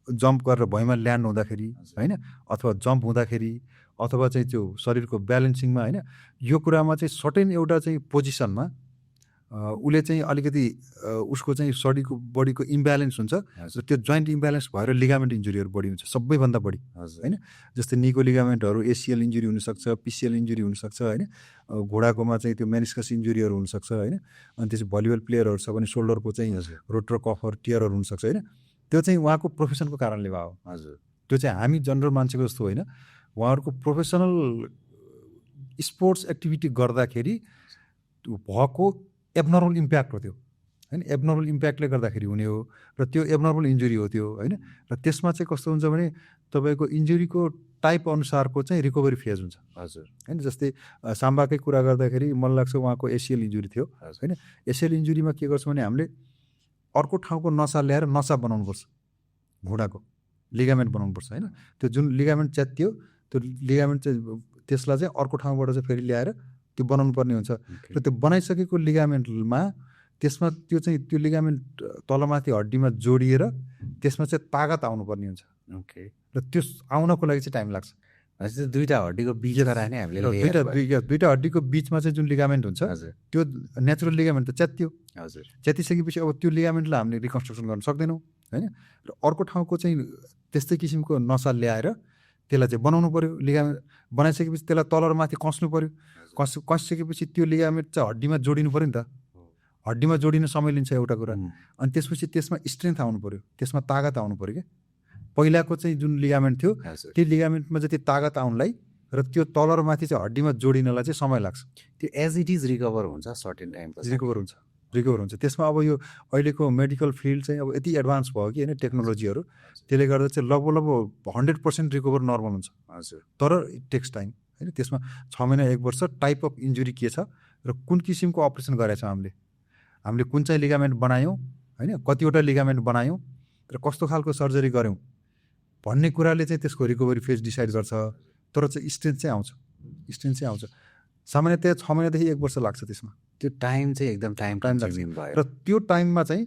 जम्प गरेर भुइँमा ल्यान्ड हुँदाखेरि होइन, अथवा जम्प हुँदाखेरि, अथवा चाहिँ त्यो शरीरको ब्यालेन्सिङमा होइन, यो कुरामा चाहिँ सर्टेन एउटा चाहिँ पोजिसनमा उसले चाहिँ अलिकति उसको चाहिँ बडीको इम्ब्यालेन्स हुन्छ, र त्यो जोइन्ट इम्ब्यालेन्स भएर लिगामेन्ट इन्जुरीहरू बढी हुन्छ सबैभन्दा बढी होइन। जस्तै निको लिगामेन्टहरू, एसिएल इन्जुरी हुनसक्छ, पिसिएल इन्जुरी हुनसक्छ होइन। घुँडाकोमा चाहिँ त्यो मेनिस्कस इन्जुरीहरू हुनसक्छ होइन। अनि त्यसपछि भलिबल प्लेयरहरू छ भने सोल्डरको चाहिँ रोटर कफर टियरहरू हुनसक्छ होइन। त्यो चाहिँ उहाँको प्रोफेसनको कारणले भयो। हजुर। त्यो चाहिँ हामी जनरल मान्छेको जस्तो होइन, उहाँहरूको प्रोफेसनल स्पोर्ट्स एक्टिभिटी गर्दाखेरि भएको एबनर्मल इम्प्याक्ट हो त्यो होइन। एबनर्मल इम्प्याक्टले गर्दाखेरि हुने हो, र त्यो एबनर्मल इन्जुरी हो त्यो होइन। र त्यसमा चाहिँ कस्तो हुन्छ भने तपाईँको इन्जुरीको टाइप अनुसारको चाहिँ रिकभरी फेज हुन्छ। हजुर। होइन, जस्तै साम्बाकै कुरा गर्दाखेरि मलाई लाग्छ उहाँको एसिएल इन्जुरी थियो होइन। एसिएल इन्जुरीमा के गर्छ भने हामीले अर्को ठाउँको नसा ल्याएर नसा बनाउनुपर्छ, घुँडाको लिगामेन्ट बनाउनुपर्छ होइन। त्यो जुन लिगामेन्ट च्यात्तियो त्यो लिगामेन्ट चाहिँ त्यसलाई चाहिँ अर्को ठाउँबाट चाहिँ फेरि ल्याएर त्यो बनाउनु पर्ने हुन्छ। र त्यो बनाइसकेको लिगामेन्टमा त्यसमा त्यो चाहिँ त्यो लिगामेन्ट तलमाथि हड्डीमा जोडिएर त्यसमा चाहिँ तागत आउनुपर्ने हुन्छ। ओके। र त्यो आउनको लागि चाहिँ टाइम लाग्छ। दुईवटा हड्डीको बिचमा राख्ने हामीले दुईवटा हड्डीको बिचमा चाहिँ जुन लिगामेन्ट हुन्छ त्यो नेचुरल लिगामेन्ट त च्यात्तियो। हजुर। च्यातिसकेपछि अब त्यो लिगामेन्टलाई हामीले रिकन्स्ट्रक्सन गर्न सक्दैनौँ होइन। र अर्को ठाउँको चाहिँ त्यस्तै किसिमको नसा ल्याएर त्यसलाई चाहिँ बनाउनु पऱ्यो। लिगामेन्ट बनाइसकेपछि त्यसलाई तल र माथि कस्नु पऱ्यो। कसिसकेपछि त्यो लिगामेन्ट चाहिँ हड्डीमा जोडिनु पऱ्यो नि त। हड्डीमा जोडिन समय लिन्छ एउटा कुरा। अनि त्यसपछि त्यसमा स्ट्रेन्थ आउनु पऱ्यो, त्यसमा तागत आउनु पऱ्यो क्या। पहिलाको चाहिँ जुन लिगामेन्ट थियो त्यो लिगामेन्टमा जति तागत आउनलाई र त्यो तल र माथि चाहिँ हड्डीमा जोडिनलाई चाहिँ समय लाग्छ। त्यो एज इट इज रिकभर हुन्छ सर्टेन टाइम रिकभर हुन्छ। त्यसमा अब यो अहिलेको मेडिकल फिल्ड चाहिँ अब यति एडभान्स भयो कि होइन टेक्नोलोजीहरू, त्यसले गर्दा चाहिँ लगभग 100% रिकभर नर्मल हुन्छ। हजुर। तर इट टेक्स टाइम होइन। त्यसमा 6 महिना 1 वर्ष टाइप अफ इन्जुरी के छ र कुन किसिमको अपरेसन गरेका छौँ हामीले कुन चाहिँ लिगामेन्ट बनायौँ होइन, कतिवटा लिगामेन्ट बनायौँ र कस्तो खालको सर्जरी गऱ्यौँ भन्ने कुराले चाहिँ त्यसको रिकभरी फेज डिसाइड गर्छ। तर चाहिँ स्ट्रेन्थ चाहिँ आउँछ सामान्यतया 6 महिनादेखि 1 वर्ष लाग्छ त्यसमा। त्यो टाइम चाहिँ एकदम टाइम लाग्छ र त्यो टाइममा चाहिँ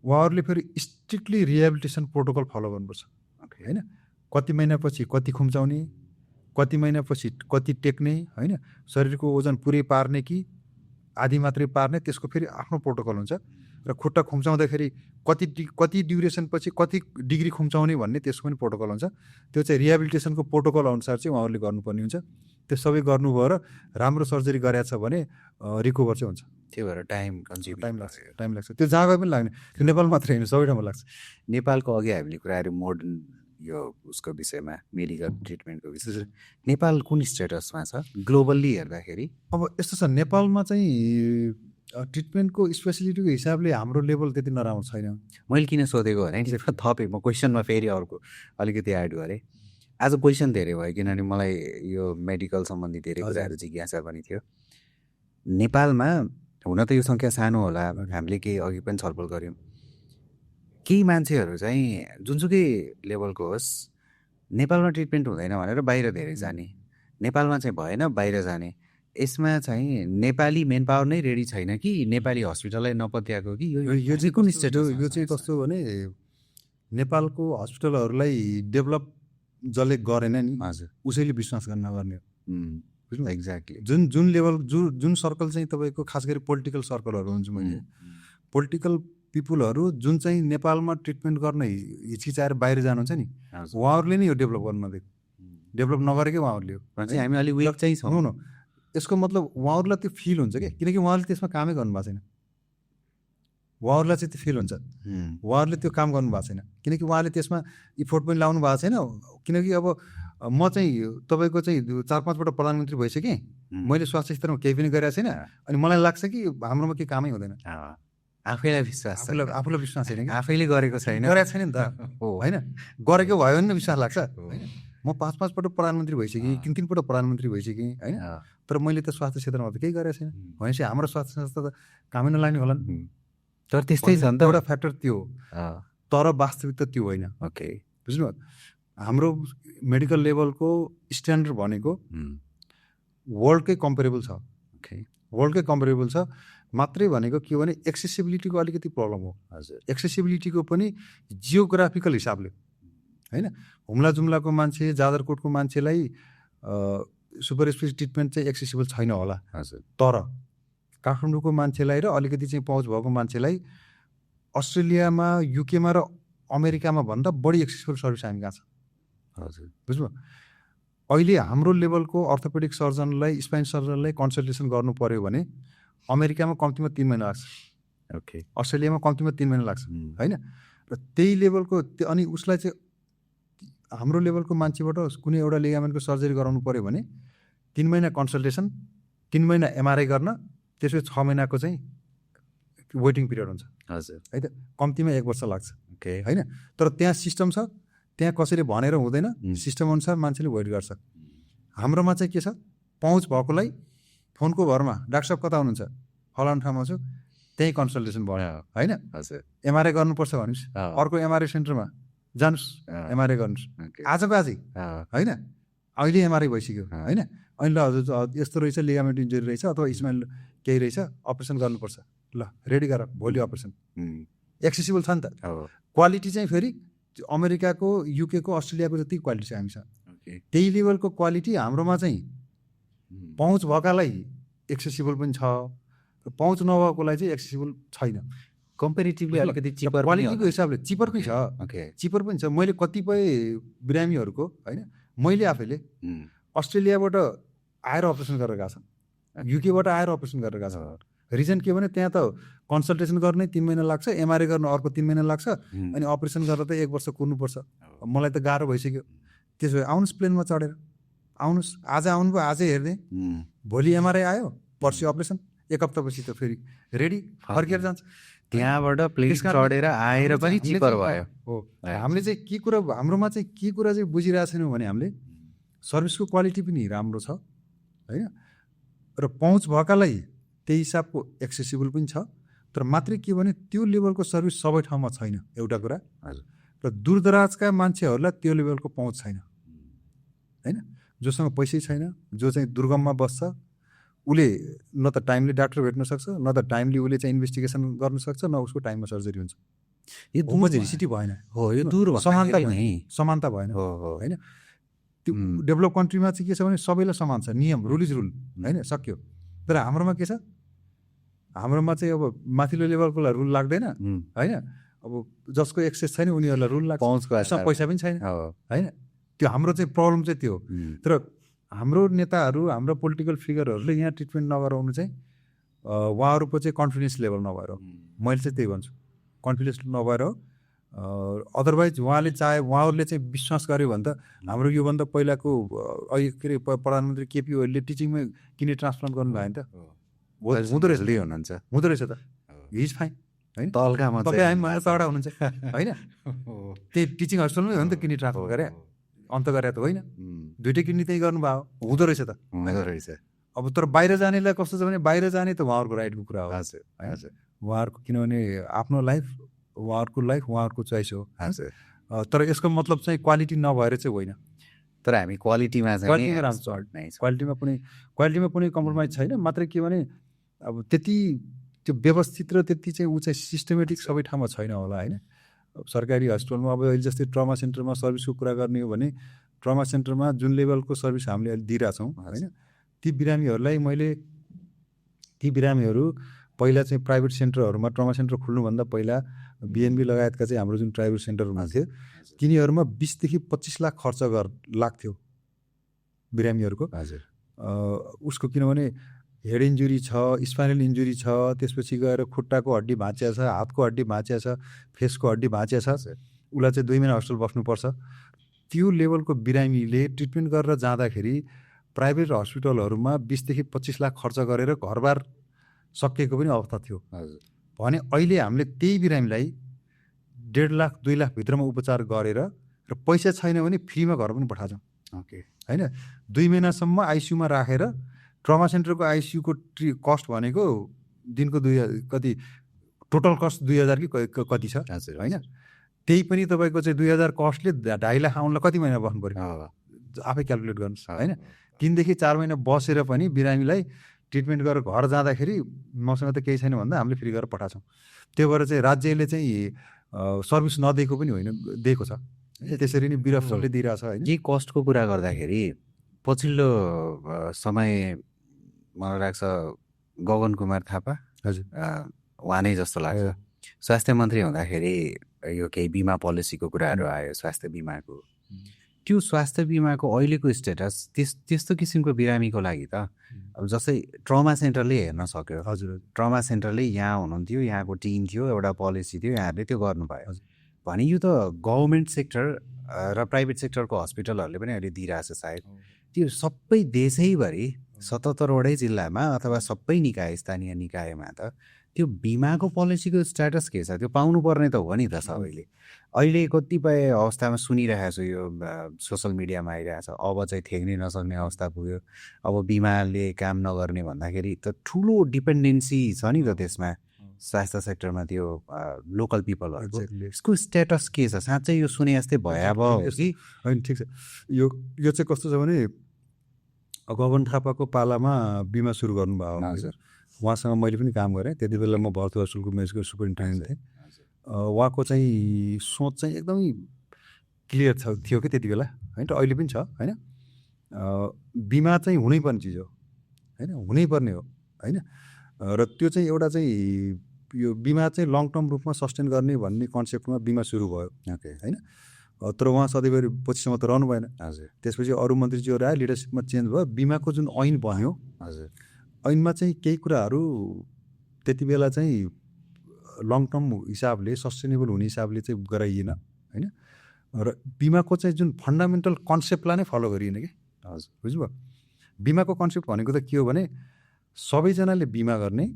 उहाँहरूले फेरि स्ट्रिक्टली रिहेबिलिटेसन प्रोटोकल फलो गर्नुपर्छ होइन। कति महिनापछि कति खुम्चाउने, कति महिनापछि कति टेक्ने होइन, शरीरको ओजन पुरै पार्ने कि आधी मात्रै पार्ने, त्यसको फेरि आफ्नो प्रोटोकल हुन्छ। र खुट्टा खुम्चाउँदाखेरि कति ड्युरेसनपछि कति डिग्री खुम्चाउने भन्ने त्यसको पनि प्रोटोकल हुन्छ। त्यो चाहिँ रिहेबिलिटेसनको प्रोटोकल अनुसार चाहिँ उहाँहरूले गर्नुपर्ने हुन्छ। त्यो सबै गर्नुभयो र राम्रो सर्जरी गरेको छ भने रिकभर चाहिँ हुन्छ। त्यही भएर टाइम लाग्छ। त्यो जहाँ गए पनि लाग्ने, त्यो नेपाल मात्रै होइन सबै ठाउँमा लाग्छ। नेपालको अघि हामीले कुराहरू मोडर्न यो उसको विषयमा मेडिकल ट्रिटमेन्टको विषय, नेपाल कुन स्टेटसमा छ ग्लोबल्ली हेर्दाखेरि? अब यस्तो छ, नेपालमा चाहिँ ट्रिटमेन्टको स्पेसिलिटीको हिसाबले हाम्रो लेभल त्यति नराम्रो छैन। मैले किन सोधेको भने नि थपेँ म क्वेसनमा फेरि अर्को अलिकति एड गरेँ। आज क्वेसन धेरै भयो किनभने मलाई यो मेडिकल सम्बन्धी धेरै कुराहरू जिज्ञासा पनि थियो। नेपालमा हुन त यो सङ्ख्या सानो होला, हामीले केही अघि पनि छलफल गऱ्यौँ, केही मान्छेहरू चाहिँ जुनसुकै लेभलको होस् नेपालमा ट्रिटमेन्ट हुँदैन भनेर बाहिर धेरै जाने, नेपालमा चाहिँ भएन बाहिर जाने। यसमा चाहिँ नेपाली मेन पावर नै रेडी छैन कि नेपाली हस्पिटललाई नपत्याएको कि यो चाहिँ कुन स्टेट हो? यो चाहिँ कस्तो भने नेपालको हस्पिटलहरूलाई डेभलप जसले गरेन नि उसैले विश्वास गर्न नगर्ने हो। बुझ्नु? एक्ज्याक्टली जुन लेभल जुन सर्कल चाहिँ तपाईँको खास गरी पोलिटिकल सर्कलहरू हुन्छ, मैले पोलिटिकल पिपुलहरू जुन चाहिँ नेपालमा ट्रिटमेन्ट गर्न हिचकिचाएर बाहिर जानुहुन्छ नि, उहाँहरूले नै यो डेभलप गर्न नदिएको, डेभलप नगरेकै उहाँहरूले हो। हामी अलिक विक चाहिँ छौँ न। यसको मतलब उहाँहरूलाई त्यो फिल हुन्छ क्या, किनकि उहाँहरूले त्यसमा कामै गर्नुभएको छैन। उहाँहरूलाई चाहिँ त्यो फिल हुन्छ उहाँहरूले त्यो काम गर्नुभएको छैन, किनकि उहाँले त्यसमा इफोर्ट पनि लाउनु भएको छैन। किनकि अब म चाहिँ तपाईँको चाहिँ 4-5 पल्ट प्रधानमन्त्री भइसकेँ, मैले स्वास्थ्य क्षेत्रमा केही पनि गरेको छैन, अनि मलाई लाग्छ कि हाम्रोमा केही कामै हुँदैन। आफैलाई विश्वास, आफूलाई विश्वास छैन कि आफैले गरेको छैन, गरेको छैन नि त होइन। गरेको भयो भने विश्वास लाग्छ। म 5-5 पल्ट प्रधानमन्त्री भइसकेँ, 3-3 पल्ट प्रधानमन्त्री भइसकेँ होइन, तर मैले त स्वास्थ्य क्षेत्रमा त केही गरेको छैन भनेपछि हाम्रो स्वास्थ्य संस्था त कामै नलाग्ने होला नि। तर त्यस्तै छ नि त, एउटा फ्याक्टर त्यो हो, तर वास्तविकता त्यो होइन। ओके, बुझ्नु? हाम्रो मेडिकल लेभलको स्ट्यान्डर्ड भनेको वर्ल्डकै कम्पेरेबल छ। ओके, वर्ल्डकै कम्पेरेबल छ मात्रै भनेको के हो भने एक्सेसिबिलिटीको अलिकति प्रब्लम हो। हजुर, एक्सेसिबिलिटीको पनि जियोग्राफिकल हिसाबले होइन। हुम्ला जुम्लाको मान्छे, जाजरकोटको मान्छेलाई सुपर स्पेसियलिटी ट्रिटमेन्ट चाहिँ एक्सेसिबल छैन होला। हजुर, तर काठमाडौँको मान्छेलाई र अलिकति चाहिँ पहुँच भएको मान्छेलाई अस्ट्रेलियामा, युकेमा र अमेरिकामा भन्दा बढी एक्सेसिबल सर्भिस हामी कहाँ छ। हजुर, बुझ्नु? अहिले हाम्रो लेभलको अर्थोपेडिक सर्जनलाई, स्पाइन सर्जनलाई कन्सल्टेसन गर्नु पर्यो भने अमेरिकामा कम्तीमा 3 महिना लाग्छ। ओके, अस्ट्रेलियामा कम्तीमा 3 महिना लाग्छ होइन। र त्यही लेभलको अनि उसलाई चाहिँ हाम्रो लेभलको मान्छेबाट कुनै एउटा लिगामेन्टको सर्जरी गराउनु पर्यो भने 3 महिना कन्सल्टेसन, 3 महिना एमआरआई गर्न, त्यसपछि 6 महिनाको चाहिँ वेटिङ पिरियड हुन्छ। हजुर, है त, कम्तीमा 1 वर्ष लाग्छ। ओके, होइन। तर त्यहाँ सिस्टम छ, त्यहाँ कसैले भनेर हुँदैन, सिस्टम अनुसार मान्छेले वेट गर्छ। हाम्रोमा चाहिँ के छ, पहुँच भएकोलाई फोनको भरमा डाक्टर साहब कता हुनुहुन्छ, फलानु ठाउँमा छु, त्यहीँ कन्सल्टेसन भयो होइन। हजुर, एमआरआई गर्नुपर्छ भन्नुहोस्, अर्को एमआरआई सेन्टरमा जानुहोस्, एमआरआई गर्नुहोस्, आजको आजै होइन। अहिले एमआरआई भइसक्यो होइन, अहिले ल हजुर यस्तो रहेछ, लिगामेन्ट इन्जुरी रहेछ अथवा स्माइल केही रहेछ, अपरेसन गर्नुपर्छ, ल रेडी गर, भोलि अपरेसन। एक्सेसिबल छ नि त। क्वालिटी चाहिँ फेरि अमेरिकाको, युकेको, अस्ट्रेलियाको जति क्वालिटी छ हामीसँग, त्यही लेभलको क्वालिटी हाम्रोमा चाहिँ पहुँच भएकालाई एक्सेसिबल पनि छ, पहुँच नभएकोलाई चाहिँ एक्सेसिबल छैन। कम्पेरिटिभली अलिकति चिपर, क्वालिटीको हिसाबले चिपर पनि छ। ओके, चिपर पनि छ। मैले कतिपय बिरामीहरूको होइन, मैले आफैले अस्ट्रेलियाबाट आएर अपरेसन गरेर गएको छन्, युकेबाट आएर अपरेसन गरेर गएको छ। रिजन के भने त्यहाँ त कन्सल्टेसन गर्नै 3 महिना लाग्छ, एमआरआई गर्न अर्को 3 महिना लाग्छ, अनि अपरेसन गरेर त 1 वर्ष कुर्नुपर्छ। मलाई त गाह्रो भइसक्यो। त्यसो भए आउनुहोस् प्लेनमा चढेर, आउनुहोस्, आज आउनुभयो, आजै हेर्ने, भोलि एमआरआई आयो, पर्सि अपरेसन, 1 हप्तापछि त फेरि रेडी फर्केर जान्छ। त्यहाँबाट प्लेन चढेर आएर पनि चिपर भयो हो। हामीले चाहिँ के कुरा, हाम्रोमा चाहिँ के कुरा चाहिँ बुझिरहेको छैनौँ भने हामीले सर्भिसको क्वालिटी पनि राम्रो छ होइन, र पहुँच भएकालाई त्यही हिसाबको एक्सेसिबल पनि छ। तर मात्रै के भने त्यो लेभलको सर्भिस सबै ठाउँमा छैन एउटा कुरा, र दूरदराजका मान्छेहरूलाई त्यो लेभलको पहुँच छैन होइन। जोसँग पैसै छैन, जो चाहिँ दुर्गममा बस्छ, उसले न त टाइमली डाक्टर भेट्न सक्छ, न त टाइमली उसले चाहिँ इन्भेस्टिगेसन गर्न सक्छ, न उसको टाइममा सर्जरी हुन्छ। यो होमोजेनिसिटी भएन, हो यो दूर समानता भएन होइन। त्यो डेभलप कन्ट्रीमा चाहिँ के छ भने सबैलाई समान छ, नियम रुल इज रुल होइन, सक्यो। तर हाम्रोमा के छ, हाम्रोमा चाहिँ अब माथिल्लो लेभलकोलाई रुल लाग्दैन होइन, अब जसको एक्सेस छैन उनीहरूलाई रुल लाग्छ, पैसा पनि छैन होइन। त्यो हाम्रो चाहिँ प्रब्लम चाहिँ त्यो। तर हाम्रो नेताहरू, हाम्रो पोलिटिकल फिगरहरूले यहाँ ट्रिटमेन्ट नगराउनु चाहिँ उहाँहरूको चाहिँ कन्फिडेन्स लेभल नभएर हो। मैले चाहिँ त्यही भन्छु, कन्फिडेन्स नभएर हो। अदरवाइज उहाँहरूले चाहिँ विश्वास गर्यो भने त हाम्रो योभन्दा पहिलाको के अरे प्रधानमन्त्री केपी ओलीले टिचिङमै किन ट्रान्सप्लान्ट गर्नु भयो नि त, हुँदो रहेछ त, हिज फाइन होइन। तपाईँ हामी मलाई तगडा हुनुहुन्छ होइन, त्यही टिचिङ हस्पिटलमै हो नि त किडनी ट्रान्सप्लान्ट गरे, अन्त गरे त होइन, दुइटै किडनी त्यही गर्नुभयो, हुँदो रहेछ त। अब तर बाहिर जानेलाई कस्तो छ भने बाहिर जाने त उहाँहरूको राइटको कुरा हो उहाँहरूको, किनभने आफ्नो लाइफ उहाँहरूको चोइस हो। तर यसको मतलब चाहिँ क्वालिटी नभएर चाहिँ होइन। तर हामी क्वालिटीमा पनि कम्प्रोमाइज छैन। मात्रै के भने अब त्यति त्यो व्यवस्थित र त्यति चाहिँ ऊ चाहिँ सिस्टमेटिक सबै ठाउँमा छैन होला होइन। सरकारी हस्पिटलमा अब अहिले जस्तै ट्रमा सेन्टरमा सर्भिसको कुरा गर्ने हो भने ट्रमा सेन्टरमा जुन लेभलको सर्भिस हामीले अहिले दिइरहेछौँ होइन, ती बिरामीहरू पहिला चाहिँ प्राइभेट सेन्टरहरूमा ट्रमा सेन्टर खुल्नुभन्दा पहिला बिएनबी लगायतका चाहिँ हाम्रो जुन प्राइभेट सेन्टरहरूमा थियो तिनीहरूमा 20 देखि 25 लाख खर्च लाग्थ्यो बिरामीहरूको। उसको किनभने हेड इन्जुरी छ, स्पाइनल इन्जुरी छ, त्यसपछि गएर खुट्टाको हड्डी भाँचिया छ, हातको हड्डी भाँचिया छ, फेसको हड्डी भाँचिया छ, उसलाई चाहिँ 2 महिना हस्पिटल बस्नुपर्छ। त्यो लेभलको बिरामीले ट्रिटमेन्ट गरेर जाँदाखेरि प्राइभेट हस्पिटलहरूमा 20 देखि 25 लाख खर्च गरेर घरबार सकिएको पनि अवस्था थियो भने अहिले हामीले त्यही बिरामीलाई 1.5 लाख 2 लाख भित्रमा उपचार गरेर र पैसा छैन भने फ्रीमा घर पनि पठाउँछौँ होइन। 2 महिनासम्म आइसियुमा राखेर ट्रमा सेन्टरको आइसियुको कस्ट भनेको दिनको कति टोटल कस्ट 2000 कि कति छ होइन। त्यही पनि तपाईँको चाहिँ 2000 कस्टले 2.5 लाख आउनलाई कति महिना बस्नु पऱ्यो आफै क्यालकुलेट गर्नुहोस् होइन। 3 देखि 4 महिना बसेर पनि बिरामीलाई ट्रिटमेन्ट गरेर घर जाँदाखेरि मसँग त केही छैन भन्दा हामीले फ्री गरेर पठाउँछौँ। त्यो भएर चाहिँ राज्यले चाहिँ सर्भिस नदिएको पनि होइन, दिएको छ, त्यसरी नै बिराफले दिइरहेछ होइन। यही कस्टको कुरा गर्दाखेरि पछिल्लो समय मलाई लाग्छ गगन कुमार थापा उहाँ नै जस्तो लाग्छ स्वास्थ्य मन्त्री हुँदाखेरि यो केही बिमा पोलिसीको कुराहरू आयो स्वास्थ्य बिमाको। त्यो स्वास्थ्य बिमाको अहिलेको स्टेटस त्यस्तो किसिमको बिरामीको लागि त अब जस्तै ट्रमा सेन्टरले हेर्न सक्यो। ट्रमा सेन्टरले यहाँ हुनुहुन्थ्यो, यहाँको टिम थियो, एउटा पोलिसी थियो, यहाँहरूले त्यो गर्नुभयो भने यो त गभर्मेन्ट सेक्टर र प्राइभेट सेक्टरको हस्पिटलहरूले पनि अहिले दिइरहेछ सायद। त्यो सबै देशैभरि 77वटै जिल्लामा अथवा सबै निकाय स्थानीय निकायमा त त्यो बिमाको पोलिसीको स्ट्याटस के छ त्यो पाउनुपर्ने त हो नि त सबैले। अहिले कतिपय अवस्थामा सुनिरहेको छु, यो सोसल मिडियामा आइरहेछ, अब चाहिँ थ्याक्नै नसक्ने अवस्था पुग्यो, अब बिमाले काम नगर्ने भन्दाखेरि त ठुलो डिपेन्डेन्सी छ नि त त्यसमा स्वास्थ्य सेक्टरमा त्यो लोकल पिपलहरूको। यसको स्ट्याटस के छ साँच्चै यो सुने जस्तै भयावह हो कि होइन? ठिक छ, यो चाहिँ कस्तो छ भने गगन थापाको पालामा बिमा सुरु गर्नुभयो हजुर, उहाँसँग मैले पनि काम गरेँ। त्यति बेला म भर्तु हस्पिटलको मेडिकल सुपरिन्टेन्डेन्ट थिएँ। उहाँको चाहिँ सोच चाहिँ एकदमै क्लियर थियो कि त्यति बेला होइन, र अहिले पनि छ होइन। बिमा चाहिँ हुनैपर्ने चिज हो होइन, हुनैपर्ने हो होइन। र त्यो चाहिँ एउटा चाहिँ यो बिमा चाहिँ लङ टर्म रूपमा सस्टेन गर्ने भन्ने कन्सेप्टमा बिमा सुरु भयो होइन। तर उहाँ सधैँभरि पछिसम्म त रहनु भएन हजुर। त्यसपछि अरू मन्त्रीज्यूहरू आयो, लिडरसिपमा चेन्ज भयो, बिमाको जुन ऐन बन्यो हजुर, ऐनमा चाहिँ केही कुराहरू त्यति बेला चाहिँ लङ टर्म हिसाबले सस्टेनेबल हुने हिसाबले चाहिँ गराइएन होइन। र बिमाको चाहिँ जुन फन्डामेन्टल कन्सेप्टलाई नै फलो गरिएन कि हजुर, बुझ्नुभयो। बिमाको कन्सेप्ट भनेको त के हो भने सबैजनाले बिमा गर्ने,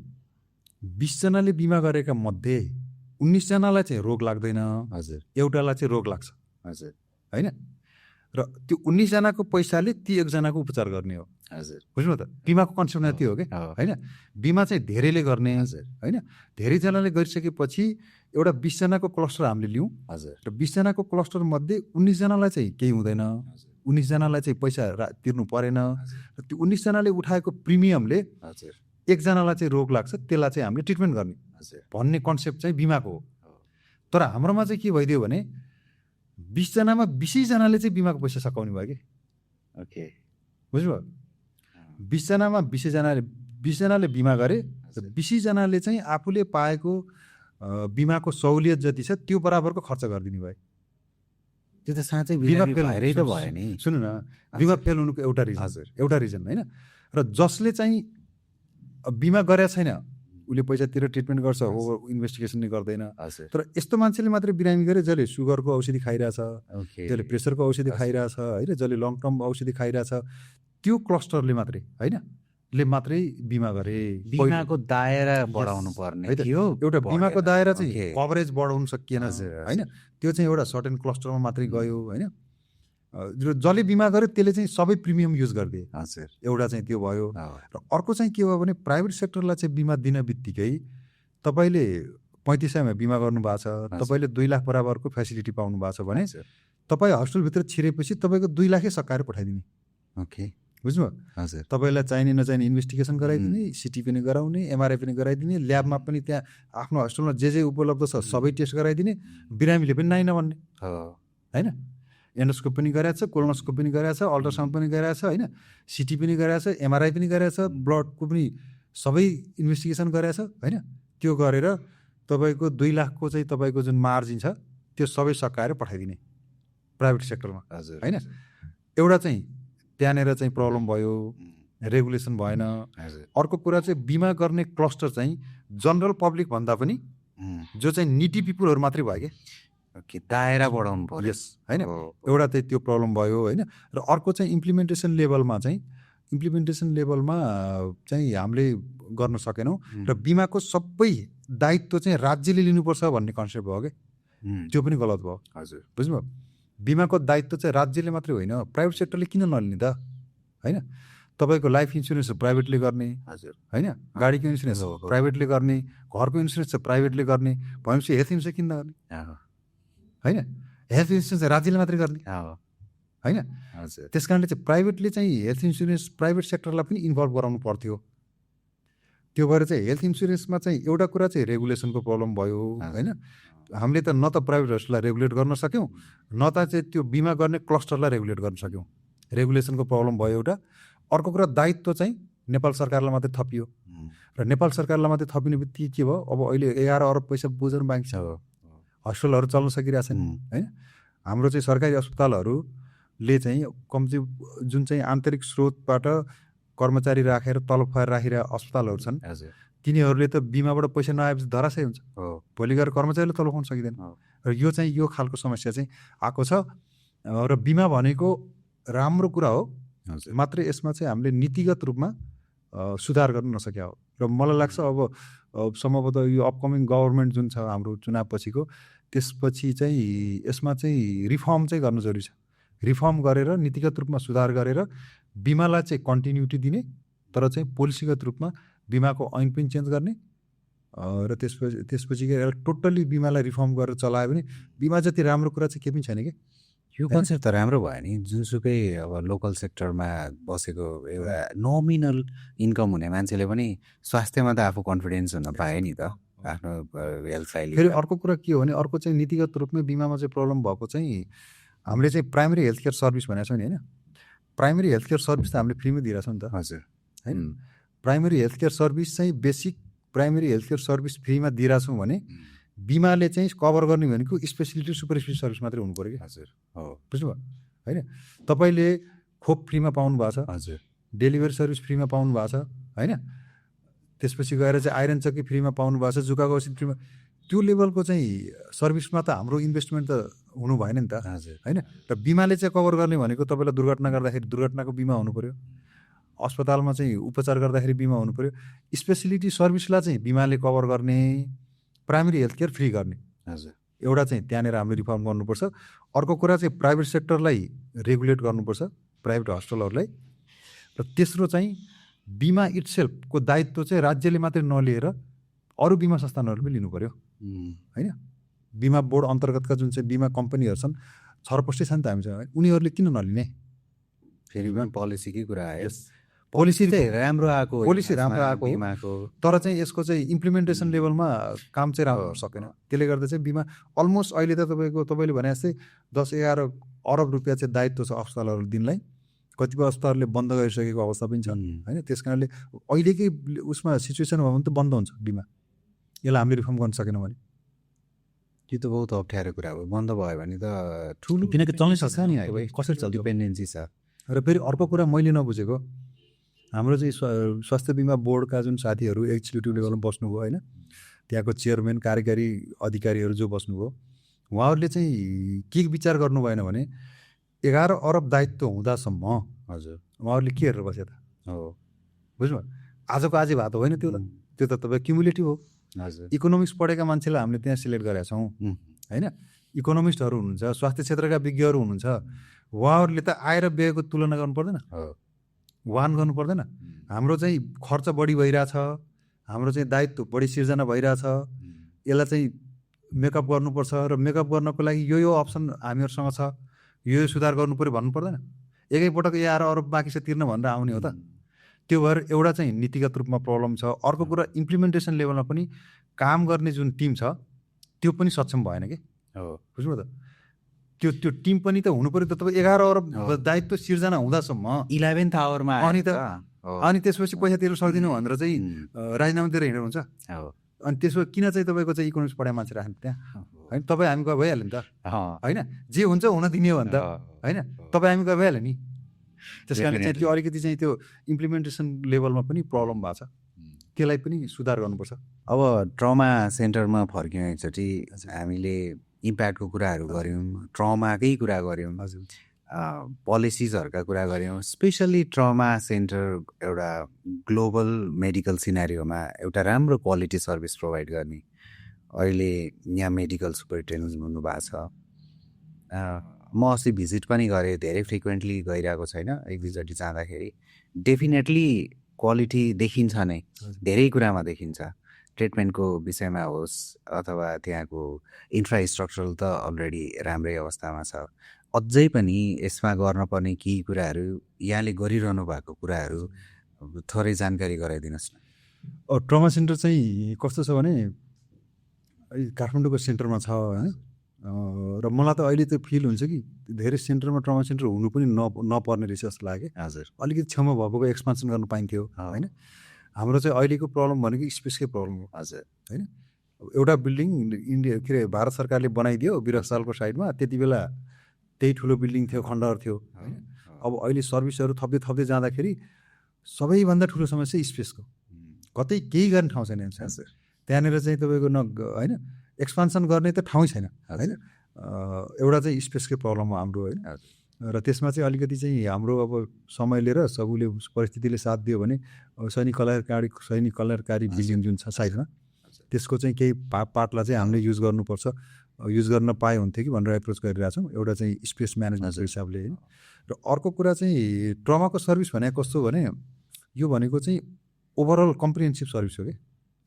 20 जनाले बिमा गरेका मध्ये 19 जनालाई चाहिँ रोग लाग्दैन हजुर, एउटालाई चाहिँ रोग लाग्छ हजुर होइन। र त्यो 19 जनाको पैसाले ती एकजनाको उपचार गर्ने हो। हजुर बुझ्नु त बिमाको कन्सेप्ट त्यो हो कि होइन। बिमा चाहिँ धेरैले गर्ने होइन। धेरैजनाले गरिसकेपछि एउटा 20 जनाको क्लस्टर हामीले लियौँ हजुर र 20 जनाको क्लस्टर मध्ये 19 जनालाई चाहिँ केही हुँदैन, 19 जनालाई चाहिँ पैसा तिर्नु परेन र त्यो 19 जनाले उठाएको प्रिमियमले हजुर एकजनालाई चाहिँ रोग लाग्छ त्यसलाई चाहिँ हामीले ट्रिटमेन्ट गर्ने हजुर भन्ने कन्सेप्ट चाहिँ बिमाको हो। तर हाम्रोमा चाहिँ के भइदियो भने 20 जनामा 20 जनाले चाहिँ बिमाको पैसा सकाउने भयो कि। ओके बुझ्नुभयो? 20 जनामा 20 जनाले बिमा गरे र 20 जनाले चाहिँ आफूले पाएको बिमाको सहुलियत जति छ त्यो बराबरको खर्च गरिदिने भयो। त्यो त साँच्चै बिमा बिरामी फेल भएरै त भयो नि। सुन्नु न, बिमा फेल हुनुको एउटा रिजन होइन। र जसले चाहिँ बिमा गरेका छैन उसले पैसातिर ट्रिटमेन्ट गर्छ, हो इन्भेस्टिगेसन नै गर्दैन। तर यस्तो मान्छेले मात्रै बिरामी गरे जसले सुगरको औषधि खाइरहेछ, जसले प्रेसरको औषधि खाइरहेछ होइन, जसले लङ टर्म औषधि खाइरहेछ, त्यो क्लस्टरले मात्रै होइन ले मात्रै बिमा गरे। बिमाको दायरा बढाउनु पर्ने थियो। एउटा बिमाको दायरा चाहिँ कभरेज बढाउनु सकिएन होइन। त्यो चाहिँ एउटा सर्टेन क्लस्टरमा मात्रै गयो होइन। जसले बिमा गर्यो त्यसले चाहिँ सबै प्रिमियम युज गरिदिए। हजुर एउटा चाहिँ त्यो भयो। र अर्को चाहिँ के भयो भने प्राइभेट सेक्टरलाई चाहिँ बिमा दिन बित्तिकै तपाईँले 3500मा बिमा गर्नुभएको छ, तपाईँले 2 लाख बराबरको फेसिलिटी पाउनु भएको छ भने तपाईँ हस्पिटलभित्र छिरेपछि तपाईँको 2 लाखै सकाएर पठाइदिने। ओके बुझ्नुभयो? हजुर तपाईँलाई चाहिने नचाहिने इन्भेस्टिगेसन गराइदिने, सिटी पनि गराउने, एमआरआई पनि गराइदिने, ल्याबमा पनि त्यहाँ आफ्नो हस्पिटलमा जे उपलब्ध छ सबै टेस्ट गराइदिने, बिरामीले पनि नाइ नभन्ने होइन। एन्डोस्कोप पनि गराएको छ, कोलोनोस्कोप पनि गराएको छ, अल्ट्रासाउन्ड पनि गराएको छ होइन, सिटी पनि गराएको छ, एमआरआई पनि गराएको छ, ब्लडको पनि सबै इन्भेस्टिगेसन गराएको छ होइन। त्यो गरेर तपाईँको 2 लाखको चाहिँ तपाईँको जुन मार्जिन छ त्यो सबै सकाएर पठाइदिने प्राइभेट सेक्टरमा होइन। एउटा चाहिँ त्यहाँनिर चाहिँ प्रब्लम भयो, रेगुलेसन भएन। अर्को कुरा चाहिँ बिमा गर्ने क्लस्टर चाहिँ जनरल पब्लिक भन्दा पनि जो चाहिँ निटी पिपुलहरू मात्रै भयो कि। ओके दायरा बढाउनु पर्यो यस होइन। एउटा चाहिँ त्यो प्रब्लम भयो होइन। र अर्को चाहिँ इम्प्लिमेन्टेसन लेभलमा चाहिँ हामीले गर्न सकेनौँ र बिमाको सबै दायित्व चाहिँ राज्यले लिनुपर्छ भन्ने कन्सेप्ट भयो कि। त्यो पनि गलत भयो। हजुर बुझ्नुभयो? बिमाको दायित्व चाहिँ राज्यले मात्रै होइन, प्राइभेट सेक्टरले किन नलिने त होइन। तपाईँको लाइफ इन्सुरेन्स प्राइभेटले गर्ने होइन, गाडीको इन्सुरेन्स प्राइभेटले गर्ने, घरको इन्सुरेन्स चाहिँ प्राइभेटले गर्ने भनेपछि हेल्थ इन्सुरेन्स किन नगर्ने होइन। हेल्थ इन्सुरेन्स राज्यले मात्रै गर्ने होइन। त्यस कारणले चाहिँ प्राइभेटले चाहिँ हेल्थ इन्सुरेन्स प्राइभेट सेक्टरलाई पनि इन्भल्भ गराउनु पर्थ्यो। त्यो भएर चाहिँ हेल्थ इन्सुरेन्समा चाहिँ एउटा कुरा चाहिँ रेगुलेसनको प्रब्लम भयो होइन। हामीले त न त प्राइभेट हस्पिटललाई रेगुलेट गर्न सक्यौँ, न त चाहिँ त्यो बिमा गर्ने क्लस्टरलाई रेगुलेट गर्न सक्यौँ। रेगुलेसनको प्रब्लम भयो एउटा। अर्को कुरा दायित्व चाहिँ नेपाल सरकारलाई मात्रै थपियो र नेपाल सरकारलाई मात्रै थपिने बित्तिकै के भयो, अब अहिले 11 अरब पैसा बुझ्नु बाँकी छ, हस्पिटलहरू चल्न सकिरहेछन् होइन। हाम्रो चाहिँ सरकारी अस्पतालहरूले चाहिँ कम्ती जुन चाहिँ आन्तरिक स्रोतबाट कर्मचारी राखेर तलब खुवाएर राखिरहेका अस्पतालहरू छन् तिनीहरूले त बिमाबाट पैसा नआएपछि धराशय हुन्छ। भोलि गएर कर्मचारीले तलब खुवाउन सकिँदैन। र यो चाहिँ यो खालको समस्या चाहिँ आएको छ। र बिमा भनेको राम्रो कुरा हो, मात्रै यसमा चाहिँ हामीले नीतिगत रूपमा सुधार गर्न नसक्या हो। र मलाई लाग्छ अब सम्भवतः यो अपकमिङ गभर्मेन्ट जुन छ हाम्रो चुनाव पछिको, त्यसपछि चाहिँ यसमा चाहिँ रिफर्म चाहिँ गर्न जरुरी छ। रिफर्म गरेर नीतिगत रूपमा सुधार गरेर बिमालाई चाहिँ कन्टिन्युटी दिने, तर चाहिँ पोलिसीगत रूपमा बिमाको ऐन पनि चेन्ज गर्ने र त्यसपछि टोटल्ली बिमालाई रिफर्म गरेर चलायो भने बिमा जति राम्रो कुरा चाहिँ केही पनि छैन कि। यो कन्सेप्ट त राम्रो भयो नि। जुनसुकै अब लोकल सेक्टरमा बसेको एउटा नोमिनल इन्कम हुने मान्छेले पनि स्वास्थ्यमा त आफू कन्फिडेन्स हुन पाए नि त आफ्नो हेल्थलाई। फेरि अर्को कुरा के हो भने अर्को चाहिँ नीतिगत रूपमै बिमामा चाहिँ प्रब्लम भएको चाहिँ हामीले चाहिँ प्राइमेरी हेल्थ केयर सर्भिस भनेको छौँ नि होइन। प्राइमेरी हेल्थ केयर सर्भिस त हामीले फ्रीमै दिइरहेछौँ नि त। हजुर होइन। प्राइमेरी हेल्थ केयर सर्भिस चाहिँ basic primary health care service फ्रीमा दिइरहेछौँ भने बिमाले चाहिँ कभर गर्ने भनेको स्पेसिलिटी सुपर स्पेसिलिटी सर्भिस मात्रै हुनु पऱ्यो कि। हजुर हो बुझ्नुभयो होइन। तपाईँले खोप फ्रीमा पाउनु भएको छ, हजुर डेलिभरी सर्भिस फ्रीमा पाउनु भएको छ होइन, त्यसपछि गएर चाहिँ आइरन चक्की फ्रीमा पाउनु भएको छ, जुकाको औषधि फ्रीमा, त्यो लेभलको चाहिँ सर्भिसमा त हाम्रो इन्भेस्टमेन्ट त हुनु भएन नि त होइन। र बिमाले चाहिँ कभर गर्ने भनेको तपाईँलाई दुर्घटना गर्दाखेरि दुर्घटनाको बिमा हुनु पऱ्यो, अस्पतालमा चाहिँ उपचार गर्दाखेरि बिमा हुनु पऱ्यो, स्पेसिलिटी सर्भिसलाई चाहिँ बिमाले कभर गर्ने, प्राइमेरी हेल्थ केयर फ्री गर्ने। हजुर एउटा चाहिँ त्यहाँनिर हामीले रिफर्म गर्नुपर्छ। अर्को कुरा चाहिँ प्राइभेट सेक्टरलाई रेगुलेट गर्नुपर्छ, प्राइभेट हस्पिटलहरूलाई। र तेस्रो चाहिँ बिमा इट्सेल्फको दायित्व चाहिँ राज्यले मात्रै नलिएर अरू बिमा संस्थानहरूले पनि लिनु पऱ्यो होइन। बिमा बोर्ड अन्तर्गतका जुन चाहिँ बिमा कम्पनीहरू छन् छरपष्टै छ नि त हामीसँग, उनीहरूले किन नलिने? फेरि पनि पोलिसीकै कुरा आयो। पोलिसी चाहिँ राम्रो आएको, पोलिसी राम्रो आएको बिमाको, तर चाहिँ यसको चाहिँ इम्प्लिमेन्टेसन लेभलमा काम चाहिँ राम्रो सकेन। त्यसले गर्दा चाहिँ बिमा अलमोस्ट अहिले त तपाईँले भने जस्तै 10-11 अरब रुपियाँ चाहिँ दायित्व छ अस्पतालहरू दिनलाई। कतिपय अस्पतालहरूले बन्द गरिसकेको अवस्था पनि छ होइन। त्यस कारणले अहिलेकै उसमा सिचुएसन भयो भने त बन्द हुन्छ बिमा। यसलाई हामीले रिफर्म गर्न सकेनौँ भने त्यो त बहुत अप्ठ्यारो कुरा हो। बन्द भयो भने त ठुलो किनकि चल्नै सक्छ नि, कसरी चल्छ? डिपेन्डेन्सी छ। र फेरि अर्को कुरा मैले नबुझेको, हाम्रो चाहिँ स्वास्थ्य बिमा बोर्डका जुन साथीहरू एक्जिक्युटिभ लेभलमा बस्नुभयो होइन, त्यहाँको चेयरम्यान कार्यकारी अधिकारीहरू जो बस्नुभयो, उहाँहरूले चाहिँ के विचार गर्नु भएन भने 11 अरब दायित्व हुँदासम्म हजुर उहाँहरूले के हेरेर बसे त हो, बुझ्नु भयो? आजको आज भात होइन त्यो त तपाईँ क्युमुलेटिभ हो। हजुर इकोनोमिक्स पढेका मान्छेलाई हामीले त्यहाँ सिलेक्ट गरेका छौँ होइन। इकोनोमिस्टहरू हुनुहुन्छ, स्वास्थ्य क्षेत्रका विज्ञहरू हुनुहुन्छ, उहाँहरूले त आएर व्ययको तुलना गर्नु पर्दैन, वाहन गर्नु पर्दैन। हाम्रो चाहिँ खर्च बढी भइरहेछ, हाम्रो चाहिँ दायित्व बढी सिर्जना भइरहेछ, यसलाई चाहिँ मेकअप गर्नुपर्छ र मेकअप गर्नको लागि यो अप्सन हामीहरूसँग छ, यो सुधार गर्नु पऱ्यो भन्नु पर्दैन। एकैपटक 11 अरब बाँकी छ तिर्न भनेर आउने हो त। त्यो भएर एउटा चाहिँ नीतिगत रूपमा प्रब्लम छ। अर्को कुरा इम्प्लिमेन्टेसन लेभलमा पनि काम गर्ने जुन टिम छ त्यो पनि सक्षम भएन कि, बुझ्नुभयो त? त्यो टिम पनि त हुनु पऱ्यो त। तपाईँ 11 अरब दायित्व सिर्जना हुँदासम्म 11th आवरमा अनि त्यसपछि पैसा तिर्न सक्दिनँ भनेर चाहिँ राजीनामा दिएर हिँड्नु हुन्छ। अनि त्यसो किन चाहिँ तपाईँको चाहिँ इकोनोमिक्स पढाए मान्छे राख्नु त्यहाँ होइन? तपाईँ हामी गए भइहाल्यो नि त होइन, जे हुन्छ हुन दिने हो भने त होइन, तपाईँ हामी गए भइहाल्यो नि। त्यस कारण चाहिँ त्यो अलिकति चाहिँ त्यो इम्प्लिमेन्टेसन लेभलमा पनि प्रब्लम भएको छ, त्यसलाई पनि सुधार गर्नुपर्छ। अब ट्रमा सेन्टरमा फर्क्यौँ एकचोटि, हामीले इम्प्याक्टको कुराहरू गऱ्यौँ, ट्रमाकै कुरा गऱ्यौँ, पोलिसिजहरूका कुरा गऱ्यौँ। स्पेसल्ली ट्रमा सेन्टर एउटा ग्लोबल मेडिकल सिनारियोमा एउटा राम्रो क्वालिटी सर्भिस प्रोभाइड गर्ने, अहिले यहाँ मेडिकल सुपरिन्टेन्डेन्ट हुनुभएको छ। म अस्ति भिजिट पनि गरेँ, धेरै फ्रिक्वेन्टली गइरहेको छैन, एक दुईचोटि जाँदाखेरि डेफिनेटली क्वालिटी देखिन्छ नै, धेरै कुरामा देखिन्छ। ट्रिटमेन्टको विषयमा होस् अथवा त्यहाँको इन्फ्रास्ट्रक्चरल त अलरेडी राम्रै अवस्थामा छ। अझै पनि यसमा गर्नुपर्ने केही कुराहरू, यहाँले गरिरहनु भएको कुराहरू थोरै जानकारी गराइदिनुहोस् न। ट्रमा सेन्टर चाहिँ कस्तो छ भने काठमाडौँको सेन्टरमा छ होइन। र मलाई त अहिले त फिल हुन्छ कि धेरै सेन्टरमा ट्रमा सेन्टर हुनु पनि नपर्ने रहेछ जस्तो लाग्यो। हजुर, अलिकति छेउमा भएको एक्सपान्सन गर्न पाइन्थ्यो होइन। हाम्रो चाहिँ अहिलेको प्रब्लम भनेको स्पेसकै प्रब्लम हो। हजुर होइन, एउटा बिल्डिङ इन्डिया के अरे भारत सरकारले बनाइदियो बिरसालको साइडमा, त्यति बेला त्यही ठुलो बिल्डिङ थियो, खण्डहर थियो होइन। अब अहिले सर्भिसहरू थप्दै थप्दै जाँदाखेरि सबैभन्दा ठुलो समस्या स्पेसको, कतै केही गर्ने ठाउँ छैन। त्यहाँनिर चाहिँ तपाईँको होइन एक्सपान्सन गर्ने त ठाउँ छैन होइन। एउटा चाहिँ स्पेसकै प्रब्लम हो हाम्रो होइन। र त्यसमा चाहिँ अलिकति चाहिँ हाम्रो अब समय लिएर सबैले परिस्थितिले साथ दियो भने सैनिक कल्याणकारी बिल्डिङ जुन छ साइडमा, त्यसको चाहिँ केही पार्टलाई चाहिँ हामीले युज गर्नुपर्छ, युज गर्न पाए हुन्थ्यो कि भनेर एप्रोच गरिरहेछौँ, एउटा चाहिँ स्पेस म्यानेजमेन्टको हिसाबले होइन। र अर्को कुरा चाहिँ ट्रमाको सर्भिस भनेको कस्तो भने यो भनेको चाहिँ ओभरअल कम्प्रिहेन्सिभ सर्भिस हो कि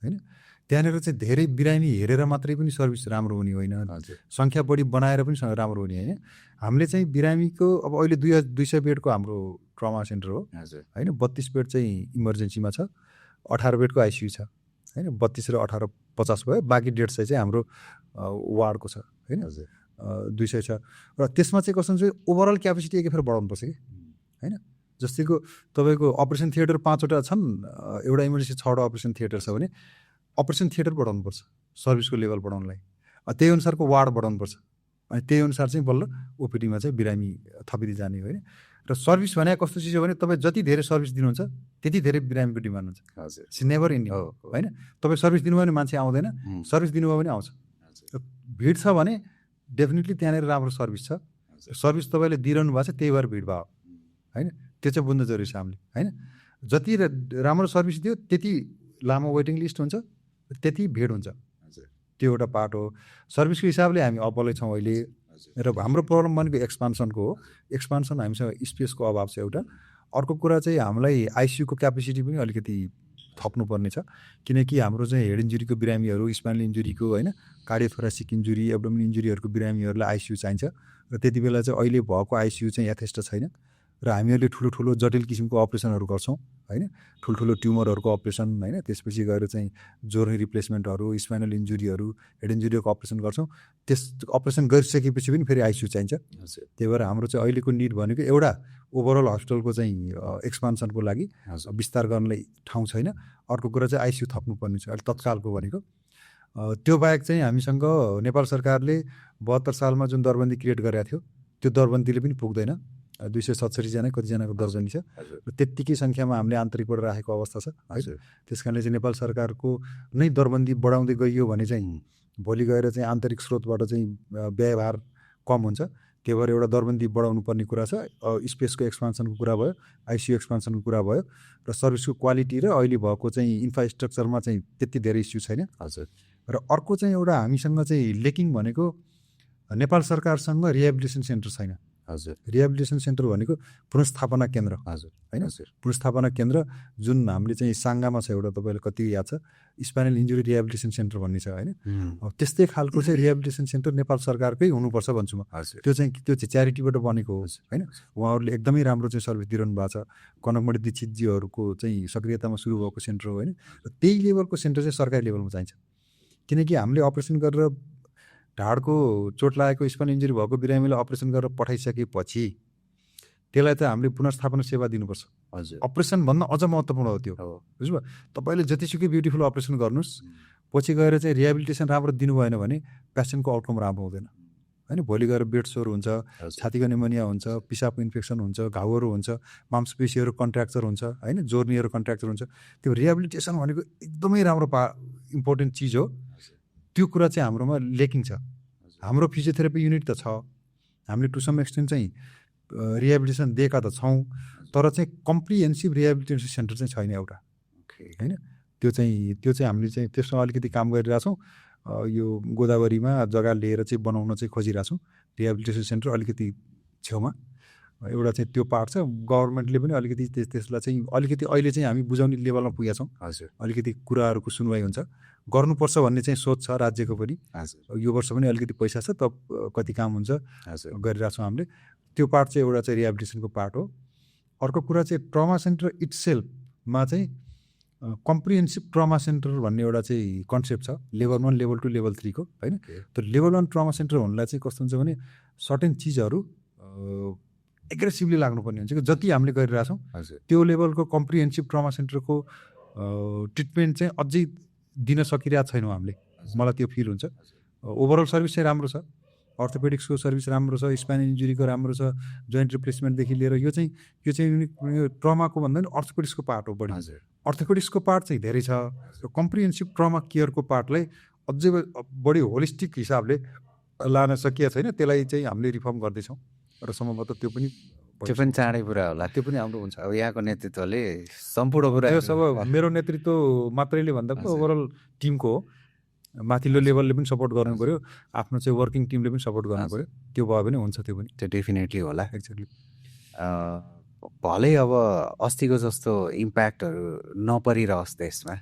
होइन। त्यहाँनिर चाहिँ धेरै बिरामी हेरेर मात्रै पनि सर्भिस राम्रो हुने होइन, सङ्ख्या बढी बनाएर पनि राम्रो हुने होइन। हामीले चाहिँ बिरामीको अब अहिले 200 बेडको हाम्रो ट्रमा सेन्टर हो होइन। 32 बेड चाहिँ इमर्जेन्सीमा छ, 18 बेडको आइसियु छ होइन। 32 र 18 50 भयो, बाँकी 150 चाहिँ हाम्रो वार्डको छ होइन। 200 छ। र त्यसमा चाहिँ कस्तो हुन्छ ओभरअल क्यापेसिटी एकैफेर बढाउनुपर्छ कि होइन। जस्तैको तपाईँको अपरेसन थिएटर 5वटा छन्, एउटा इमर्जेन्सी 6वटा अपरेसन थिएटर छ भने अपरेसन थिएटर बढाउनुपर्छ सर्भिसको लेभल बढाउनलाई, त्यही अनुसारको वार्ड बढाउनुपर्छ, अनि त्यही अनुसार चाहिँ बल्ल ओपिडीमा चाहिँ बिरामी थपिँदै जाने होइन। र सर्भिस भने कस्तो चिज हो भने तपाईँ जति धेरै सर्भिस दिनुहुन्छ त्यति धेरै बिरामीको डिमान्ड हुन्छ। हजुर, इट्स नेभर इन्डिङ होइन। तपाईँ सर्भिस दिनुभयो भने मान्छे आउँदैन, सर्भिस दिनुभयो भने आउँछ। भिड छ भने डेफिनेटली त्यहाँनिर राम्रो सर्भिस छ, सर्भिस तपाईँले दिइरहनु भएको छ त्यही भएर भिड भयो होइन। त्यो चाहिँ बुझ्नु जरुरी छ हामीले होइन। जति राम्रो सर्भिस दियो त्यति लामो वेटिङ लिस्ट हुन्छ, त्यति भिड हुन्छ त्यो एउटा पार्ट हो। सर्भिसको हिसाबले हामी अब्बलै छौँ अहिले र हाम्रो प्रब्लम भनेको एक्सपान्सनको हो। एक्सपान्सन हामीसँग स्पेसको अभाव छ एउटा। अर्को कुरा चाहिँ हामीलाई आइसियुको क्यापेसिटी पनि अलिकति थप्नुपर्ने छ, किनकि हाम्रो चाहिँ हेड इन्जुरीको बिरामीहरू, स्पाइनल इन्जुरीको होइन, कार्डियोथोरासिक इन्जुरी, एब्डोमिन इन्जुरीहरूको बिरामीहरूलाई आइसियु चाहिन्छ र त्यति बेला चाहिँ अहिले भएको आइसियु चाहिँ यथेष्ट छैन र हामीहरूले ठुलो जटिल किसिमको अपरेसनहरू गर्छौँ होइन, ठुल्ठुलो ट्युमरहरूको अपरेसन होइन, त्यसपछि गएर चाहिँ जोर्नी रिप्लेसमेन्टहरू, स्पाइनल इन्जुरीहरू, हेड इन्जुरीको अपरेसन गर्छौँ। त्यस अपरेसन गरिसकेपछि पनि फेरि आइसियु चाहिन्छ। त्यही भएर हाम्रो चाहिँ अहिलेको निड भनेको एउटा ओभरअल हस्पिटलको चाहिँ एक्सपान्सनको लागि विस्तार गर्नलाई ठाउँ छैन। अर्को कुरा चाहिँ आइसियु थप्नुपर्ने छ अहिले तत्कालको भनेको। त्यो बाहेक चाहिँ हामीसँग नेपाल सरकारले 72 सालमा जुन दरबन्दी क्रिएट गरेको थियो त्यो दरबन्दीले पनि पुग्दैन। 267 जना कतिजनाको दर्जनी छ र त्यत्तिकै सङ्ख्यामा हामीले आन्तरिकबाट राखेको अवस्था छ है। त्यस कारणले चाहिँ नेपाल सरकारको नै दरबन्दी बढाउँदै गइयो भने चाहिँ भोलि गएर चाहिँ आन्तरिक स्रोतबाट चाहिँ व्ययभार कम हुन्छ। त्यही भएर एउटा दरबन्दी बढाउनु पर्ने कुरा छ। स्पेसको एक्सपान्सनको कुरा भयो, आइसियु एक्सपान्सनको कुरा भयो र सर्भिसको क्वालिटी र अहिले भएको चाहिँ इन्फ्रास्ट्रक्चरमा चाहिँ त्यति धेरै इस्यु छैन। र अर्को चाहिँ एउटा हामीसँग चाहिँ लेकिङ भनेको नेपाल सरकारसँग रिहेबिलिटेसन सेन्टर छैन। रिहेबिलिटेसन सेन्टर भनेको पुनर्स्थापना केन्द्र होइन, पुनर्स्थापना केन्द्र जुन हामीले चाहिँ साङ्गामा छ एउटा, तपाईँलाई कति याद छ, स्पाइनल इन्जुरी रिहेबिलिटेसन सेन्टर भन्ने छ होइन। त्यस्तै खालको चाहिँ रिहेबिलिटेसन सेन्टर नेपाल सरकारकै हुनुपर्छ भन्छु म। त्यो चाहिँ च्यारिटीबाट बनेको हो होइन। उहाँहरूले एकदमै राम्रो चाहिँ सर्भिस दिइरहनु भएको छ। कनकमणि दीक्षितजीहरूको चाहिँ सक्रियतामा सुरु भएको सेन्टर हो होइन। र त्यही लेभलको सेन्टर चाहिँ सरकारी लेभलमा चाहिन्छ, किनकि हामीले अपरेसन गरेर ढाडको चोट लागेको, स्पाइनल इन्जुरी भएको बिरामीलाई अपरेसन गरेर पठाइसकेपछि त्यसलाई त हामीले पुनर्स्थापना सेवा दिनुपर्छ। अपरेसनभन्दा अझ महत्त्वपूर्ण हो त्यो, बुझ्नुभयो। तपाईँले जतिसुकै ब्युटिफुल अपरेसन गर्नुहोस्, पछि गएर चाहिँ रिहेबिलिटेसन राम्रो दिनु भएन भने पेसेन्टको आउटकम राम्रो हुँदैन होइन। भोलि गएर बेड सोर हुन्छ, छातीको निमोनिया हुन्छ, पिसाबको इन्फेक्सन हुन्छ, घाउहरू हुन्छ, मांसपेशीहरू कन्ट्र्याक्चर हुन्छ होइन, जोर्नीहरू कन्ट्र्याक्चर हुन्छ। त्यो रिहेबिलिटेसन भनेको एकदमै राम्रो इम्पोर्टेन्ट चिज हो। त्यो कुरा चाहिँ हाम्रोमा लेकिङ छ। हाम्रो फिजियोथेरापी युनिट त छ, हामीले टु सम एक्सटेन्ट चाहिँ रिहेबिलिटेसन दिएका त छौँ, तर चाहिँ कम्प्रिहेन्सिभ रिहेबिलिटेसन सेन्टर चाहिँ छैन एउटा होइन। त्यो चाहिँ हामीले चाहिँ त्यसमा अलिकति काम गरिरहेछौँ। यो गोदावरीमा जग्गा लिएर चाहिँ बनाउन चाहिँ खोजिरहेछौँ रिहेबिलिटेसन सेन्टर अलिकति छेउमा। एउटा चाहिँ त्यो पार्ट छ। गभर्मेन्टले पनि अलिकति त्यसलाई चाहिँ अलिकति अहिले चाहिँ हामी बुझाउने लेभलमा पुगेका छौँ। अलिकति कुराहरूको सुनवाई हुन्छ, गर्नुपर्छ भन्ने चाहिँ सोच छ राज्यको पनि। यो वर्ष पनि अलिकति पैसा छ, त कति काम हुन्छ गरिरहेछौँ हामीले। त्यो पार्ट चाहिँ एउटा चाहिँ रिहेबिलिटेसनको पार्ट हो। अर्को कुरा चाहिँ ट्रमा सेन्टर इट्सेल्फमा चाहिँ कम्प्रिहेन्सिभ ट्रमा सेन्टर भन्ने एउटा चाहिँ कन्सेप्ट छ, लेभल 1, लेभल 2, लेभल 3 को होइन। त्यो लेभल 1 ट्रमा सेन्टर हुनलाई चाहिँ कस्तो हुन्छ भने सर्टेन चिजहरू एग्रेसिभली लाग्नुपर्ने हुन्छ कि जति हामीले गरिरहेछौँ त्यो लेभलको कम्प्रिहेन्सिभ ट्रमा सेन्टरको ट्रिटमेन्ट चाहिँ अझै दिन सकिरहेको छैनौँ हामीले। मलाई त्यो फिल हुन्छ। ओभरअल सर्भिस चाहिँ राम्रो छ, अर्थोपेडिक्सको सर्भिस राम्रो छ, स्पाइनल इन्जुरीको राम्रो छ, जोइन्ट रिप्लेसमेन्टदेखि लिएर यो चाहिँ ट्रमाको भन्दा पनि अर्थोपेडिक्सको पार्ट हो बढी। अर्थोपेडिक्सको पार्ट चाहिँ धेरै छ। कम्प्रिहेन्सिभ ट्रमा केयरको पार्टलाई अझै बढी होलिस्टिक हिसाबले लान सकिएको छैन। त्यसलाई चाहिँ हामीले रिफर्म गर्दैछौँ र सम्भवतः त्यो पनि चाँडै पुरा होला। त्यो पनि हाम्रो हुन्छ। अब यहाँको नेतृत्वले सम्पूर्ण पुरा, यो सब मेरो नेतृत्व मात्रैले भन्दा पनि ओभरअल टिमको हो। माथिल्लो लेभलले पनि सपोर्ट गर्नु पऱ्यो, आफ्नो चाहिँ वर्किङ टिमले पनि सपोर्ट गर्नु पऱ्यो। त्यो भयो भने हुन्छ। त्यो पनि त्यो डेफिनेटली होला। एक्ज्याक्टली। भलै अब अस्तिको जस्तो इम्प्याक्टहरू नपरिरहोस् देशमा,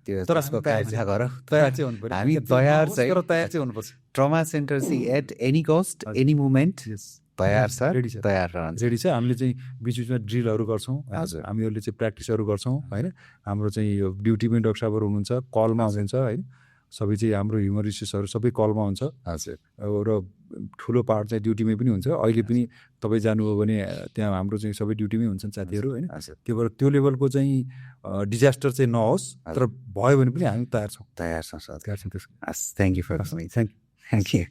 त्यो तर तयार गर, तयार चाहिँ हुनु पऱ्यो। हामी तयार चाहिँ, तर तयार चाहिँ हुनुपर्छ। ट्रमा सेन्टर चाहिँ at any cost, any moment तयार छ, रेडी छ, तयार रहन्छ, रेडी छ। हामीले चाहिँ बिचबिचमा ड्रिलहरू गर्छौँ, हामीहरूले चाहिँ प्र्याक्टिसहरू गर्छौँ होइन। हाम्रो चाहिँ यो ड्युटी पनि डाक्टर साहबहरू हुनुहुन्छ, कलमा हुनुहुन्छ होइन। सबै चाहिँ हाम्रो ह्युमन रिसोर्सहरू सबै कलमा हुन्छ र ठुलो पार्ट चाहिँ ड्युटीमै पनि हुन्छ। अहिले पनि तपाईँ जानुभयो भने त्यहाँ हाम्रो चाहिँ सबै ड्युटीमै हुन्छन् साथीहरू होइन। त्यो भएर त्यो लेभलको चाहिँ डिजास्टर चाहिँ नहोस्, तर भयो भने पनि हामी तयार छौँ। तयार छौँ। त्यसको thank you for coming. Thank you.